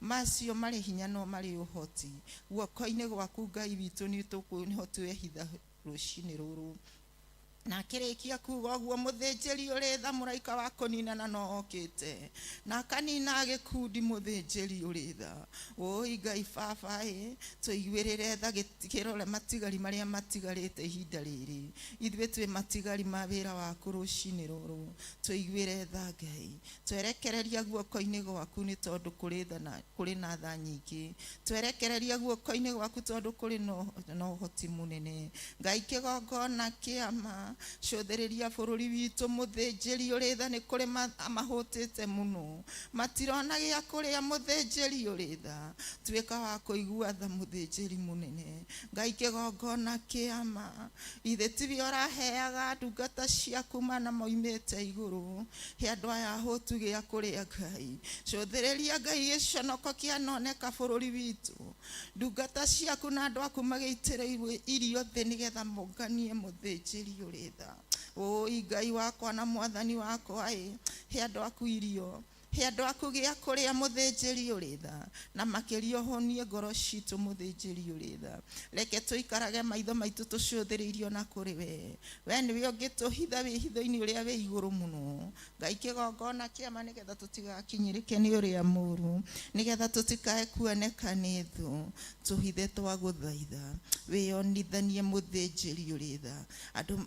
macio marĩ hinya no marĩ ũhoti guoko-inĩ gwaku Ngai witũ nĩho twehitha rũcinĩ rũrũ. Na akĩrĩkia kuga ũguo mũthĩnjĩri ũrĩ tha mũraika wa kũninana no okĩte na akanina gĩkundi mũthĩnjĩri ũrĩ tha. Wũi Ngai baba ĩ, tũiguĩrĩre tha, kĩrore matigari marĩa matigarĩte ihinda rĩrĩ, ithuĩ twĩ matigari ma wĩra waku rũcinĩ rũrũ, tũiguĩre tha Ngai, twerekereria guoko-inĩ gwaku nĩ tondũ kũrĩ tha na kũrĩ na tha nyingĩ, twerekereria guoko-inĩ gwaku tondũ kũrĩ na ũhoti mũnene. Ngai kĩgongona kĩama, cũthĩrĩria bũrũri witũ mũthĩnjĩri ũrĩ tha, nĩ kũrĩ mahũtĩte mũno, matirona gĩa kũrĩa mũthĩnjĩri ũrĩ tha, tuĩka wa kũigua tha mũthĩnjĩri mũnene. Ngai kĩgongona kĩama, ithe tiwe ũraheaga ndungata ciaku mana moimĩte igũrũ, he andũ aya ahũtu gĩa kũrĩa Ngai, cũthĩrĩria Ngai gĩconoko kĩanoneka bũrũri witũ, ndungata ciaku na andũ aku magĩitĩrĩirwo irio thĩ nĩgetha monganie mũthĩnjĩri ũrĩ tha. Ũi Ngai wakwa na mwathani wakwa ĩ, he andũ aku irio, he andũ aku gĩa kũrĩa mũthĩnjĩri ũrĩ tha, na makĩria ũhũnie ngoro citũ mũthĩnjĩri ũrĩ tha. Reke tũikarage maitho maitũ tũcũthĩrĩirio na kũrĩ we, we nĩwe ũngĩtũhitha wĩhitho-inĩ ũrĩa wĩ igũrũ mũno. Ngai kĩgongona kĩama nĩgetha tũtigakinyĩrĩke nĩ ũrĩa mũũru, nĩgetha tũtikae kuoneka nĩ thũ, tũhithe twagũthaitha, wĩyonithanie mũthĩnjĩri ũrĩ tha. Andũ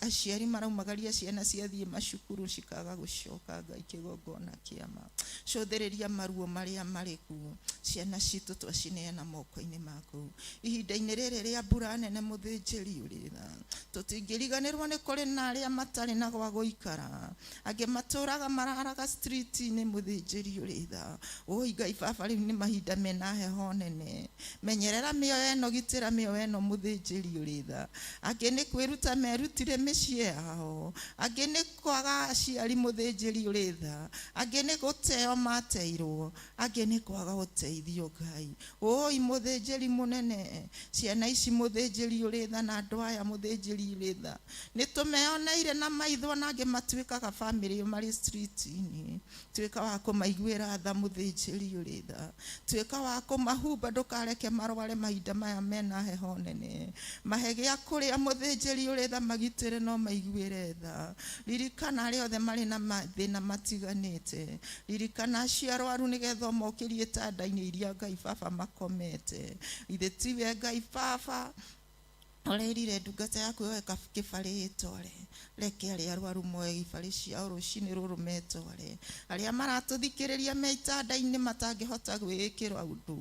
aciari maraumagaria ciana ciathiĩ macukuru cikaga gũcoka. Ngai kĩgongona kĩama, cũthĩrĩria maruo marĩa marĩ kuo, ciana citũ twacineana moko-inĩ maku ihinda-inĩ rĩrĩ rĩa mbura nene mũthĩnjĩri ũrĩ tha. Tũtingĩriganĩrwo nĩ kũrĩ na arĩa matarĩ na gwa gũikara, angĩ matũraga mararaga street-inĩ mũthĩnjĩri ũrĩ tha. Ũi Ngai baba, rĩu nĩ mahinda mena heho nene, menyerera mĩoyo ĩno, gitĩra mĩoyo ĩno mũthĩnjĩri ũrĩ tha. Angĩ nĩ kwĩruta merutire mĩciĩ yao, angĩ nĩ kwaga aciari mũthĩnjĩri ũrĩ tha, angĩ nĩ gũteo mateirwo, angĩ nĩ kwaga ũteithio Ngai. Ũi mũthĩnjĩri mũnene, ciana ici mũthĩnjĩri ũrĩ tha na andũ aya mũthĩnjĩri ũrĩ tha, nĩ tũmeoneire na maitho, na angĩ matuĩkaga bamĩrĩ marĩ street-inĩ. Tuĩka wa kũmaiguĩra tha mũthĩnjĩri ũrĩ tha, tuĩka wa kũmahumba, ndũkareke marware mahinda maya mena heho nene, mahe gĩa kũrĩa mũthĩnjĩri ũrĩ tha, magitĩre no maiguĩre tha. Ririkana arĩa othe marĩ na mathĩna matiganĩte, ririkana acio arwaru nĩgetha ũmokĩrie itanda-inĩ iria Ngai baba makomete. Ithe tiwe Ngai baba ũrĩrire ndungata yaku yoe kĩbarĩ ĩtware, reke arĩa arwaru moe ibarĩ ciao rũcinĩ rũrũ metware, arĩa maratũthikĩrĩria me itanda-inĩ matangĩhota gwĩĩkĩra ũndũ,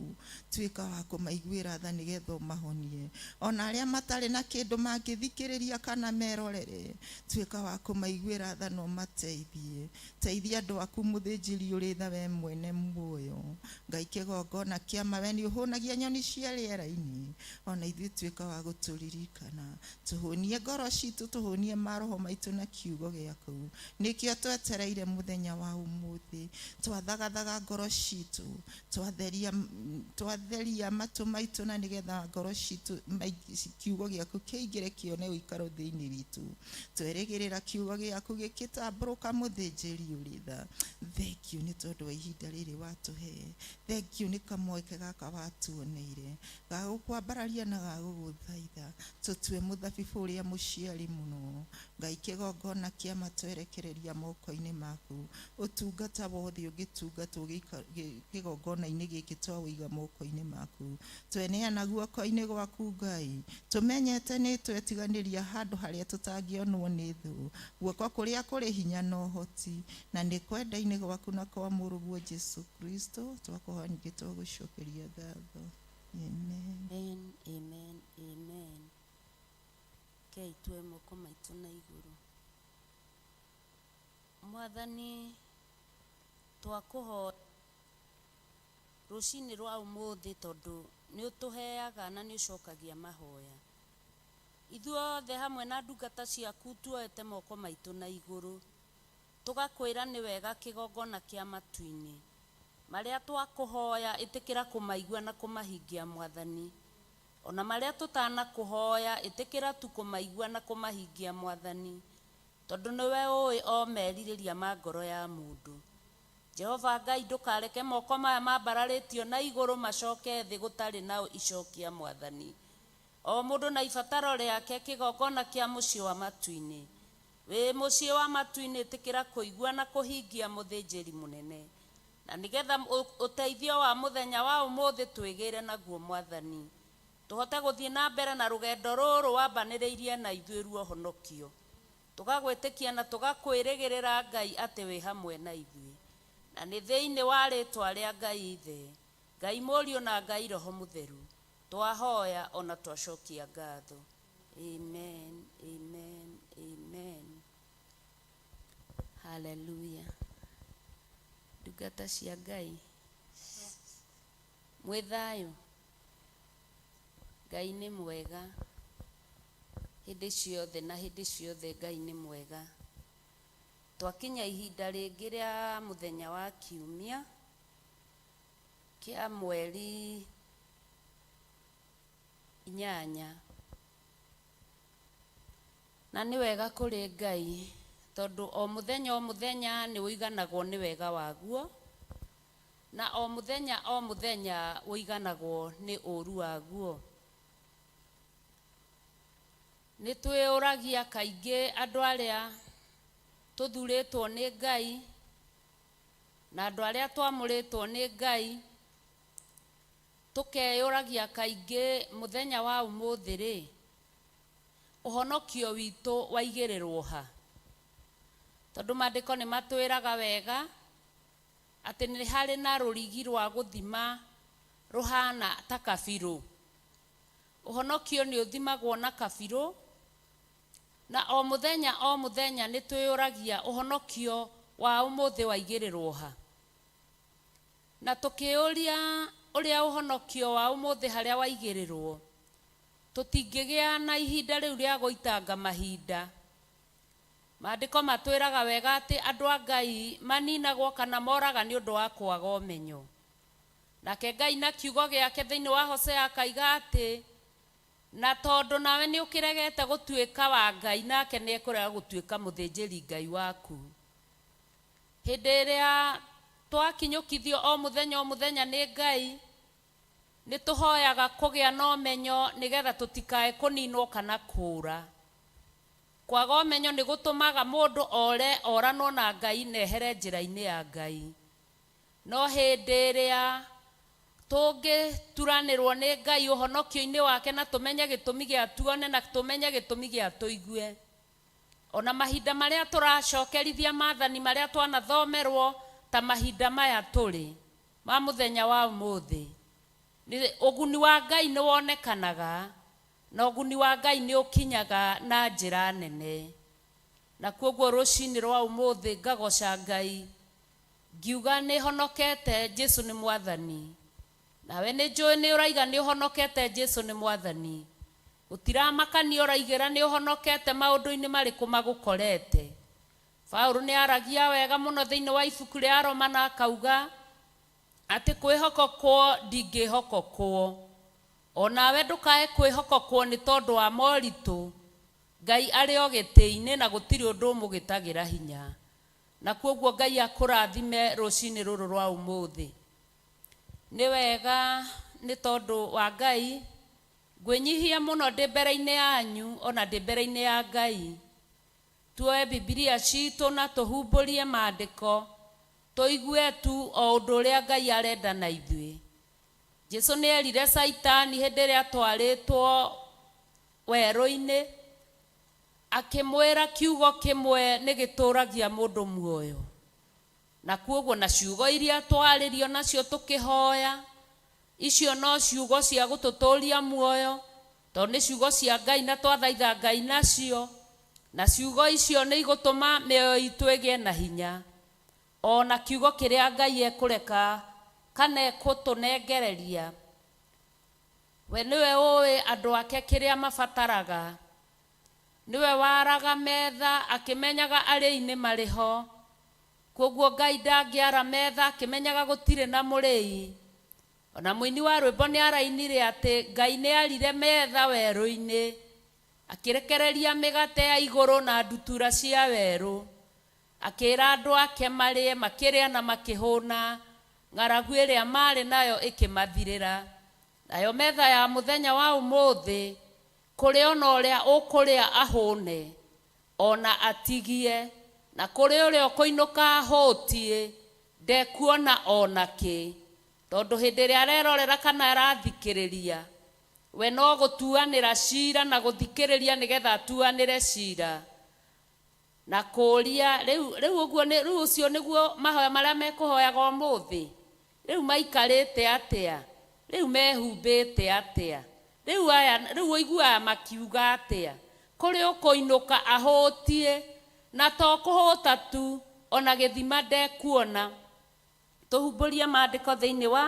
tuĩka wa kũmaiguĩra tha nĩgetha ũmahonie. Ona arĩa matarĩ na kĩndũ mangĩthikĩrĩria kana merorere, tuĩka wa kũmaiguĩra tha na ũmateithie. Teithia andũ aku mũthĩnjĩri ũrĩ tha, we mwene muoyo. Ngai kĩgongona kĩama, we nĩ ũhũnagia nyoni cia rĩera-inĩ, ona ithuĩ tuĩka wa gũtũririkana, tũhũnie ngoro citũ, tũhũnie maroho maitũ na kiugo gĩaku. Nĩkĩo twetereire mũthenya wa ũmũthĩ, twathagathaga ngoro citũ, twatheria matũ maitũ, na nĩgetha ngoro citũ kiugo gĩaku kĩingĩre kĩone ũikaro thĩinĩ witũ. Twerĩgĩrĩra kiugo gĩaku gĩkĩtambũrũka mũthĩnjĩri ũrĩ tha. Thank you nĩ tondũ wa ihinda rĩrĩ watũhe, thank you nĩ kamweke gaka watuoneire ga gũkwambararia na ga gũgũthaitha, tũtue mũthabibũ ũrĩa mũciari mũno. Ngai kĩgongona kĩama, twerekereria moko-inĩ maku, ũtungata wothe ũngĩtungatwo kĩgongona-inĩ gĩkĩ twaũiga moko-inĩ maku, tweneana guoko-inĩ gwaku Ngai, tũmenyete nĩ twetiganĩria handũ harĩa tũtangĩonwo nĩ thũ, guoko kũrĩa kũrĩ hinya na ũhoti, na nĩ kwenda-inĩ gwaku na kwa mũrũguo Jesu Kristo twakũhoya ningĩ twagũcokeria ngatho. Amen. Amen, amen, amen. Kei tuoe moko maitũ na igũrũ. Mwathani, twakũhoya Rũcinĩ rwa ũmũthĩ tondũ nĩ ũtũheaga na nĩ ũcokagia mahoya. Ithuothe hamwe na ndungata ciaku tuoete moko maitũ na igũrũ, tũgakwĩra nĩ wega kĩgongona kĩa matu-inĩ. Marĩa twakũhoya ĩtĩkĩra kũmaigua na kũmahingia Mwathani. Ona marĩa tũtanakũhoya ĩtĩkĩra tu kũmaigua na kũmahingia Mwathani, tondũ nĩwe ũĩ o merirĩria ma ngoro ya mũndũ. Jehova Ngai, ndũkareke moko maya mambararĩtio na igũrũ macoke thĩ gũtarĩ na icokia Mwathani. O mũndũ na ibataro rĩake kĩgongona kĩa mũciĩ wa matu-inĩ. Wĩ mũciĩ wa matu-inĩ ĩtĩkĩra kũigua na kũhingia mũthĩnjĩri mũnene. Na nĩgetha ũteithio wa mũthenya wa ũmũthĩ twĩgĩre naguo Mwathani. Tũhote gũthiĩ na mbere na rũgendo rũrũ wambanĩrĩirie na ithuĩ ruo ũhonokio. Tũgagwĩtĩkia na tũgakwĩrĩgĩrĩra Ngai atĩ wĩ hamwe na ithuĩ. Na nĩ thĩinĩ wa rĩtwa rĩa Ngai Ithe, Ngai Mũriũ na Ngai Roho Mũtheru, twahoya ona twacokia ngatho. Amen, amen, amen. Hallelujah. Ndungata cia Ngai, mwĩ thayũ? Ngai nĩ mwega hĩndĩ ciothe na hĩndĩ ciothe Ngai nĩ mwega. Twakinya ihinda rĩngĩ rĩa mũthenya wa kiumia kĩa mweri 8. Na nĩ wega kũrĩ Ngai tondũ o mũthenya o mũthenya nĩ ũiganagwo nĩ wega waguo, na o mũthenya o mũthenya ũiganagwo nĩ ũru waguo. Nĩ twĩũragia kaingĩ andũ arĩa tũthurĩtwo nĩ Ngai na andũ arĩa twamũrĩtwo nĩ Ngai, tũkeyũragia kaingĩ mũthenya wa ũmũthĩ rĩ, ũhonokio witũ waigĩrĩrwo ha? Tondũ maandĩko nĩ matwĩraga wega atĩ nĩ harĩ na rũrigi rwa gũthima rũhana ta kabirũ. Ũhonokio nĩ ũthimagwo na kabirũ, na o mũthenya o mũthenya nĩ twĩyũragia ũhonokio wa ũmũthĩ waigĩrĩrwo ha. Na tũkĩũria ũrĩa ũhonokio wa ũmũthĩ harĩa waigĩrĩrwo, tũtingĩgĩa na ihinda rĩu rĩa gũitanga mahinda. Maandĩko matwĩraga wega atĩ andũ a Ngai maninagwo kana moraga nĩ ũndũ wa kwaga ũmenyo. Nake Ngai na kiugo gĩake thĩinĩ wa Hosea akaiga atĩ na tondũ nawe nĩ ũkĩregete gũtuĩka wa Ngai, nake nĩ ekũrega gũtuĩka mũthĩnjĩri Ngai waku. Hĩndĩ ĩrĩa twakinyũkithio o mũthenya o mũthenya nĩ Ngai, nĩ tũhoyaga kũgĩa na ũmenyo nĩgetha tũtikae kũninwo kana kũũra. Kwaga ũmenyo nĩ gũtũmaga mũndũ ore oranwo na Ngai na ehere njĩra-inĩ ya Ngai. No hĩndĩ ĩrĩa tũngĩturanĩrwo nĩ Ngai ũhonokio-inĩ wake na tũmenye gĩtũmi gĩa tuone na tũmenye gĩtũmi gĩa tũigue, ona mahinda marĩa tũracokerithia maathani marĩa twanathomerwo ta mahinda maya tũrĩ ma mũthenya wa ũmũthĩ, ũguni wa Ngai nĩ wonekanaga na ũguni wa Ngai nĩ ũkinyaga na njĩra nene. Na koguo rũcinĩ rwa ũmũthĩ ngagoca Ngai ngiuga nĩ honokete, Jesu nĩ mwathani. Nawe nĩ njũĩ nĩ ũraiga nĩ ũhonokete, Jesu nĩ mwathani. Gũtiramakania ũraigĩra nĩ ũhonokete maũndũ-inĩ marĩkũ magũkorete. Paũlũ nĩ aragia wega mũno thĩinĩ wa ibuku rĩa Roma na akauga atĩ kwĩhokokwo ndingĩhokokwo. Onawe ndũkae kwĩhokokwo nĩ tondũ wa moritũ, Ngai arĩ o gĩtĩ-inĩ na gũtirĩ ũndũ ũmũgĩtagĩra hinya. Na koguo Ngai akũrathime rũcinĩ rũrũ rwa ũmũthĩ. Nĩ wega nĩ tondũ wa Ngai ngwĩnyihia mũno ndĩ mbere-inĩ yanyu ona ndĩ mbere-inĩ ya Ngai. Tuoe Bibilia citũ na tũhumbũrie maandĩko, tũigue tu o ũndũ ũrĩa Ngai arenda na ithuĩ. Jesu nĩ erire Caitani hĩndĩ ĩrĩa atwarĩtwo werũ-inĩ, akĩmwĩra kiugo kĩmwe nĩ gĩtũragia mũndũ muoyo. Na koguo na ciugo iria twarĩrio nacio tũkĩhoya, icio no ciugo cia gũtũtũria muoyo, tondũ nĩ ciugo cia Ngai na twathaitha Ngai nacio, na ciugo icio nĩ igũtũma mĩoyo itũ ĩgĩe na hinya. Ona kiugo kĩrĩa Ngai ekũreka Kana ekũtũnengereria. We nĩwe ũĩ andũ ake kĩrĩa mabataraga. Nĩwe waraga metha akĩmenyaga arĩi nĩ marĩ ho. Koguo Ngai ndangĩara metha akĩmenyaga gũtirĩ na mũrĩi. Ona mũini wa rwĩmbo nĩ arainire atĩ Ngai nĩ arire metha werũ-inĩ, akĩrekereria mĩgate ya igũrũ na ndutura cia werũ. Akĩra andũ ake marĩe, makĩrĩa na makĩhũna, ng'aragu ĩrĩa marĩ nayo ĩkĩmathirĩra. Nayo metha ya mũthenya wa ũmũthĩ, kũrĩ ona ũrĩa ũkũrĩa ahũne, ona atigie, na kũrĩ ũrĩa ũkũinũka ahũtiĩ, ndekuona ona kĩ. Tondũ hĩndĩ ĩrĩa arerorera kana arathikĩrĩria, we no gũtuanĩra cira na gũthikĩrĩria nĩgetha atuanĩre cira. Na kũũria rĩu rĩu ũguo nĩ rĩu ũcio nĩguo mahoya marĩa mekũhoyaga ũmũthĩ. Rĩu maikarĩte atĩa? Rĩu mehumbĩte atĩa? Rĩu aya rĩu ũiguaga makiuga atĩa? Kũrĩ ũkũinũka ahũtiĩ, na to kũhũta tu, ona gĩthima ndekuona. Tũhumbũrie maandĩko thĩinĩ wa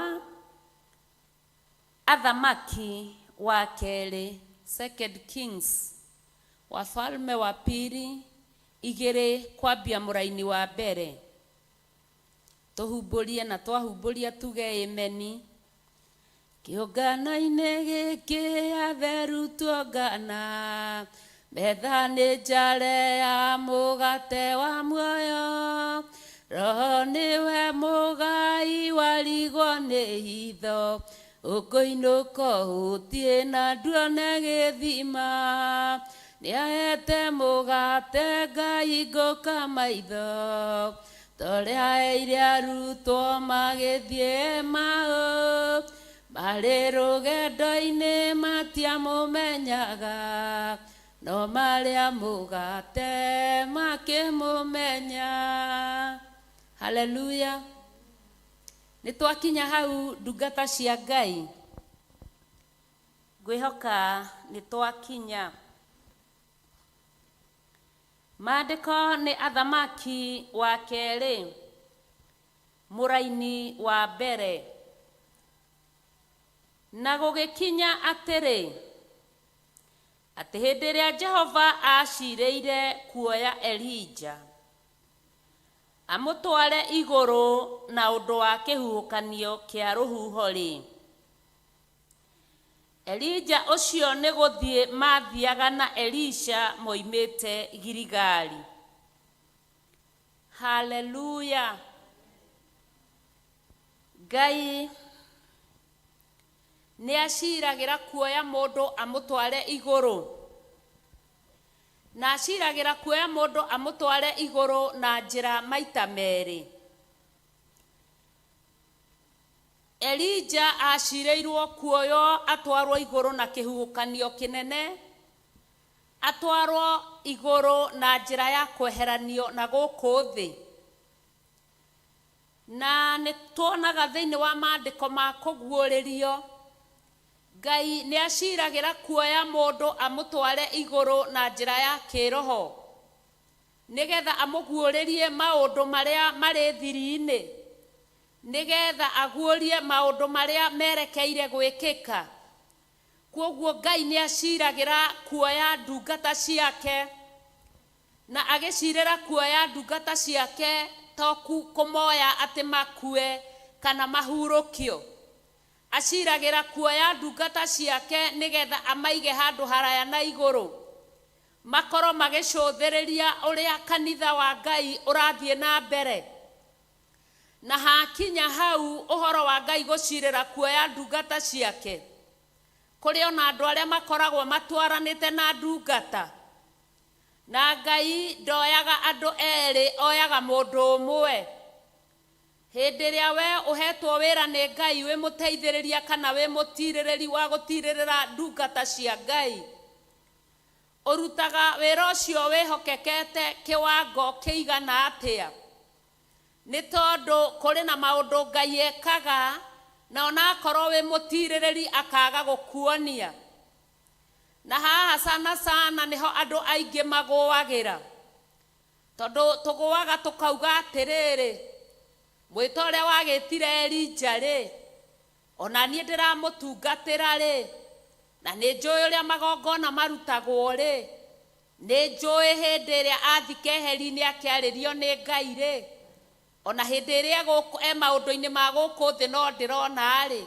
Athamaki wa kerĩ, Second Kings, Wafalme wa pili, igĩrĩ kwambia mũraini wa mbere. Tũhumbũrie na twahumbũria tuge ĩmeni. Kĩũngano-inĩ gĩkĩ atheru tuongana, metha nĩ njare ya mũgate wa muoyo. Roho nĩwe mũgai warigwo nĩ hitho, ũkũinũka ũhũtiĩ na nduone gĩthima. Nĩahete mũgate Ngai ngũka maitho, torĩa heire arutwo magĩthiĩ Emau. Marĩ rũgendo-inĩ matiamũmenyaga, no marĩa mũgate makĩmũmenya. Haleluya. Nĩ twakinya hau ndungata cia Ngai. Ngwĩhoka nĩ twakinya. Maandĩko nĩ Athamaki wa kerĩ, mũraini wa mbere. Na gũgĩkinya atĩrĩ, atĩ hĩndĩ ĩrĩa Jehova acirĩire kuoya Elija, amũtware igũrũ na ũndũ wa kĩhuhũkanio kĩa rũhuho-rĩ, Elija ũcio nĩ gũthiĩ maathiaga na Elisha moimĩte Giligali. Haleluya! Ngai nĩ aciragĩra kuoya mũndũ amũtware igũrũ. Na aciragĩra kuoya mũndũ amũtware igũrũ na njĩra maita merĩ. Elija acirĩirwo kuoywo atwarwo igũrũ na kĩhuhũkanio kĩnene, atwarwo igũrũ na njĩra ya kweheranio na gũkũ thĩ. Na nĩ tuonaga thĩinĩ wa maandĩko ma kũguũrĩrio, Ngai nĩ aciragĩra kuoya mũndũ amũtware igũrũ na njĩra ya kĩroho, nĩgetha amũguũrĩrie maũndũ marĩa marĩ thiri-inĩ, nĩgetha aguũrie maũndũ marĩa merekeire gwĩkĩka. Kwoguo Ngai nĩ aciragĩra kuoya ndungata ciake, na agĩcirĩra kuoya ndungata ciake to kũmoya atĩ makue kana mahurũkio. Aciragĩra kuoya ndungata ciake nĩgetha amaige handũ haraya na igũrũ, makorwo magĩcũthĩrĩria ũrĩa kanitha wa Ngai ũrathiĩ na mbere. Na hakinya hau ũhoro wa Ngai gũcirĩra kuoya ndungata ciake, kũrĩ ona andũ arĩa makoragwo matwaranĩte na ndungata. Na Ngai ndoyaga andũ erĩ, oyaga mũndũ ũmwe. Hĩndĩ ĩrĩa we ũhetwo wĩra nĩ Ngai wĩ mũteithĩrĩria kana wĩ mũtirĩrĩri wa gũtirĩrĩra ndungata cia Ngai, ũrutaga wĩra ũcio wĩhokekete kĩwango kĩigana atĩa? Nĩ tondũ kũrĩ na maũndũ Ngai ekaga na onakorwo wĩ mũtirĩrĩri akaga gũkuonia. Na haha sana sana nĩho andũ aingĩ magũagĩra. Tondũ tũgũaga tũkauga atĩrĩrĩ, Mwĩto ũrĩa wagĩtire Elija rĩ, ona niĩ ndĩramũtungatĩra rĩ, na nĩ njũĩ ũrĩa magongona marutagwo rĩ, nĩ njũĩ hĩndĩ ĩrĩa athi keheri-inĩ akĩarĩrio nĩ Ngai rĩ, ona hĩndĩ ĩrĩa gũkũ e maũndũ-inĩ ma gũkũ thĩ no ndĩrona rĩ,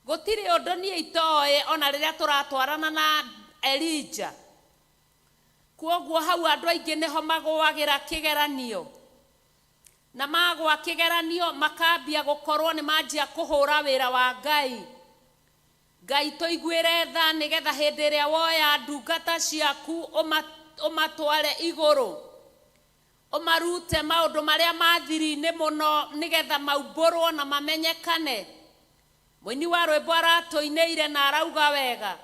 gũtirĩ ũndũ niĩ itoĩ ona rĩrĩa tũratwarana na Elija. Kwoguo hau andũ aingĩ nĩho magũagĩra kĩgeranio, na magwa kĩgeranio makambia gũkorwo nĩ manjia kũhũra wĩra wa Ngai. Ngai tũiguĩre tha nĩgetha hĩndĩ ĩrĩa woya ndungata ciaku ũmatware igũrũ, ũmarute maũndũ marĩa mathiri-inĩ mũno nĩgetha maumbũrwo na mamenyekane. Mũini wa rwĩmbo aratũinĩire na arauga wega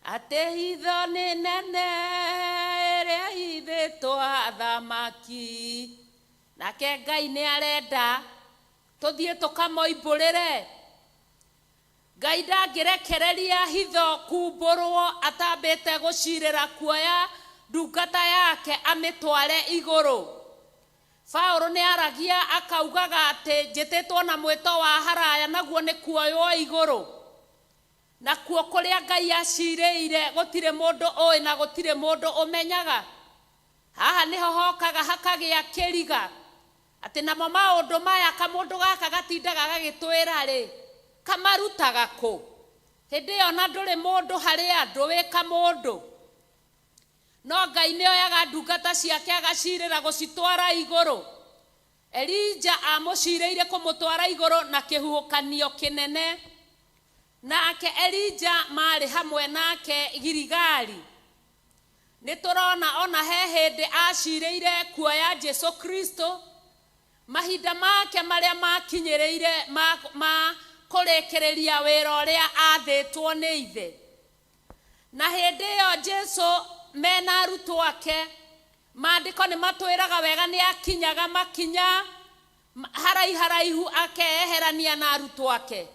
atĩ hitho nĩ nene ĩrĩa ithĩtwo athamaki, nake Ngai nĩ arenda tũthiĩ tũkamoimbũrĩre. Ngai ndangĩrekereria hitho kumbũrwo atambĩte gũcirĩra kuoya ndungata yake amĩtware igũrũ. Paũlũ nĩ aragia akaugaga atĩ njĩtĩtwo na mwĩto wa haraya naguo nĩ kuoywo igũrũ, nakuo kũrĩa Ngai acirĩire gũtirĩ mũndũ ũĩ na gũtirĩ mũndũ ũmenyaga. Haha nĩho hokaga hakagĩa kĩriga atĩ namo maũndũ maya kamũndũ gaka gatindaga gagĩtwĩra rĩ, kamarutaga kũ? Hĩndĩ ĩyo na ndũrĩ mũndũ harĩ andũ, wĩ kamũndũ. No Ngai nĩ oyaga ndungata ciake agacirĩra gũcitwara igũrũ. Elija amũcirĩire kũmũtwara igũrũ na kĩhuhũkanio kĩnene. Nake Elija marĩ hamwe nake Giligali. Nĩ tũrona ona he hĩndĩ acirĩire kuoya Jesu Kristo, mahinda make marĩa makinyĩrĩire ma kũrĩkĩrĩria wĩra ũrĩa athĩtwo nĩ ithe. Na hĩndĩ ĩyo Jesu mena arutwo ake, maandĩko nĩ matwĩraga wega nĩ akinyaga makinya haraiharaihu akeeherania na arutwo ake.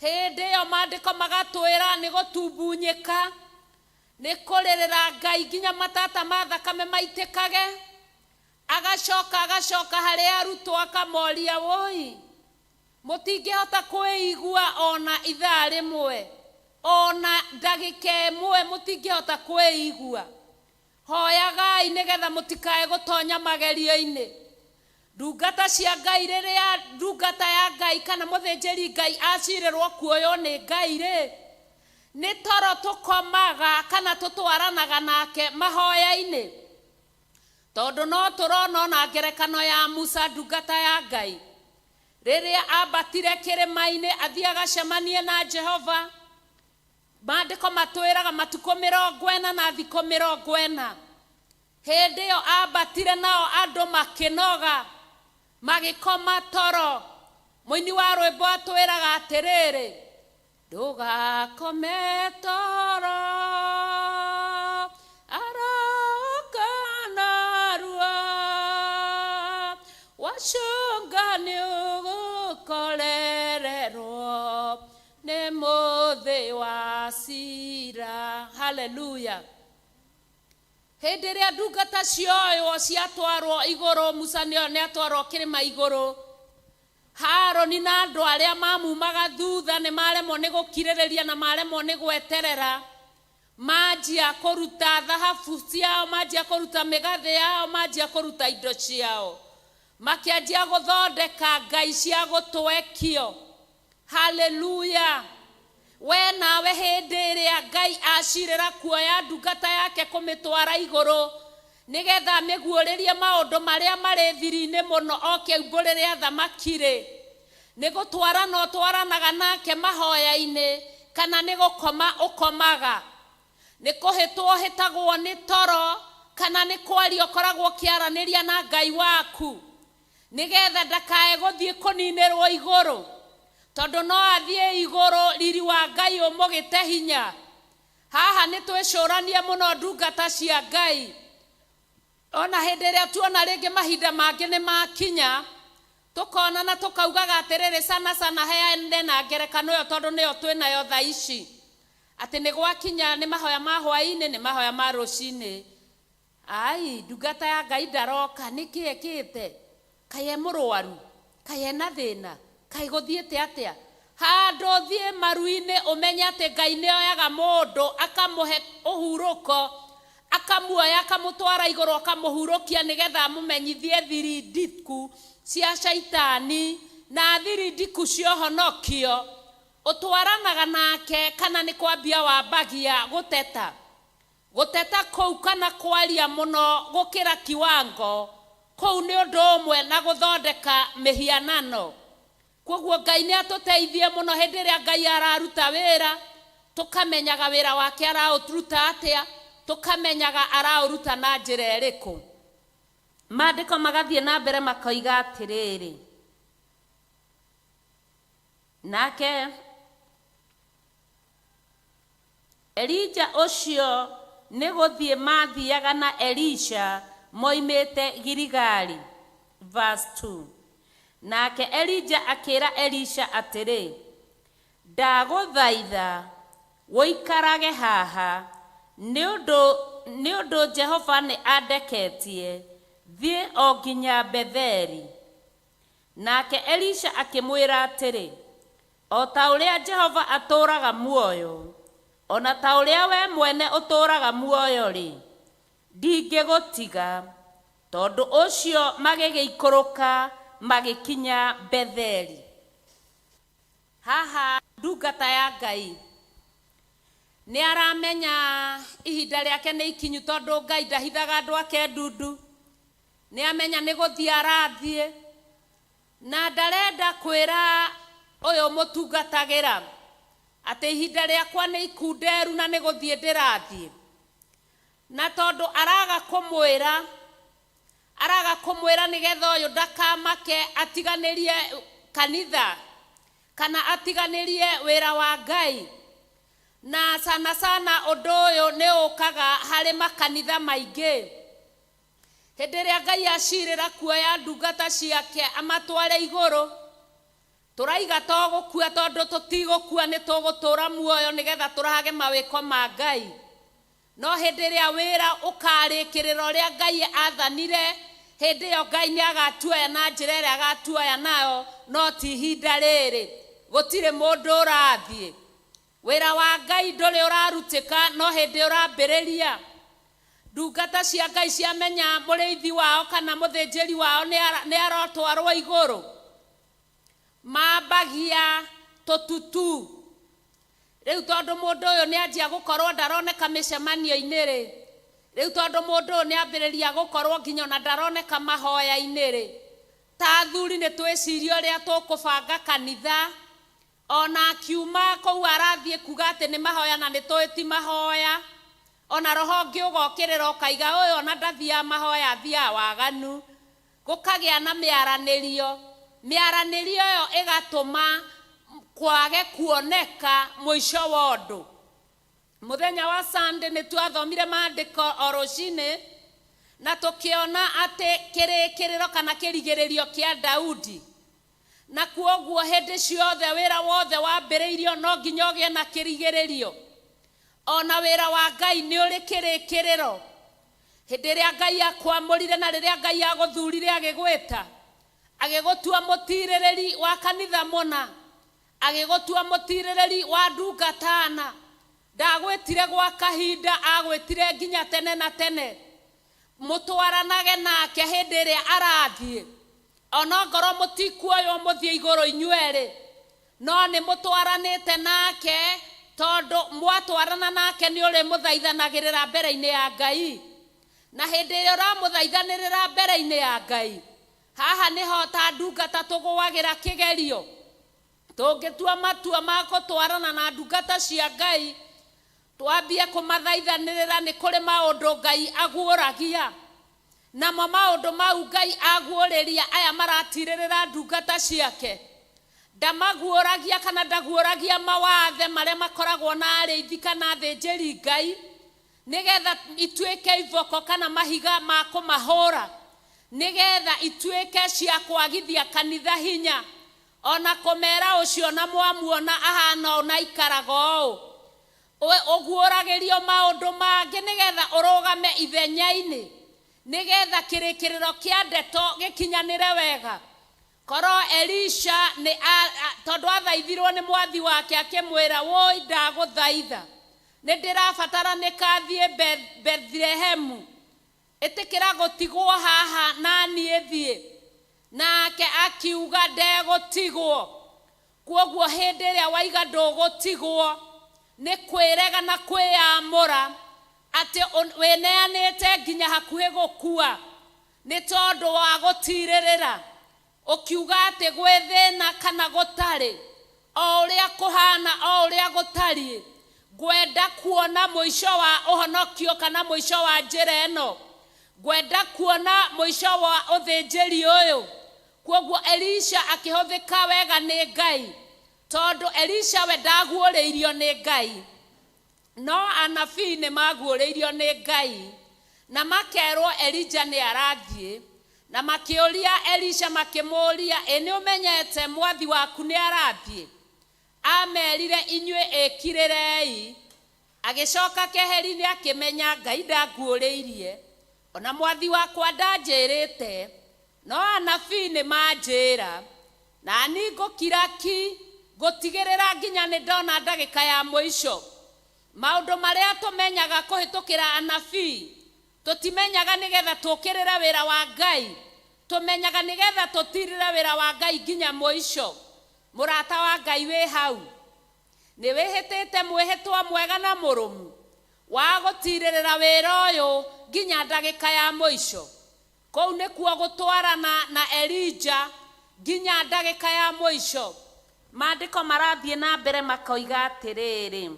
Hĩndĩ ĩyo maandĩko magatwĩra nĩ gũtumbunyĩka, nĩ kũrĩrĩra Ngai nginya matata ma thakame maitĩkage. Agacoka agacoka harĩ arutwo akamoria, woi, mũtingĩhota kwĩigua ona ithaa rĩmwe, ona ndagĩka ĩmwe mũtingĩhota kwĩigua. Hoyagai nĩgetha mũtikae gũtonya magerio-inĩ. Ndungata cia Ngai, rĩrĩa ndungata ya Ngai kana mũthĩnjĩri Ngai acirĩrwo kuoywo nĩ Ngai rĩ, nĩ toro tũkomaga kana tũtwaranaga nake mahoya-inĩ. Tondũ no tũrona ona ngerekano ya Musa ndungata ya Ngai, rĩrĩa ambatire kĩrĩma-inĩ athiĩ agacemanie na Jehova, maandĩko matwĩraga matukũ 40 na thikũ 40. Hĩndĩ ĩyo ambatire nao andũ makĩnoga, magĩkoma toro. Mũini wa rwĩmbo atwĩraga atĩrĩrĩ, ndũgakome toro, aroka narua, wacũnga nĩ ũgũkorererwo nĩ mũthĩ wa cira. Haleluya. Hĩndĩ ĩrĩa ndungata cioywo ciatwarwo igũrũ, Musa nĩ atwarwo kĩrĩma igũrũ, Harũni na andũ arĩa mamumaga thutha nĩ maremwo nĩ gũkirĩrĩria na maremwo nĩ gweterera, manjia kũruta thahabu ciao, manjia kũruta mĩgathĩ yao, manjia kũruta indo ciao, makĩanjia gũthondeka ngai cia gũtwekio. Haleluya. We nawe hĩndĩ ĩrĩa Ngai acirĩra kuoya ndungata yake kũmĩtwara igũrũ nĩgetha amĩguũrĩrie maũndũ marĩa marĩ thiri-inĩ mũno oke aumbũrĩre athamaki rĩ, nĩ gũtwarana ũtwaranaga nake mahoya-inĩ kana nĩ gũkoma ũkomaga, nĩ kũhĩtwo ũhĩtagwo nĩ toro kana nĩ kwaria ũkoragwo ũkĩaranĩria na Ngai waku nĩgetha ndakae gũthiĩ kũninĩrwo igũrũ, tondũ no athiĩ igũrũ riri wa Ngai ũmũgĩte hinya. Haha nĩ twĩcũranie mũno ndungata cia Ngai. Ona hĩndĩ ĩrĩa tuona rĩngĩ mahinda mangĩ nĩ makinya, tũkona na tũkaugaga atĩrĩrĩ, sana sana heane na ngerekano ĩyo tondũ nĩyo twĩnayo thaa ici, atĩ nĩ gwakinya nĩ mahoya ma hwaĩ-inĩ, nĩ mahoya ma rũcinĩ. Ai, ndungata ya Ngai ndaroka, nĩkĩ ekĩte? Kaĩ e mũrwaru? Kaĩ ena thĩna? Kaĩ gũthiĩte atĩa? Handũ ũthiĩ maru-inĩ ũmenye atĩ Ngai nĩ oyaga mũndũ akamũhe ũhurũko, akamuoya akamũtwara igũrũ akamũhurũkia nĩgetha amũmenyithie thiri ndiku cia caitani na thiri ndiku cia ũhonokio. Ũtwaranaga nake kana nĩ kwambia wambagia gũteta? Gũteta kũu kana kwaria mũno gũkĩra kiwango kũu nĩ ũndũ ũmwe na gũthondeka mĩhianano. Kwoguo Ngai nĩ atũteithie mũno hĩndĩ ĩrĩa Ngai araruta wĩra, tũkamenyaga wĩra wake araũruta atĩa, tũkamenyaga araũruta na njĩra ĩrĩkũ. Maandĩko magathiĩ na mbere makoiga atĩrĩrĩ, nake Elija ũcio nĩ gũthiĩ maathiaga na Elisha moimĩte Giligali. Verse 2. Nake Elija akĩra Elisha atĩrĩ, ndagũthaitha ũikarage haha, nĩ ũndũ Jehova nĩ andeketie thiĩ o nginya Betheli. Nake Elisha akĩmwĩra atĩrĩ, o ta ũrĩa Jehova atũũraga muoyo, o na ta ũrĩa we mwene ũtũũraga muoyo-rĩ, ndingĩgũtiga. Tondũ ũcio magĩgĩikũrũka magĩkinya Betheli. Haha ndungata ya Ngai nĩ aramenya ihinda rĩake nĩ ikinyu, tondũ Ngai ndahithaga andũ ake ndundu. Nĩ amenya nĩ gũthiĩ arathiĩ, na ndarenda kwĩra ũyũ mũtungatagĩra atĩ ihinda rĩakwa nĩ ikunderu na nĩ gũthiĩ ndĩrathiĩ. Na tondũ araga kũmwĩra nĩgetha ũyũ ndakamake atiganĩrie kanitha kana atiganĩrie wĩra wa Ngai. Na sana sana ũndũ ũyũ nĩ ũkaga harĩ makanitha maingĩ. Hĩndĩ ĩrĩa Ngai acirĩra kuoya ndungata ciake amatware igũrũ, tũraiga to gũkua, tondũ tũtigũkua nĩ tũgũtũũra muoyo nĩgetha tũrahage mawĩko ma Ngai. No hĩndĩ ĩrĩa wĩra ũkarĩkĩrĩra ũrĩa Ngai aathanire, hĩndĩ ĩyo Ngai nĩ agatuoya na njĩra ĩrĩa agatuoya nayo, no ti ihinda rĩrĩ. Gũtirĩ mũndũ ũrathiĩ. Wĩra wa Ngai ndũrĩ ũrarutĩka, no hĩndĩ ũrambĩrĩria. Ndungata cia Ngai ciamenya mũrĩithi wao kana mũthĩnjĩri wao nĩ arotwarwo igũrũ, mambagia tũtutu. Rĩu tondũ mũndũ ũyũ nĩ anjia gũkorwo ndaroneka mĩcemanio-inĩ rĩ, rĩu tondũ mũndũ ũyũ nĩ ambĩrĩria gũkorwo nginya ona ndaroneka mahoya-inĩ rĩ, ta athuri nĩ twĩcirie ũrĩa tũkũbanga kanitha. Ona akiuma kũu arathiĩ kuga atĩ nĩ mahoya na nĩ tũĩ ti mahoya. Ona roho ũngĩ ũgokĩrĩra ũkaiga ũyũ ona ndathiaga mahoya, athiaga waganu. Gũkagĩa na mĩaranĩrio. Mĩaranĩrio ĩyo ĩgatũma kwage kuoneka mũico wa ũndũ. Mũthenya wa Sunday nĩ twathomire maandĩko o rũcinĩ na tũkĩona atĩ kĩrĩkĩrĩro kana kĩrigĩrĩrio kĩa Daudi. Na kwoguo hĩndĩ ciothe wĩra wothe wambĩrĩirio no nginya ũgĩe na kĩrigĩrĩrio. Ona wĩra wa Ngai nĩ ũrĩ kĩrĩkĩrĩro. Hĩndĩ ĩrĩa Ngai akwamũrire na rĩrĩa Ngai agũthurire agĩgwĩta, agĩgũtua mũtirĩrĩri wa kanitha mũna, agĩgũtua mũtirĩrĩri wa ndungatana, ndagwĩtire gwa kahinda, agwĩtire nginya tene na tene. Mũtwaranage nake hĩndĩ ĩrĩa arathiĩ. Ona ngorwo mũtikuoywo mũthiĩ igũrũ inyuerĩ, no nĩ mũtwaranĩte nake, tondũ mwatwarana nake nĩ ũrĩ mũthaithanagĩrĩra mbere-inĩ ya Ngai. Na hĩndĩ ĩrĩa ũramũthaithanĩrĩra mbere-inĩ ya Ngai, haha nĩho ta ndungata tũgũagĩra kĩgerio. Tũngĩtua matua ma gũtwarana na ndungata cia Ngai, twambie kũmathaithanĩrĩra, nĩ kũrĩ maũndũ Ngai aguũragia. Namo maũndũ mau Ngai aguũrĩria aya maratirĩrĩra ndungata ciake, ndamaguũragia kana ndaguũragia mawathe marĩa makoragwo na arĩithi kana athĩnjĩri Ngai, nĩgetha ituĩke iboko kana mahiga ma kũmahũra, nĩgetha ituĩke cia kwagithia kanitha hinya. Ona kũmera ũcio na mwamuona ahana ũũ na ikaraga ũũ. Ũguũragĩrio maũndũ mangĩ nĩgetha ũrũgame ithenya-inĩ, nĩgetha kĩrĩkĩrĩro kĩa ndeto gĩkinyanĩre wega. Korwo Elisha nĩ tondũ athaithirwo nĩ mwathi wake akĩmwĩra, woi ndagũthaitha, nĩ ndĩrabatara nĩka thiĩ Bethlehemu, ĩtĩkĩra gũtigwo haha na niĩ thiĩ. Nake akiuga ndegũtigwo. Kwoguo hĩndĩ ĩrĩa waiga ndũgũtigwo, nĩ kwĩrega na kwĩyamũra atĩ wĩneanĩte nginya hakuhĩ gũkua nĩ tondũ wa gũtirĩrĩra, ũkiuga atĩ gwĩ thĩna kana gũtarĩ, o ũrĩa kũhana, o ũrĩa gũtariĩ, ngwenda kuona mũico wa ũhonokio kana mũico wa njĩra ĩno, ngwenda kuona mũico wa ũthĩnjĩri ũyũ. Kwoguo Elisha akĩhũthĩka wega nĩ Ngai, tondũ Elisha we ndaguũrĩirio nĩ Ngai, no anabii nĩ maguũrĩirio nĩ Ngai na makerwo Elija nĩ arathiĩ, na makĩũria Elisha, makĩmũũria, ĩ nĩ ũmenyete mwathi waku nĩ arathiĩ? Amerire, inyuĩ ĩkirĩrei. Agĩcoka keheri-inĩ akĩmenya Ngai ndanguũrĩirie, ona mwathi wakwa ndanjĩrĩte, no anabii nĩ manjĩra, na ni ngũkira ki gũtigĩrĩra nginya nĩ ndona ndagĩka ya mũico. Maũndũ marĩa tũmenyaga kũhĩtũkĩra anabii, tũtimenyaga nĩgetha tũkĩrĩre wĩra wa Ngai, tũmenyaga nĩgetha tũtirĩre wĩra wa Ngai nginya mũico. Mũrata wa Ngai wĩ hau, nĩ wĩhĩtĩte mwĩhĩtwa mwega na mũrũmu wa gũtirĩrĩra wĩra ũyũ nginya ndagĩka ya mũico. Kũu nĩkuo gũtwarana na Elija nginya ndagĩka ya mũico. Maandĩko marathiĩ na mbere makoiga atĩrĩrĩ,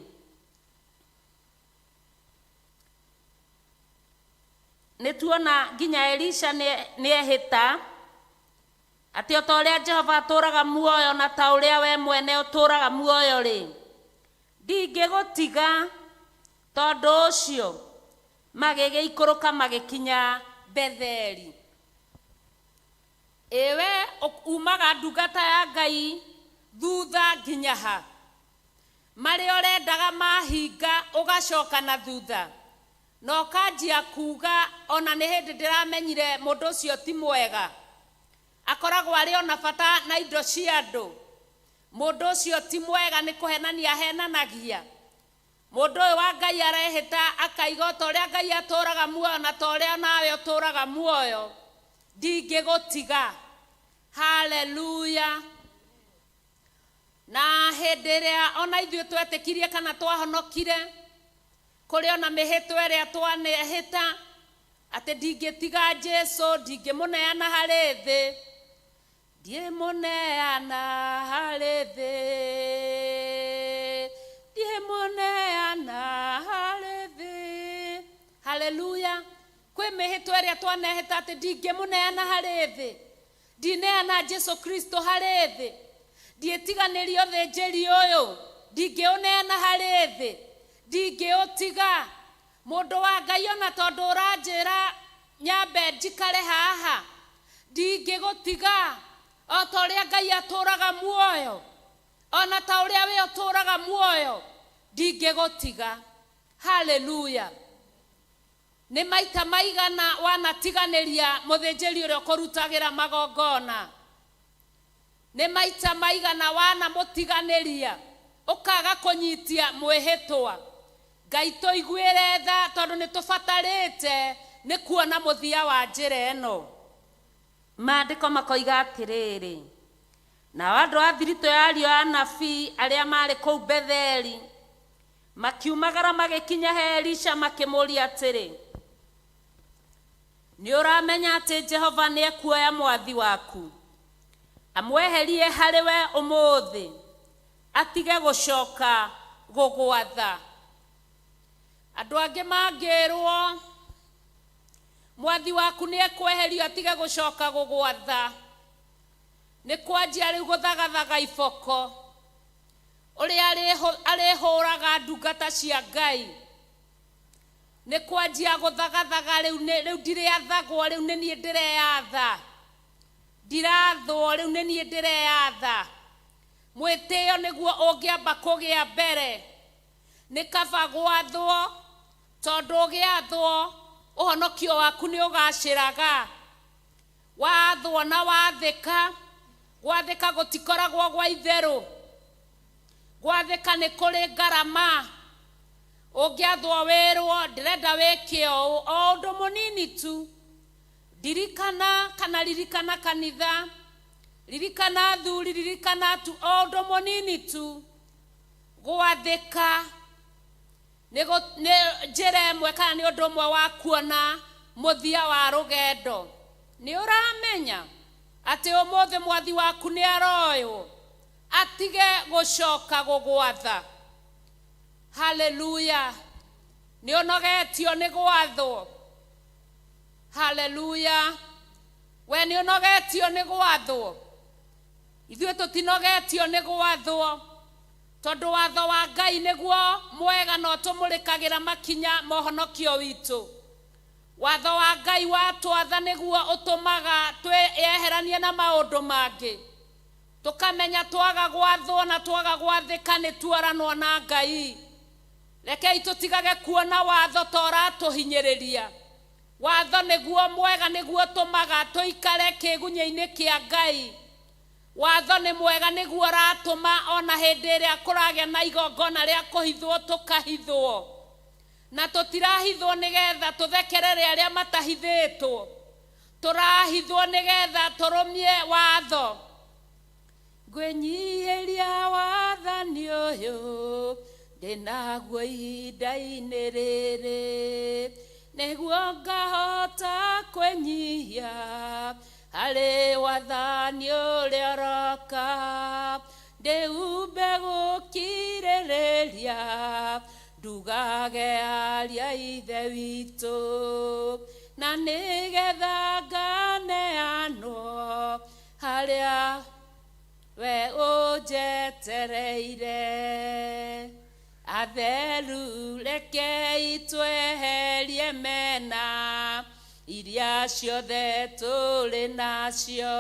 nĩ tuona nginya Elisha nĩ ehĩta atĩ o ta ũrĩa Jehova atũũraga muoyo na ta ũrĩa we mwene ũtũũraga muoyo rĩ, ndingĩgũtiga. Tondũ ũcio magĩgĩikũrũka magĩkinya Betheli. Ĩwe umaga ndungata ya Ngai thutha nginya ha? Marĩa ũrendaga mahinga ũgacoka na thutha, na ũkanjia kuga ona nĩ hĩndĩ ndĩramenyire mũndũ ũcio ti mwega, akoragwo arĩ ona bata na indo cia andũ, mũndũ ũcio ti mwega, nĩ kũhenania ahenanagia. Mũndũ ũyũ wa Ngai arehĩta akaiga o ta ũrĩa Ngai atũũraga muoyo na ta ũrĩa nawe ũtũũraga muoyo, ndingĩgũtiga. Haleluya. Na hĩndĩ ĩrĩa ona ithuĩ twetĩkirie kana twahonokire, kũrĩ ona mĩhĩtwa ĩrĩa twanehĩta atĩ ndingĩtiga Jesu, ndingĩmũneana harĩ thĩ, ndiĩmũneana harĩ thĩ, ndiĩmũneana harĩ thĩ. Haleluya. Kwĩ mĩhĩtwa ĩrĩa twanehĩta atĩ ndingĩmũneana harĩ thĩ, ndineana Jesu Kristo harĩ thĩ, ndiĩtiganĩria ũthĩnjĩri ũyũ, ndingĩũneana harĩ thĩ, ndingĩũtiga. Mũndũ wa Ngai ona tondũ ũranjĩra nyambe njikare haha, ndingĩgũtiga. O ta ũrĩa Ngai atũũraga muoyo, ona ta ũrĩa we ũtũũraga muoyo, ndingĩgũtiga. Haleluya. Nĩ maita maigana wanatiganĩria mũthĩnjĩri ũrĩa ũkũrutagĩra magongona? Nĩ maita maigana wanamũtiganĩria ũkaga kũnyitia mwĩhĩtwa? Ngai tũiguĩre tha, tondũ nĩ tũbatarĩte nĩ kuona mũthia wa njĩra ĩno. Maandĩko makoiga atĩrĩrĩ, nao andũ a thiritũ ya ariũ a anabii arĩa marĩ kũu Betheli makiumagara magĩkinya he Elisha makĩmũũria atĩrĩ, nĩ ũramenya atĩ Jehova nĩ ekuoya mwathi waku amweherie harĩ we ũmũthĩ, atige gũcoka gũgwatha? Andũ angĩ mangĩrwo mwathi waku nĩ ekweherio atige gũcoka gũgwatha, nĩ kwanjia rĩu gũthagathaga iboko ũrĩa arĩhũraga ndungata cia Ngai, nĩ kwanjia gũthagathaga rĩu, rĩu ndirĩathagwo, rĩu nĩ niĩ ndĩreyatha, ndirathwo, rĩu nĩ niĩ ndĩreyatha. Mwĩtĩo nĩguo ũngĩamba kũgĩa mbere. Nĩ kaba gwathwo, tondũ ũgĩathwo ũhonokio waku nĩ ũgacĩraga. Wathwo na wathĩka, Gwathĩka gũtikoragwo gwa itherũ. Gwathĩka nĩ kũrĩ ngarama. Ũngĩathwo wĩrwo ndĩrenda wĩke ũũ, o ũndũ mũnini tu. Ndirikana kana ririkana kanitha, ririkana athuri, ririkana tu, o ũndũ mũnini tu. Gwathĩka nĩ njĩra ĩmwe kana nĩ ũndũ ũmwe wa kuona mũthia wa rũgendo. Nĩ ũramenya atĩ ũmũthĩ mwathi waku nĩ aroywo atige gũcoka gũgwatha. Haleluya. Nĩ ũnogetio nĩ gwathwo. Haleluya. We nĩ ũnogetio nĩ gwathwo. Ithuĩ tũtinogetio nĩ gwathwo, tondũ watho wa Ngai nĩguo mwega na ũtũmũrĩkagĩra makinya ma ũhonokio witũ. Watho wa Ngai watwatha nĩguo ũtũmaga twĩyeheranie na maũndũ mangĩ, tũkamenya twaga gwathwo na twaga gwathĩka nĩ tuoranwo na Ngai. Rekei tũtigage kuona watho ta ũratũhinyĩrĩria. Watho nĩguo mwega, nĩguo ũtũmaga tũikare kĩgunyĩ-inĩ kĩa Ngai. Watho nĩ mwega, nĩguo ũratũma ona hĩndĩ ĩrĩa kũragĩa na igongona rĩa kũhithwo tũkahithwo. Na tũtirahithwo nĩgetha tũthekerere arĩa matahithĩtwo, tũrahithwo nĩgetha tũrũmie watho. Ngwĩnyihĩria wathani ũyũ ndĩnaguo ihinda-inĩ rĩrĩ, nĩguo ngahota kwĩnyihia harĩ wathani ũrĩa ũroka. Ndĩhumbe gũkirĩrĩria ndugage aria Ithe witũ, na nĩgetha nganeanwo harĩa we ũnjetereire. Atheru rekei tweherie mena iria ciothe tũrĩ nacio,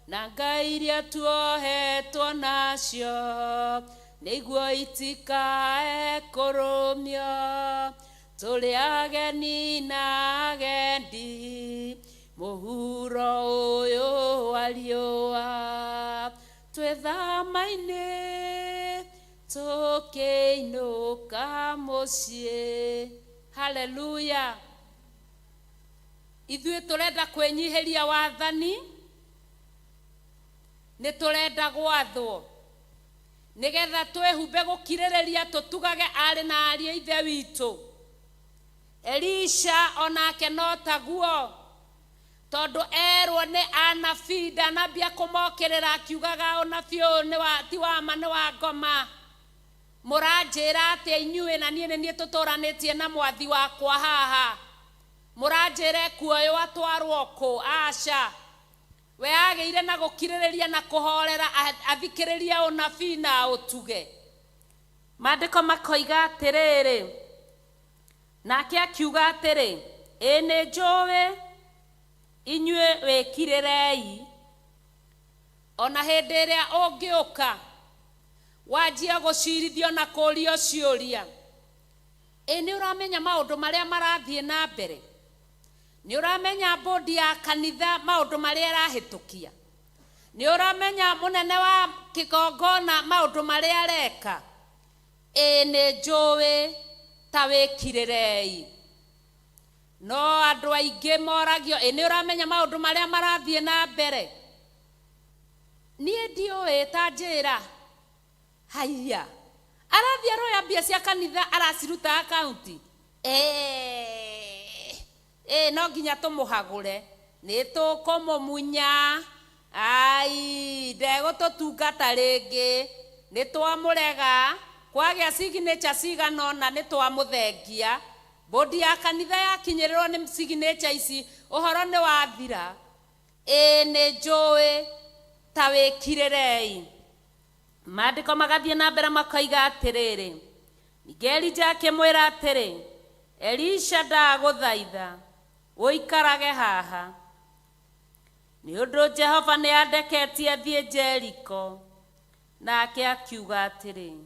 na ngai iria tuohetwo nacio nĩguo itikae kũrũmio. Tũrĩ ageni na agendi mũhuro ũyũ wa riũa, twĩthama-inĩ tũkĩinũka mũciĩ. Haleluya. Ithuĩ tũrenda kwĩnyihĩria wathani, nĩ tũrenda gwathwo nĩgetha twĩhumbe gũkirĩrĩria, tũtugage arĩ na ariũ a Ithe witũ. Elisha onake no taguo, tondũ erwo nĩ anabii ndanambia kũmokĩrĩra akiugaga ũnabii ũyũ ti wa ma, nĩ wa ngoma. Mũranjĩra atĩa inyuĩ, na niĩ nĩ niĩ tũtũranĩtie na mwathi wakwa haha, mũranjĩra ekuoywo atwarwo kũ? Aca. We agĩire na gũkirĩrĩria na kũhorera athikĩrĩrie ũnabii na ũtuge. Maandĩko makoiga atĩrĩrĩ, nake akiuga atĩrĩ, ĩĩ nĩ njũĩ, inyuĩ wĩkirĩrei. Ona hĩndĩ ĩrĩa ũngĩũka wanjie gũcirithio na kũũrio ciũria, ĩ nĩ ũramenya maũndũ marĩa marathiĩ na mbere? Nĩ ũramenya bodi ya kanitha maũndũ marĩa ĩrahĩtũkia? Nĩ ũramenya mũnene wa kĩgongona maũndũ marĩa areka? Ĩ nĩ njũĩ, ta wĩkirĩrei. No andũ aingĩ moragio, ĩ nĩ ũramenya maũndũ marĩa marathiĩ na mbere? Niĩ ndiũĩ, ta njĩra. Haiya, arathiĩ aroya mbia cia kanitha araciruta akaunti. Ĩ no nginya tũmũhagũre, nĩ tũkũmũmunya. Ai, ndegũtũtungata rĩngĩ, nĩ twamũrega. Kwagĩa signature cigana ũna nĩ twamũthengia. Bodi ya kanitha yakinyĩrĩrwo nĩ signature ici, ũhoro nĩ wathira. Ĩ nĩ njũĩ, ta wĩkirĩrei. Maandĩko magathiĩ na mbere makoiga atĩrĩrĩ, ningĩ Elija akĩmwĩra atĩrĩ, Elisha ndagũthaitha ũikarage haha, nĩ ũndũ Jehova nĩ andeketie thiĩ Jeriko. Nake akiuga atĩrĩ,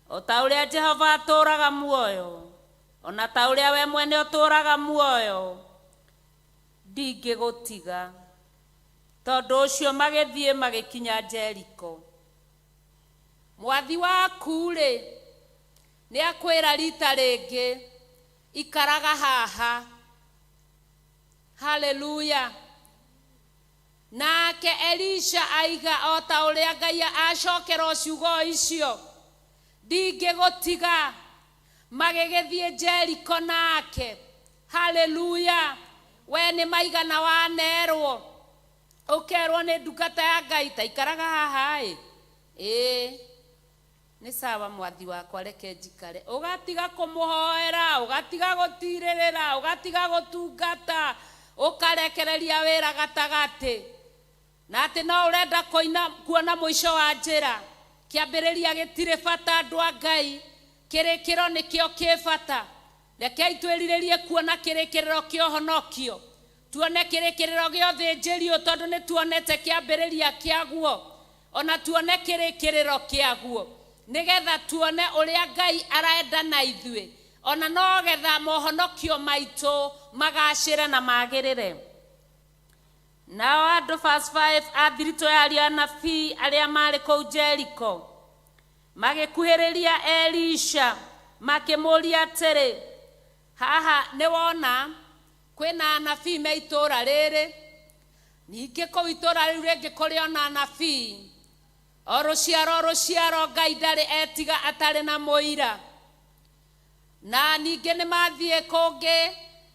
o ta ũrĩa Jehova atũũraga muoyo, ona ta ũrĩa we mwene ũtũũraga muoyo, ndingĩgũtiga. Tondũ ũcio magĩthiĩ magĩkinya Jeriko. Mwathi waku-rĩ, nĩ akwĩra rita rĩngĩ, ikaraga haha. Haleluya. Nake Elisha aiga o ta ũrĩa Ngai acokera ciugo icio, ndingĩgũtiga. Magĩgĩthiĩ Jeriko nake. Haleluya. We nĩ maigana wanerwo, ũkerwo nĩ ndungata ya Ngai ta ikaraga haha ĩ. Ĩĩ, nĩ sawa mwathi wakwa, reke njikare. Ũgatiga kũmũhoera, ũgatiga gũtirĩrĩra, ũgatiga gũtungata, ũkarekereria wĩra gatagatĩ, na atĩ no ũrenda kũina kuona mũico wa njĩra. Kĩambĩrĩria gĩtirĩ bata, andũ a Ngai, kĩrĩkĩro nĩkĩo kĩ bata. Rekei twĩrirĩrie kuona kĩrĩkĩrĩro kĩa ũhonokio, tuone kĩrĩkĩrĩro gĩa ũthĩnjĩri ũyũ, tondũ nĩ tuonete kĩambĩrĩria kĩaguo, ona tuone kĩrĩkĩrĩro kĩaguo, nĩgetha tuone ũrĩa Ngai arenda na ithuĩ, ona nogetha mohonokio maitũ magacĩre na magĩrĩre. Nao andũ, verse 5, a thiritũ ya ariũ a anabii arĩa marĩ kũu Jeriko magĩkuhĩrĩria Elisha makĩmũũria atĩrĩ, haha nĩ wona kwĩna anabii me itũũra rĩrĩ, ningĩ kũu itũũra rĩu rĩngĩ kũrĩ ona anabii, o rũciaro rũciaro Ngai ndarĩ etiga atarĩ na mũira. Na ningĩ nĩ mathiĩ kũngĩ,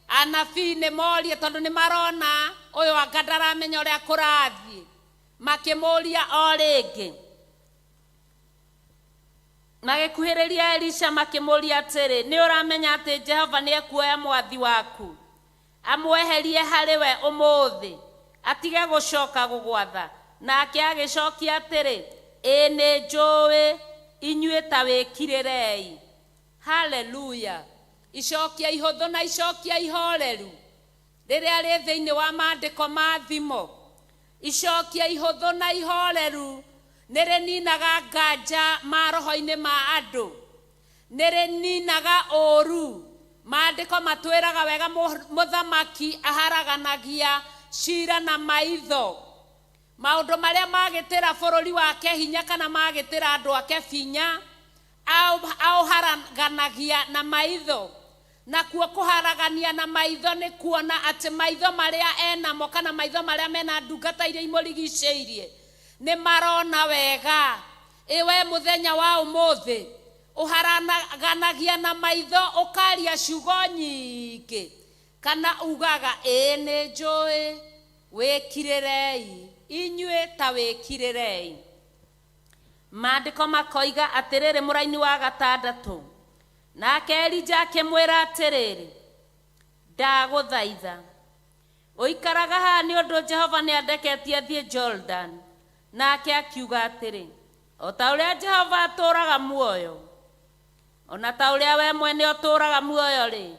anabii nĩ morie, tondũ nĩ marona ũyũ anga ndaramenya ũrĩa kũrathiĩ. Makĩmũũria o rĩngĩ, magĩkuhĩrĩria Elisha makĩmũũria atĩrĩ, nĩ ũramenya atĩ Jehova nĩ ekuoya mwathi waku amweherie harĩ we ũmũthĩ, atige gũcoka gũgwatha? Nake agĩcokia atĩrĩ, ĩĩ nĩ njũĩ, inyuĩ ta wĩkirĩrei. Haleluya. Icokia ihũthũ na icokia ihoreru rĩrĩa rĩ thĩinĩ wa maandĩko ma thimo, icokia ihũthũ na ihoreru nĩ rĩninaga nganja maroho-inĩ ma andũ, nĩ rĩninaga ũũru. Maandĩko matwĩraga wega mũthamaki aharaganagia cira na maitho. Maũndũ marĩa magĩtĩra bũrũri wake hinya kana magĩtĩra andũ ake binya, aũharaganagia na maitho. Nakuo kũharagania na maitho nĩ kuona atĩ maitho marĩa enamo kana maitho marĩa mena ndungata iria imũrigicĩirie nĩ marona wega. Ĩ we mũthenya wa ũmũthĩ ũharaganagia na maitho, ũkaria ciugo nyingĩ, kana ugaga ĩĩ nĩ njũĩ, wĩkirĩrei, inyuĩ ta wĩkirĩrei. Maandĩko makoiga atĩrĩrĩ, mũraini wa gatandatũ, nake Elija akĩmwĩra atĩrĩrĩ, ndagũthaitha ũikaraga haha, nĩ ũndũ Jehova nĩ andeketie thiĩ Jordan. Nake akiuga atĩrĩ, o ta ũrĩa Jehova atũũraga muoyo, ona ta ũrĩa we mwene ũtũũraga muoyo-rĩ,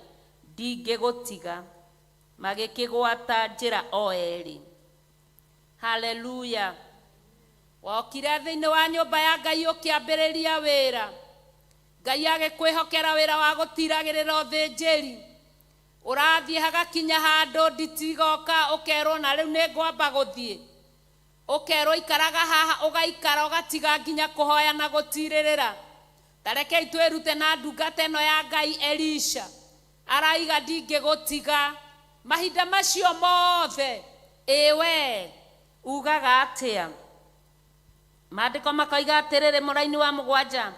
ndingĩgũtiga. Magĩkĩgwata njĩra o erĩ. Haleluya. Wokire thĩinĩ wa nyũmba ya Ngai ũkĩambĩrĩria wĩra, Ngai agĩkwĩhokera wĩra wa gũtiragĩrĩra ũthĩnjĩri, ũrathiĩ hagakinya handũ nditigoka, ũkerwo na rĩu nĩ ngwamba gũthiĩ, ũkerwo ikaraga haha, ũgaikara ũgatiga nginya kũhoya na gũtirĩrĩra. Ta rekei twĩrute na ndungata ĩno ya Ngai Elisha, araiga ndingĩgũtiga mahinda macio mothe. Ĩ we ugaga atĩa? Maandĩko makoiga atĩrĩrĩ, mũraini wa mũgwanja,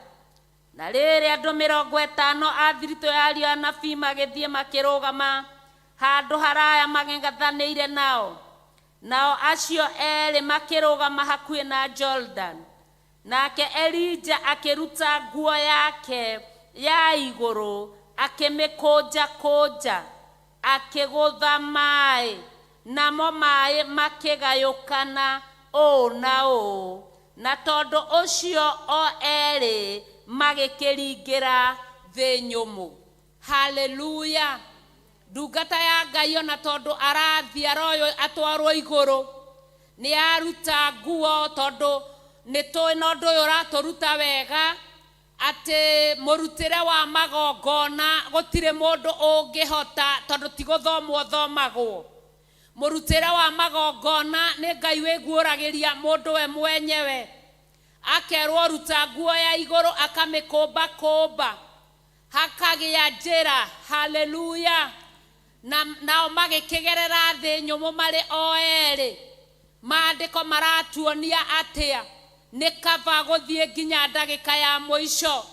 na rĩrĩ andũ 50 a thiritũ ya ariũ a anabii magĩthiĩ makĩrũgama handũ haraya mang'ethanĩire nao, nao acio erĩ makĩrũgama hakuhĩ na Jordan. Nake Elija akĩruta nguo yake ya igũrũ, akĩmĩkũnja kũnja, akĩgũtha maĩ, namo maĩ makĩgayũkana ũũ na ũũ, na tondũ ũcio o erĩ magĩkĩringĩra thĩ nyũmũ. Haleluya. Ndungata ya Ngai ona tondũ arathiĩ aroywo atwarwo igũrũ, nĩ aruta nguo, tondũ nĩ tũĩ na ũndũ ũyũ ũratũruta wega atĩ mũrutĩre wa magongona gũtirĩ mũndũ ũngĩhota, tondũ ti gũthomwo thomagwo. Mũrutĩre wa magongona nĩ Ngai wĩguũragĩria mũndũ we mwenyewe. Akerwo ruta nguo ya igũrũ akamĩkũmba kũmba, hakagĩa njĩra. Haleluya. Na nao magĩkĩgerera thĩ nyũmũ marĩ o erĩ. Maandĩko maratuonia atĩa? Nĩ kaba gũthiĩ nginya ndagĩka ya mũico.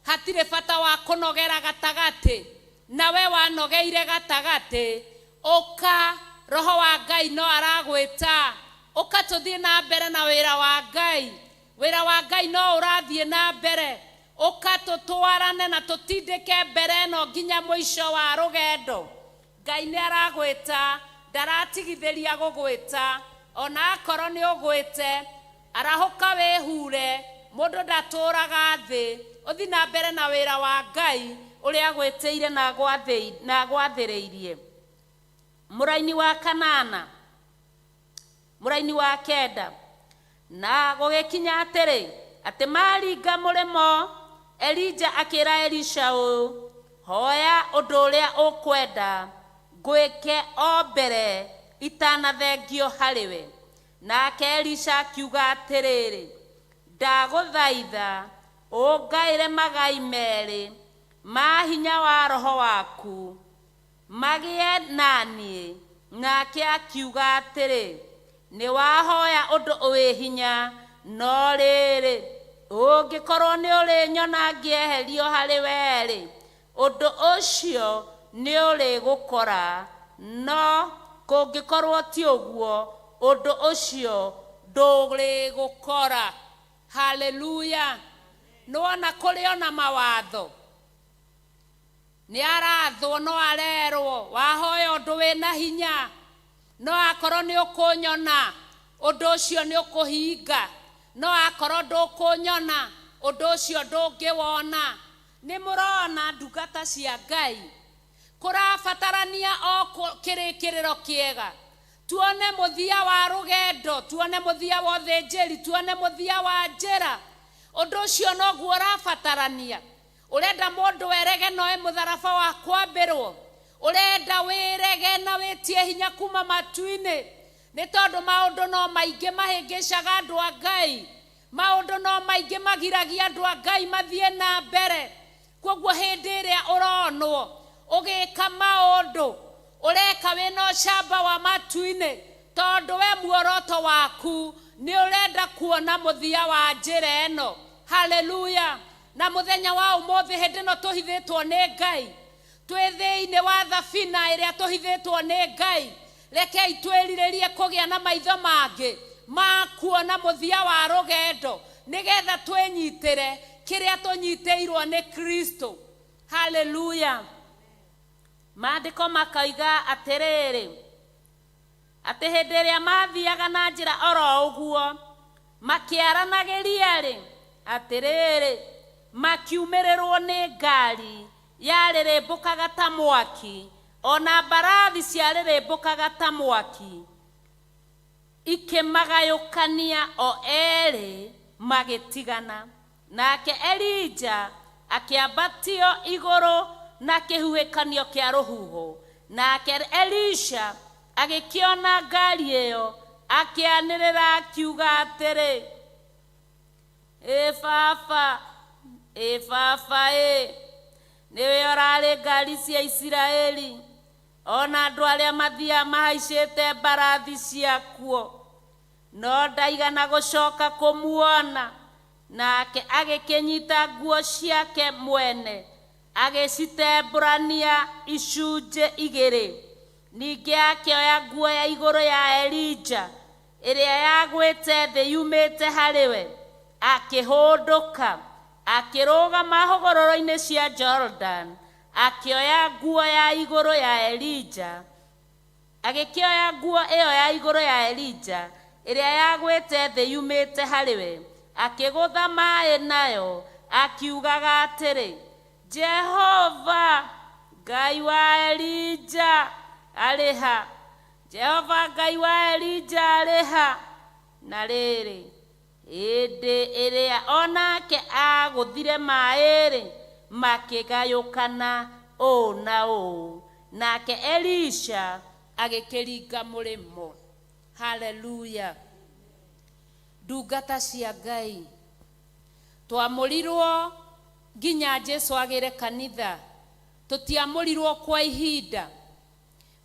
Hatirĩ bata wa kũnogera gatagatĩ. Nawe wanogeire gatagatĩ, ũka, roho wa Ngai no aragwĩta. Ũka tũthiĩ na mbere na wĩra wa Ngai. Wĩra wa Ngai no ũrathiĩ na mbere. Ũka tũtwarane na tũtindĩke mbere ĩno nginya mũico wa rũgendo. Ngai nĩ aragwĩta, ndaratigithĩria gũgwĩta. Ona akorwo nĩ ũgwĩte, arahũka wĩhure. Mũndũ ndatũraga thĩ. Ũthiĩ na mbere na wĩra wa Ngai ũrĩa agwĩtĩire na agwathĩrĩirie. Mũraini wa kanana, mũraini wa kenda. Na gũgĩkinya atĩrĩ, atĩ maringa mũrĩmo, Elija akĩra Elisha ũũ, hoya ũndũ ũrĩa ũkwenda ngwĩke o mbere itanathengio harĩwe. Nake Elisha akiuga atĩrĩrĩ, ndagũthaitha ũngaĩre magai merĩ ma hinya wa roho waku magĩe naniĩ. Nake akiuga atĩrĩ, nĩ wahoya ũndũ wĩ hinya, no rĩrĩ, ũngĩkorwo nĩ ũrĩnyona ngĩeherio harĩ we-rĩ, ũndũ ũcio nĩ ũrĩgũkora, no kũngĩkorwo ti ũguo, ũndũ ũcio ndũrĩgũkora. Haleluya. Nĩwona kũrĩ ona mawatho. Nĩ arathwo no arerwo, wahoya ũndũ wĩna hinya, no akorwo nĩ ũkũnyona, ũndũ ũcio nĩ ũkũhinga. No akorwo ndũkũnyona, ũndũ ũcio ndũngĩwona. Nĩ mũrona ndungata cia Ngai, kũrabatarania o kĩrĩkĩrĩro kĩega. Tuone mũthia wa rũgendo, tuone mũthia wa ũthĩnjĩri, tuone mũthia wa njĩra. Ũndũ ũcio noguo ũrabatarania. Ũrenda mũndũ erege noe mũtharaba wa kwambĩrwo. Ũrenda wĩrege na wĩtie hinya kuma matu-inĩ. Nĩ tondũ maũndũ no maingĩ mahĩngĩcaga andũ a Ngai. Maũndũ no maingĩ magiragia andũ a Ngai mathiĩ na mbere. Koguo hĩndĩ ĩrĩa ũronwo ũgĩka maũndũ, ũreka wĩna ũcamba wa matu-inĩ, tondũ we muoroto waku nĩ ũrenda kuona mũthia wa njĩra ĩno. Haleluya. Na mũthenya wa ũmũthĩ hĩndĩ ĩno tũhithĩtwo nĩ Ngai, twĩ thĩinĩ wa thabina ĩrĩa tũhithĩtwo nĩ Ngai, rekei twĩrirĩrie kũgĩa na maitho mangĩ ma kuona mũthia wa rũgendo, nĩgetha twĩnyitĩre kĩrĩa tũnyitĩirwo nĩ Kristo. Haleluya. Maandĩko makoiga atĩrĩrĩ, atĩ hĩndĩ ĩrĩa mathiaga na njĩra oro ũguo makĩaranagĩria-rĩ, atĩrĩrĩ, makiumĩrĩrwo nĩ ngari yarĩrĩmbũkaga ta mwaki, ona mbarathi ciarĩrĩmbũkaga ta mwaki, ikĩmagayũkania o erĩ magĩtigana. Nake Elija akĩambatio igũrũ na kĩhuhĩkanio kĩa rũhuho. Nake Elisha agĩkĩona ngari ĩyo, akĩanĩrĩra akiuga atĩrĩ, ĩ baba, ĩ baba, ĩ nĩwe ũrarĩ ngari cia Isiraeli, ona andũ arĩa mathiaga mahaicĩte mbarathi ciakuo. No ndaigana gũcoka kũmuona. Nake agĩkĩnyita nguo ciake mwene, agĩcitembũrania icunjĩ igĩrĩ. Ningĩ akĩoya nguo ya igũrũ ya Elija ĩrĩa yagwĩte thĩ yumĩte harĩ we, akĩhũndũka, akĩrũgama hũgũrũrũ-inĩ cia Jordan, akĩoya nguo ya igũrũ ya Elija, agĩkĩoya nguo ĩyo ya igũrũ ya Elija ĩrĩa yagwĩte thĩ yumĩte harĩ we, akĩgũtha maĩ nayo, akiugaga atĩrĩ, Jehova Ngai wa Elija arĩ ha? Jehova Ngai wa Elija arĩ ha? Na rĩrĩ, hĩndĩ ĩrĩa onake agũthire maĩ-rĩ, makĩgayũkana ũũ na ũũ. Nake Elisha Agĩkĩringa mũrĩmo. Haleluya. Ndungata cia Ngai, twamũrirwo nginya Jesu agĩre kanitha, tũtiamũrirwo kwa ihinda.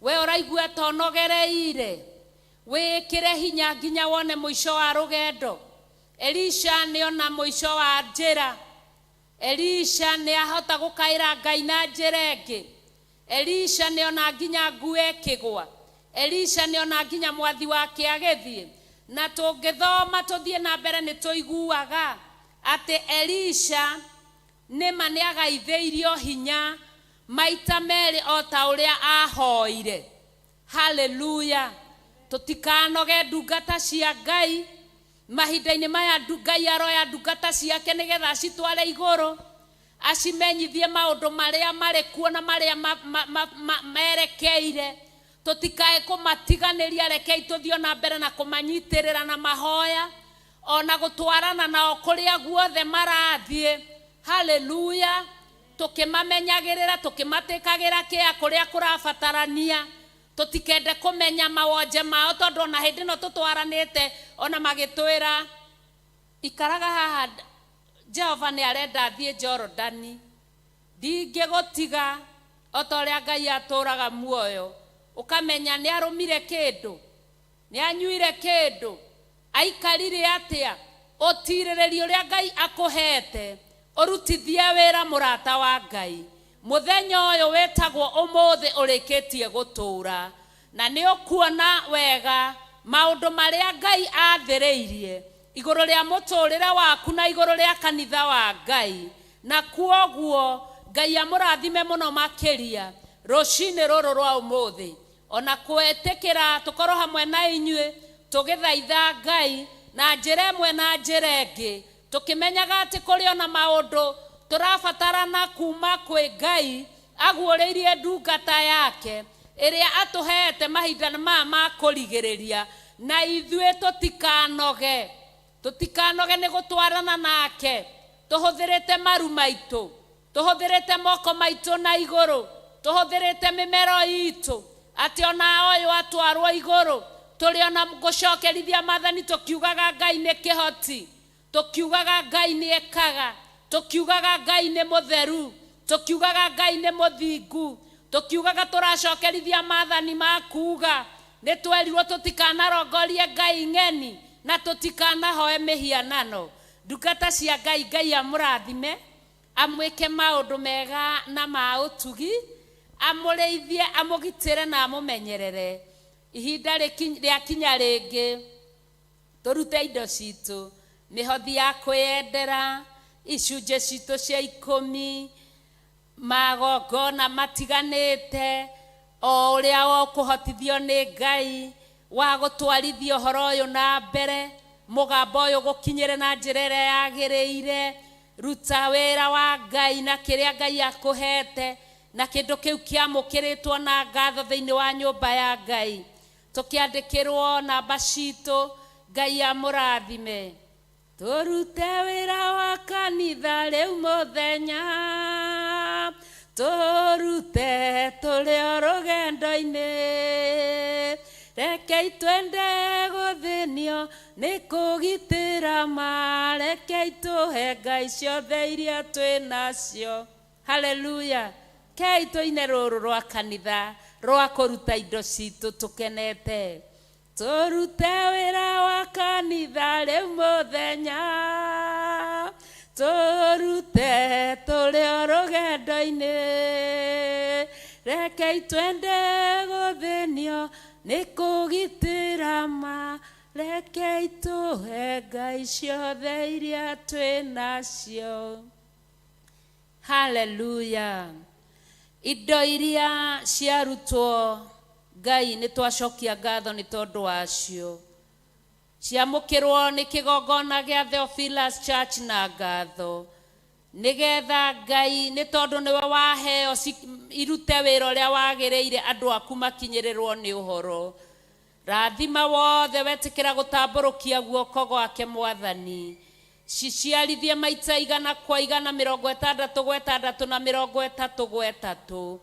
We ũraigua ta ũnogereire, wĩĩkĩre hinya nginya wone mũico wa rũgendo. Elisha nĩona mũico wa njĩra. Elisha nĩahota gũkaĩra Ngai na njĩra ĩngĩ. Elisha nĩona nginya nguo ĩkĩgwa. Elisha nĩona nginya mwathi wake agĩthiĩ. Na tũngĩthoma tũthiĩ na mbere nĩ tũiguaga atĩ Elisha nĩma nĩagaithĩirio hinya maita merĩ o ta ũrĩa ahoire. Haleluya. Tũtikanoge ndungata cia Ngai. Mahinda-inĩ maya Ngai aroya ndungata ciake nĩgetha acitware igũrũ, acimenyithie maũndũ marĩa marĩ kuo na marĩa merekeire. Tũtikae kũmatiganĩria, rekei tũthiĩ na mbere na kũmanyitĩrĩra na mahoya, ona gũtwarana nao kũrĩa guothe marathiĩ. Haleluya. Tũkĩmamenyagĩrĩra, tũkĩmatĩkagĩra kĩa kũrĩa kũrabatarania. Tũtikende kũmenya mawonje mao, tondũ ona hĩndĩ ĩno tũtwaranĩte ona magĩtwĩra ikaraga haha, Jehova nĩ arenda thiĩ Jorodani, ndingĩgũtiga o ta ũrĩa Ngai atũraga muoyo. Ũkamenya nĩ arũmire kĩndũ, nĩ anyuire kĩndũ, aikarire atĩa. Ũtirĩrĩri ũrĩa Ngai akũhete ũrutithie wĩra, mũrata wa Ngai. Mũthenya ũyũ wĩtagwo ũmũthĩ ũrĩkĩtie gũtũra, na nĩ ũkuona wega maũndũ marĩa Ngai athĩrĩirie igũrũ rĩa mũtũrĩre waku na igũrũ rĩa kanitha wa Ngai. Na kuoguo Ngai amũrathime mũno makĩria rũcinĩ rũrũ rwa ũmũthĩ, ona kwĩtĩkĩra tũkorwo hamwe na inyuĩ tũgĩthaitha Ngai na njĩra ĩmwe na njĩra ĩngĩ, tũkĩmenyaga atĩ kũrĩ ona maũndũ tũrabatarana kuma kwĩ Ngai aguũrĩirie ndungata yake ĩrĩa atũheete mahinda maya ma kũrigĩrĩria. Na ithuĩ tũtikanoge, tũtikanoge nĩ gũtwarana nake, tũhũthĩrĩte maru maitũ, tũhũthĩrĩte moko maitũ na igũrũ, tũhũthĩrĩte mĩmero itũ, atĩ ona ũyũ atwarwo igũrũ tũrĩ ona gũcokerithia mathani, tũkiugaga Ngai nĩ kĩhoti, tũkiugaga Ngai nĩ ekaga, tũkiugaga Ngai nĩ mũtheru, tũkiugaga Ngai nĩ mũthingu, tũkiugaga tũracokerithia mathani ma kuuga nĩ twerirwo tũtikanarongorie Ngai ng'eni na tũtikanahoe mĩhianano. Ndungata cia Ngai, Ngai amũrathime, amwĩke maũndũ mega na ma ũtugi, amũrĩithie, amũgitĩre na amũmenyerere. Ihinda rĩakinya rĩngĩ tũrute indo citũ, mĩhothi ya kwĩyendera, icunjĩ citũ cia ikũmi, magongona matiganĩte, o ũrĩa ũkũhotithio nĩ Ngai wa gũtwarithia ũhoro ũyũ na mbere, mũgambo ũyũ gũkinyĩre na njĩra ĩrĩa yagĩrĩire. Ruta wĩra wa Ngai na kĩrĩa Ngai akũhete, na kĩndũ kĩu kĩamũkĩrĩtwo na ngatho thĩinĩ wa nyũmba ya Ngai. Tũkĩandĩkĩrwo namba citũ, Ngai amũrathime. Tũrute wĩra wa kanitha rĩu mũthenya, tũrute tũrĩ o rũgendo-inĩ, rekei twende gũthĩnio nĩ kũgitĩra ma, rekei tũhe Ngai ciothe iria twĩ nacio. Haleluya. Kei tũine rũrũ rwa kanitha rwa kũruta indo citũ tũkenete. Tũrute wĩra wa kanitha rĩu mũthenya, tũrute tũrĩ o rũgendo-inĩ, rekei twende gũthĩnio nĩ kũgitĩra ma, rekei tũhe Ngai ciothe iria twĩ nacio. Haleluya. Indo iria ciarutwo Ngai nĩ twacokia ngatho nĩ tondũ wacio, ciamũkĩrwo nĩ kĩgongona gĩa Theophilus Church na ngatho, nĩgetha Ngai nĩ tondũ nĩwe waheo irute wĩra ũrĩa wagĩrĩire, andũ aku makinyĩrĩrwo nĩ ũhoro. Rathima wothe wetĩkĩra gũtambũrũkia guoko gwake Mwathani, ciciarithie maita igana kwa igana, mĩrongo ĩtandatũ gwa ĩtandatũ na mĩrongo ĩtatũ gwa ĩtatũ.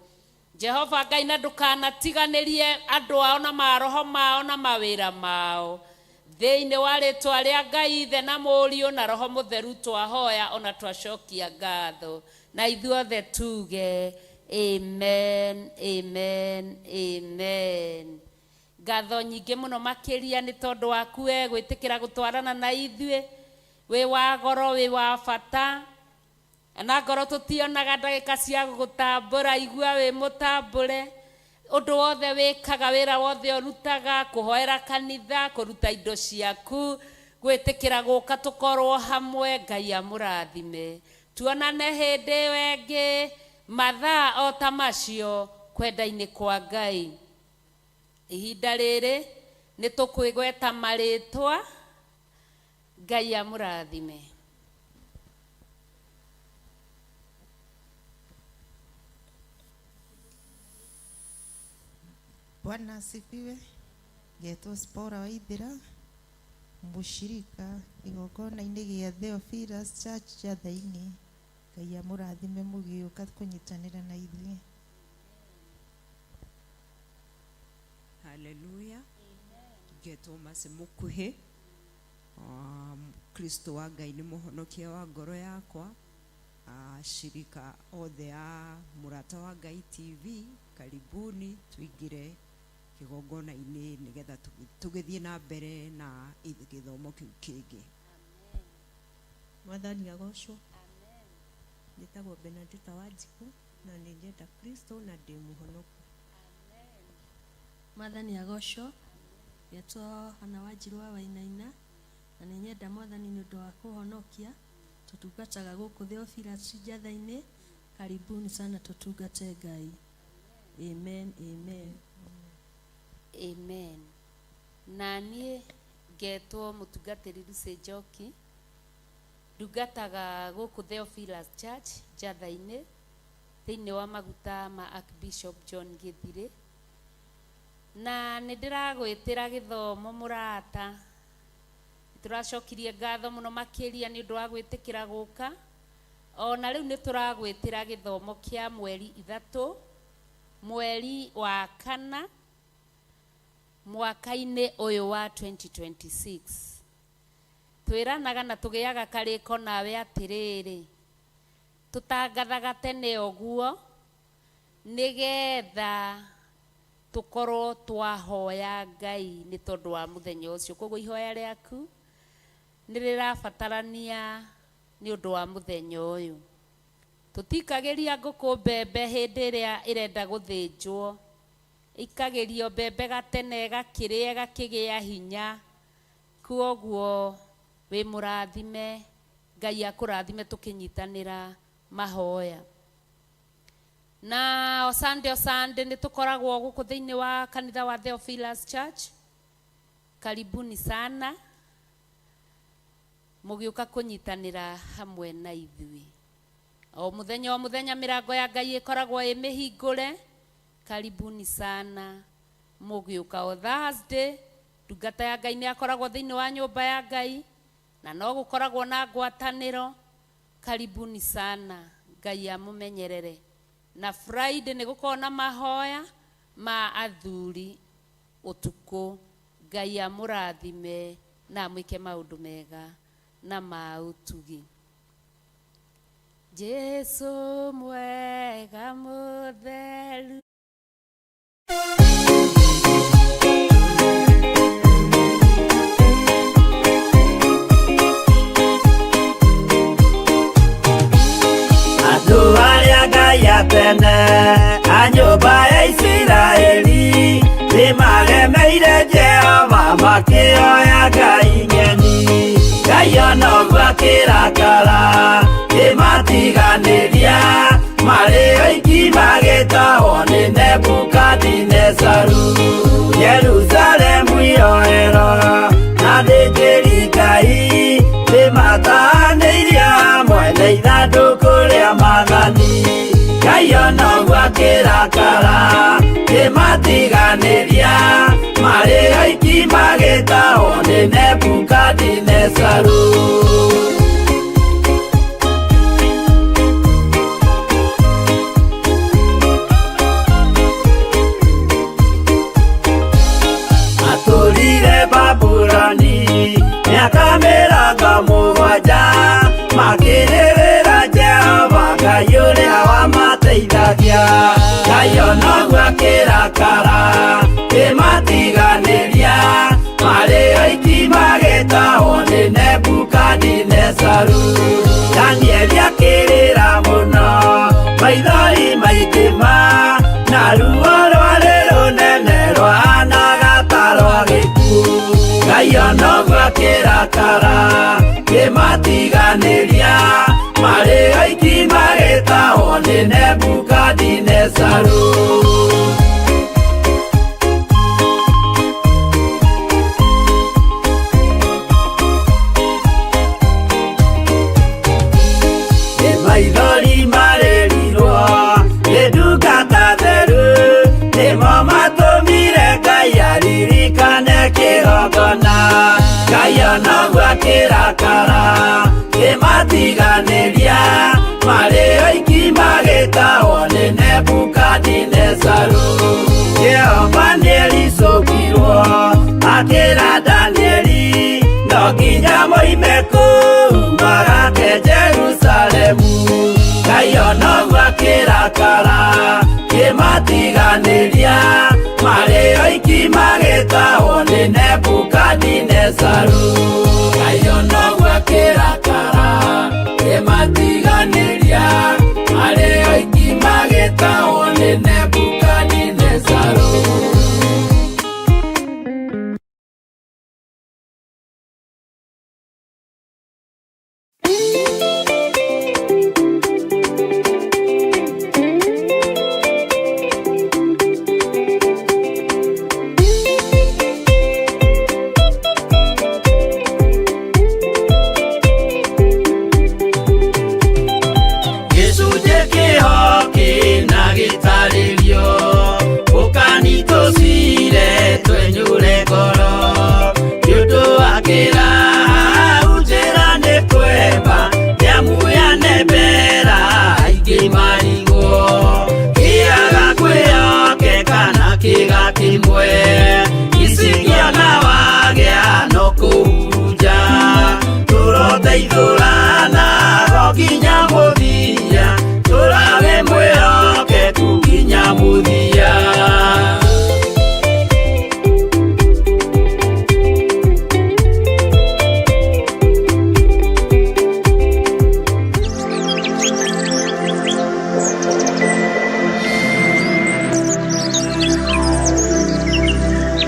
Jehova Ngai, na ndũkanatiganĩrie andũ ao na maroho mao na mawĩra mao. Thĩinĩ wa rĩtwa rĩa Ngai Ithe na Mũriũ na Roho Mũtheru twahoya ona twacokia ngatho, na ithuothe tuge amen, amen, amen. Ngatho nyingĩ mũno makĩria nĩ tondũ waku we gwĩtĩkĩra gũtwarana na ithuĩ. Wĩ wa goro, wĩ wa bata, na ngoro tũtionaga ndagĩka cia gũgũtambũra. Igua wĩ mũtambũre, ũndũ wothe wĩkaga, wĩra wothe ũrutaga, kũhoera kanitha, kũruta indo ciaku, gwĩtĩkĩra gũka tũkorwo hamwe. Ngai amũrathime. Tuonane hĩndĩ ĩyo ĩngĩ mathaa o ta macio kwenda-inĩ kwa Ngai. Ihinda rĩrĩ nĩ tũkwĩgweta marĩtwa. Ngai amũrathime. Bwana asifiwe. Ngetwo Spora Waithira, mũshirika igongona-inĩ gĩa Theophilus Church Njatha-inĩ. Ngai amũrathime mũgĩũka kũnyitanĩra na ithuĩ. Haleluya. Ngetwo Mercy Mukuhi. Kristo wa Ngai nĩ mũhonokia wa ngoro yakwa. Shirika othe a Mũrata wa Ngai TV, karibuni tuingire kĩgongona-inĩ nĩgetha tũgĩthiĩ na mbere na gĩthomo kĩu kĩngĩ. Mwathani agocwo. Njĩtagwo Benedetta Wanjikũ na nĩ njenda Kristo na ndĩ mũhonoku. Mwathani agocwo. Ngetwo Hana Wanjirũ wa Wainaina na nĩ nyenda Mwathani nĩ ũndũ wa kũhonokia. Tũtungataga gũkũ Theophilus Njatha-inĩ. Karibuni sana tũtungate Ngai. Amen, amen. Amen. Na niĩ ngetwo mũtungatĩri Lucy Njoki, ndungataga gũkũ Theophilus Church Njatha-inĩ thĩinĩ wa maguta ma Archbishop John Gĩthirĩ, na nĩ ndĩragwĩtĩra gĩthomo mũrata. Tũracokirie ngatho mũno makĩria nĩ ũndũ wa gwĩtĩkĩra gũka. Ona rĩu nĩ tũragwĩtĩra gĩthomo kĩa mweri 3, mweri wa 4, mwaka-inĩ ũyũ wa 2026. Twĩranaga na tũgĩaga karĩko nawe atĩrĩrĩ, tũtangathaga tene ũguo nĩgetha tũkorwo twahoya Ngai nĩ tondũ wa mũthenya ũcio. Koguo ihoya rĩaku nĩ rĩrabatarania nĩ ũndũ wa mũthenya ũyũ. Tũtikagĩria ngũkũ mbembe hĩndĩ ĩrĩa ĩrenda gũthĩnjwo, ikagĩrio mbembe gatene ĩgakĩrĩa ĩgakĩgĩa hinya. Koguo wĩ mũrathime, Ngai akũrathime tũkĩnyitanĩra mahoya. Na o Sunday o Sunday nĩ tũkoragwo gũkũ thĩinĩ wa kanitha wa Theophilus Church. Karibuni sana mũgĩũka kũnyitanĩra hamwe na ithuĩ. O mũthenya o mũthenya mĩrango ya Ngai ĩkoragwo ĩ mĩhingũre. Karibuni sana mũgĩũka. O Thursday ndungata ya Ngai nĩ akoragwo thĩinĩ wa nyũmba ya Ngai na no gũkoragwo na ngwatanĩro. Karibuni sana, Ngai amũmenyerere. Na Friday nĩ gũkoragwo na mahoya ma athuri ũtukũ. Ngai amũrathime na amwĩke maũndũ mega na ma ũtugi. Jesu mwega mũtheru. Andũ arĩa Ngai a tene a nyũmba ya Isiraeli nĩmaremeire Jehova makĩoya ngai ng'eni. Ngai ona ũguo akĩrakara kĩmatiganĩria, marĩ oiki magĩtahwo nĩ Nebukadinezaru. Jerusalemu iroero na thĩnjĩri Ngai nĩmatahanĩirio hamwe na ithandũkũ rĩa maathani. Ngai ona ũguo akĩrakara kĩmatiganĩria, marĩ oiki magĩtahwo nĩ Nebukadinezaru. Kĩmateithagia Ngai onoguo akĩrakara kĩmatiganĩria marĩ oiki magĩtahwo nĩ Nebukadinezaru. Danieli akĩrĩra mũno maithori maingĩ ma na ruo rwarĩ rũnene rwahanaga ta rwa gĩkuũ. Ngai onoguo akĩrakara kĩmatiganĩria marĩ oiki magĩtahwo nĩ Nebukadinezaru. Maithori marĩrirwo nĩ ndungata theru nĩmo matũmire Ngai aririkane kĩgongona. Ngai onoguo akĩrakara kĩmatiganĩria marĩ oiki magĩtahwo nĩ Nebukadinezaru. Jehova nĩericũkirwo akĩra Danieli no nginya moime kũu magake Jerusalemu. Ngai onoguo akĩrakara kĩmatiganĩria marĩ oiki magĩtahwo nĩ Nebukadinezaru. Ngai onoguo akĩrakara kĩmatiganĩria marĩ oiki magĩtahwo nĩ Nebukadinezaru. Gĩcunjĩ kĩho kĩna gĩtarĩrio ũkani tũcire twenyũre ngoro nĩ ũndũ wa kĩraha njĩra nĩ kwemba nĩamu yanembera aingĩ marigwo kĩaga kwĩhokeka na kĩga kĩmwe icingĩona wagĩa no kũhurunja tũroteithũrana go nginya mũthia.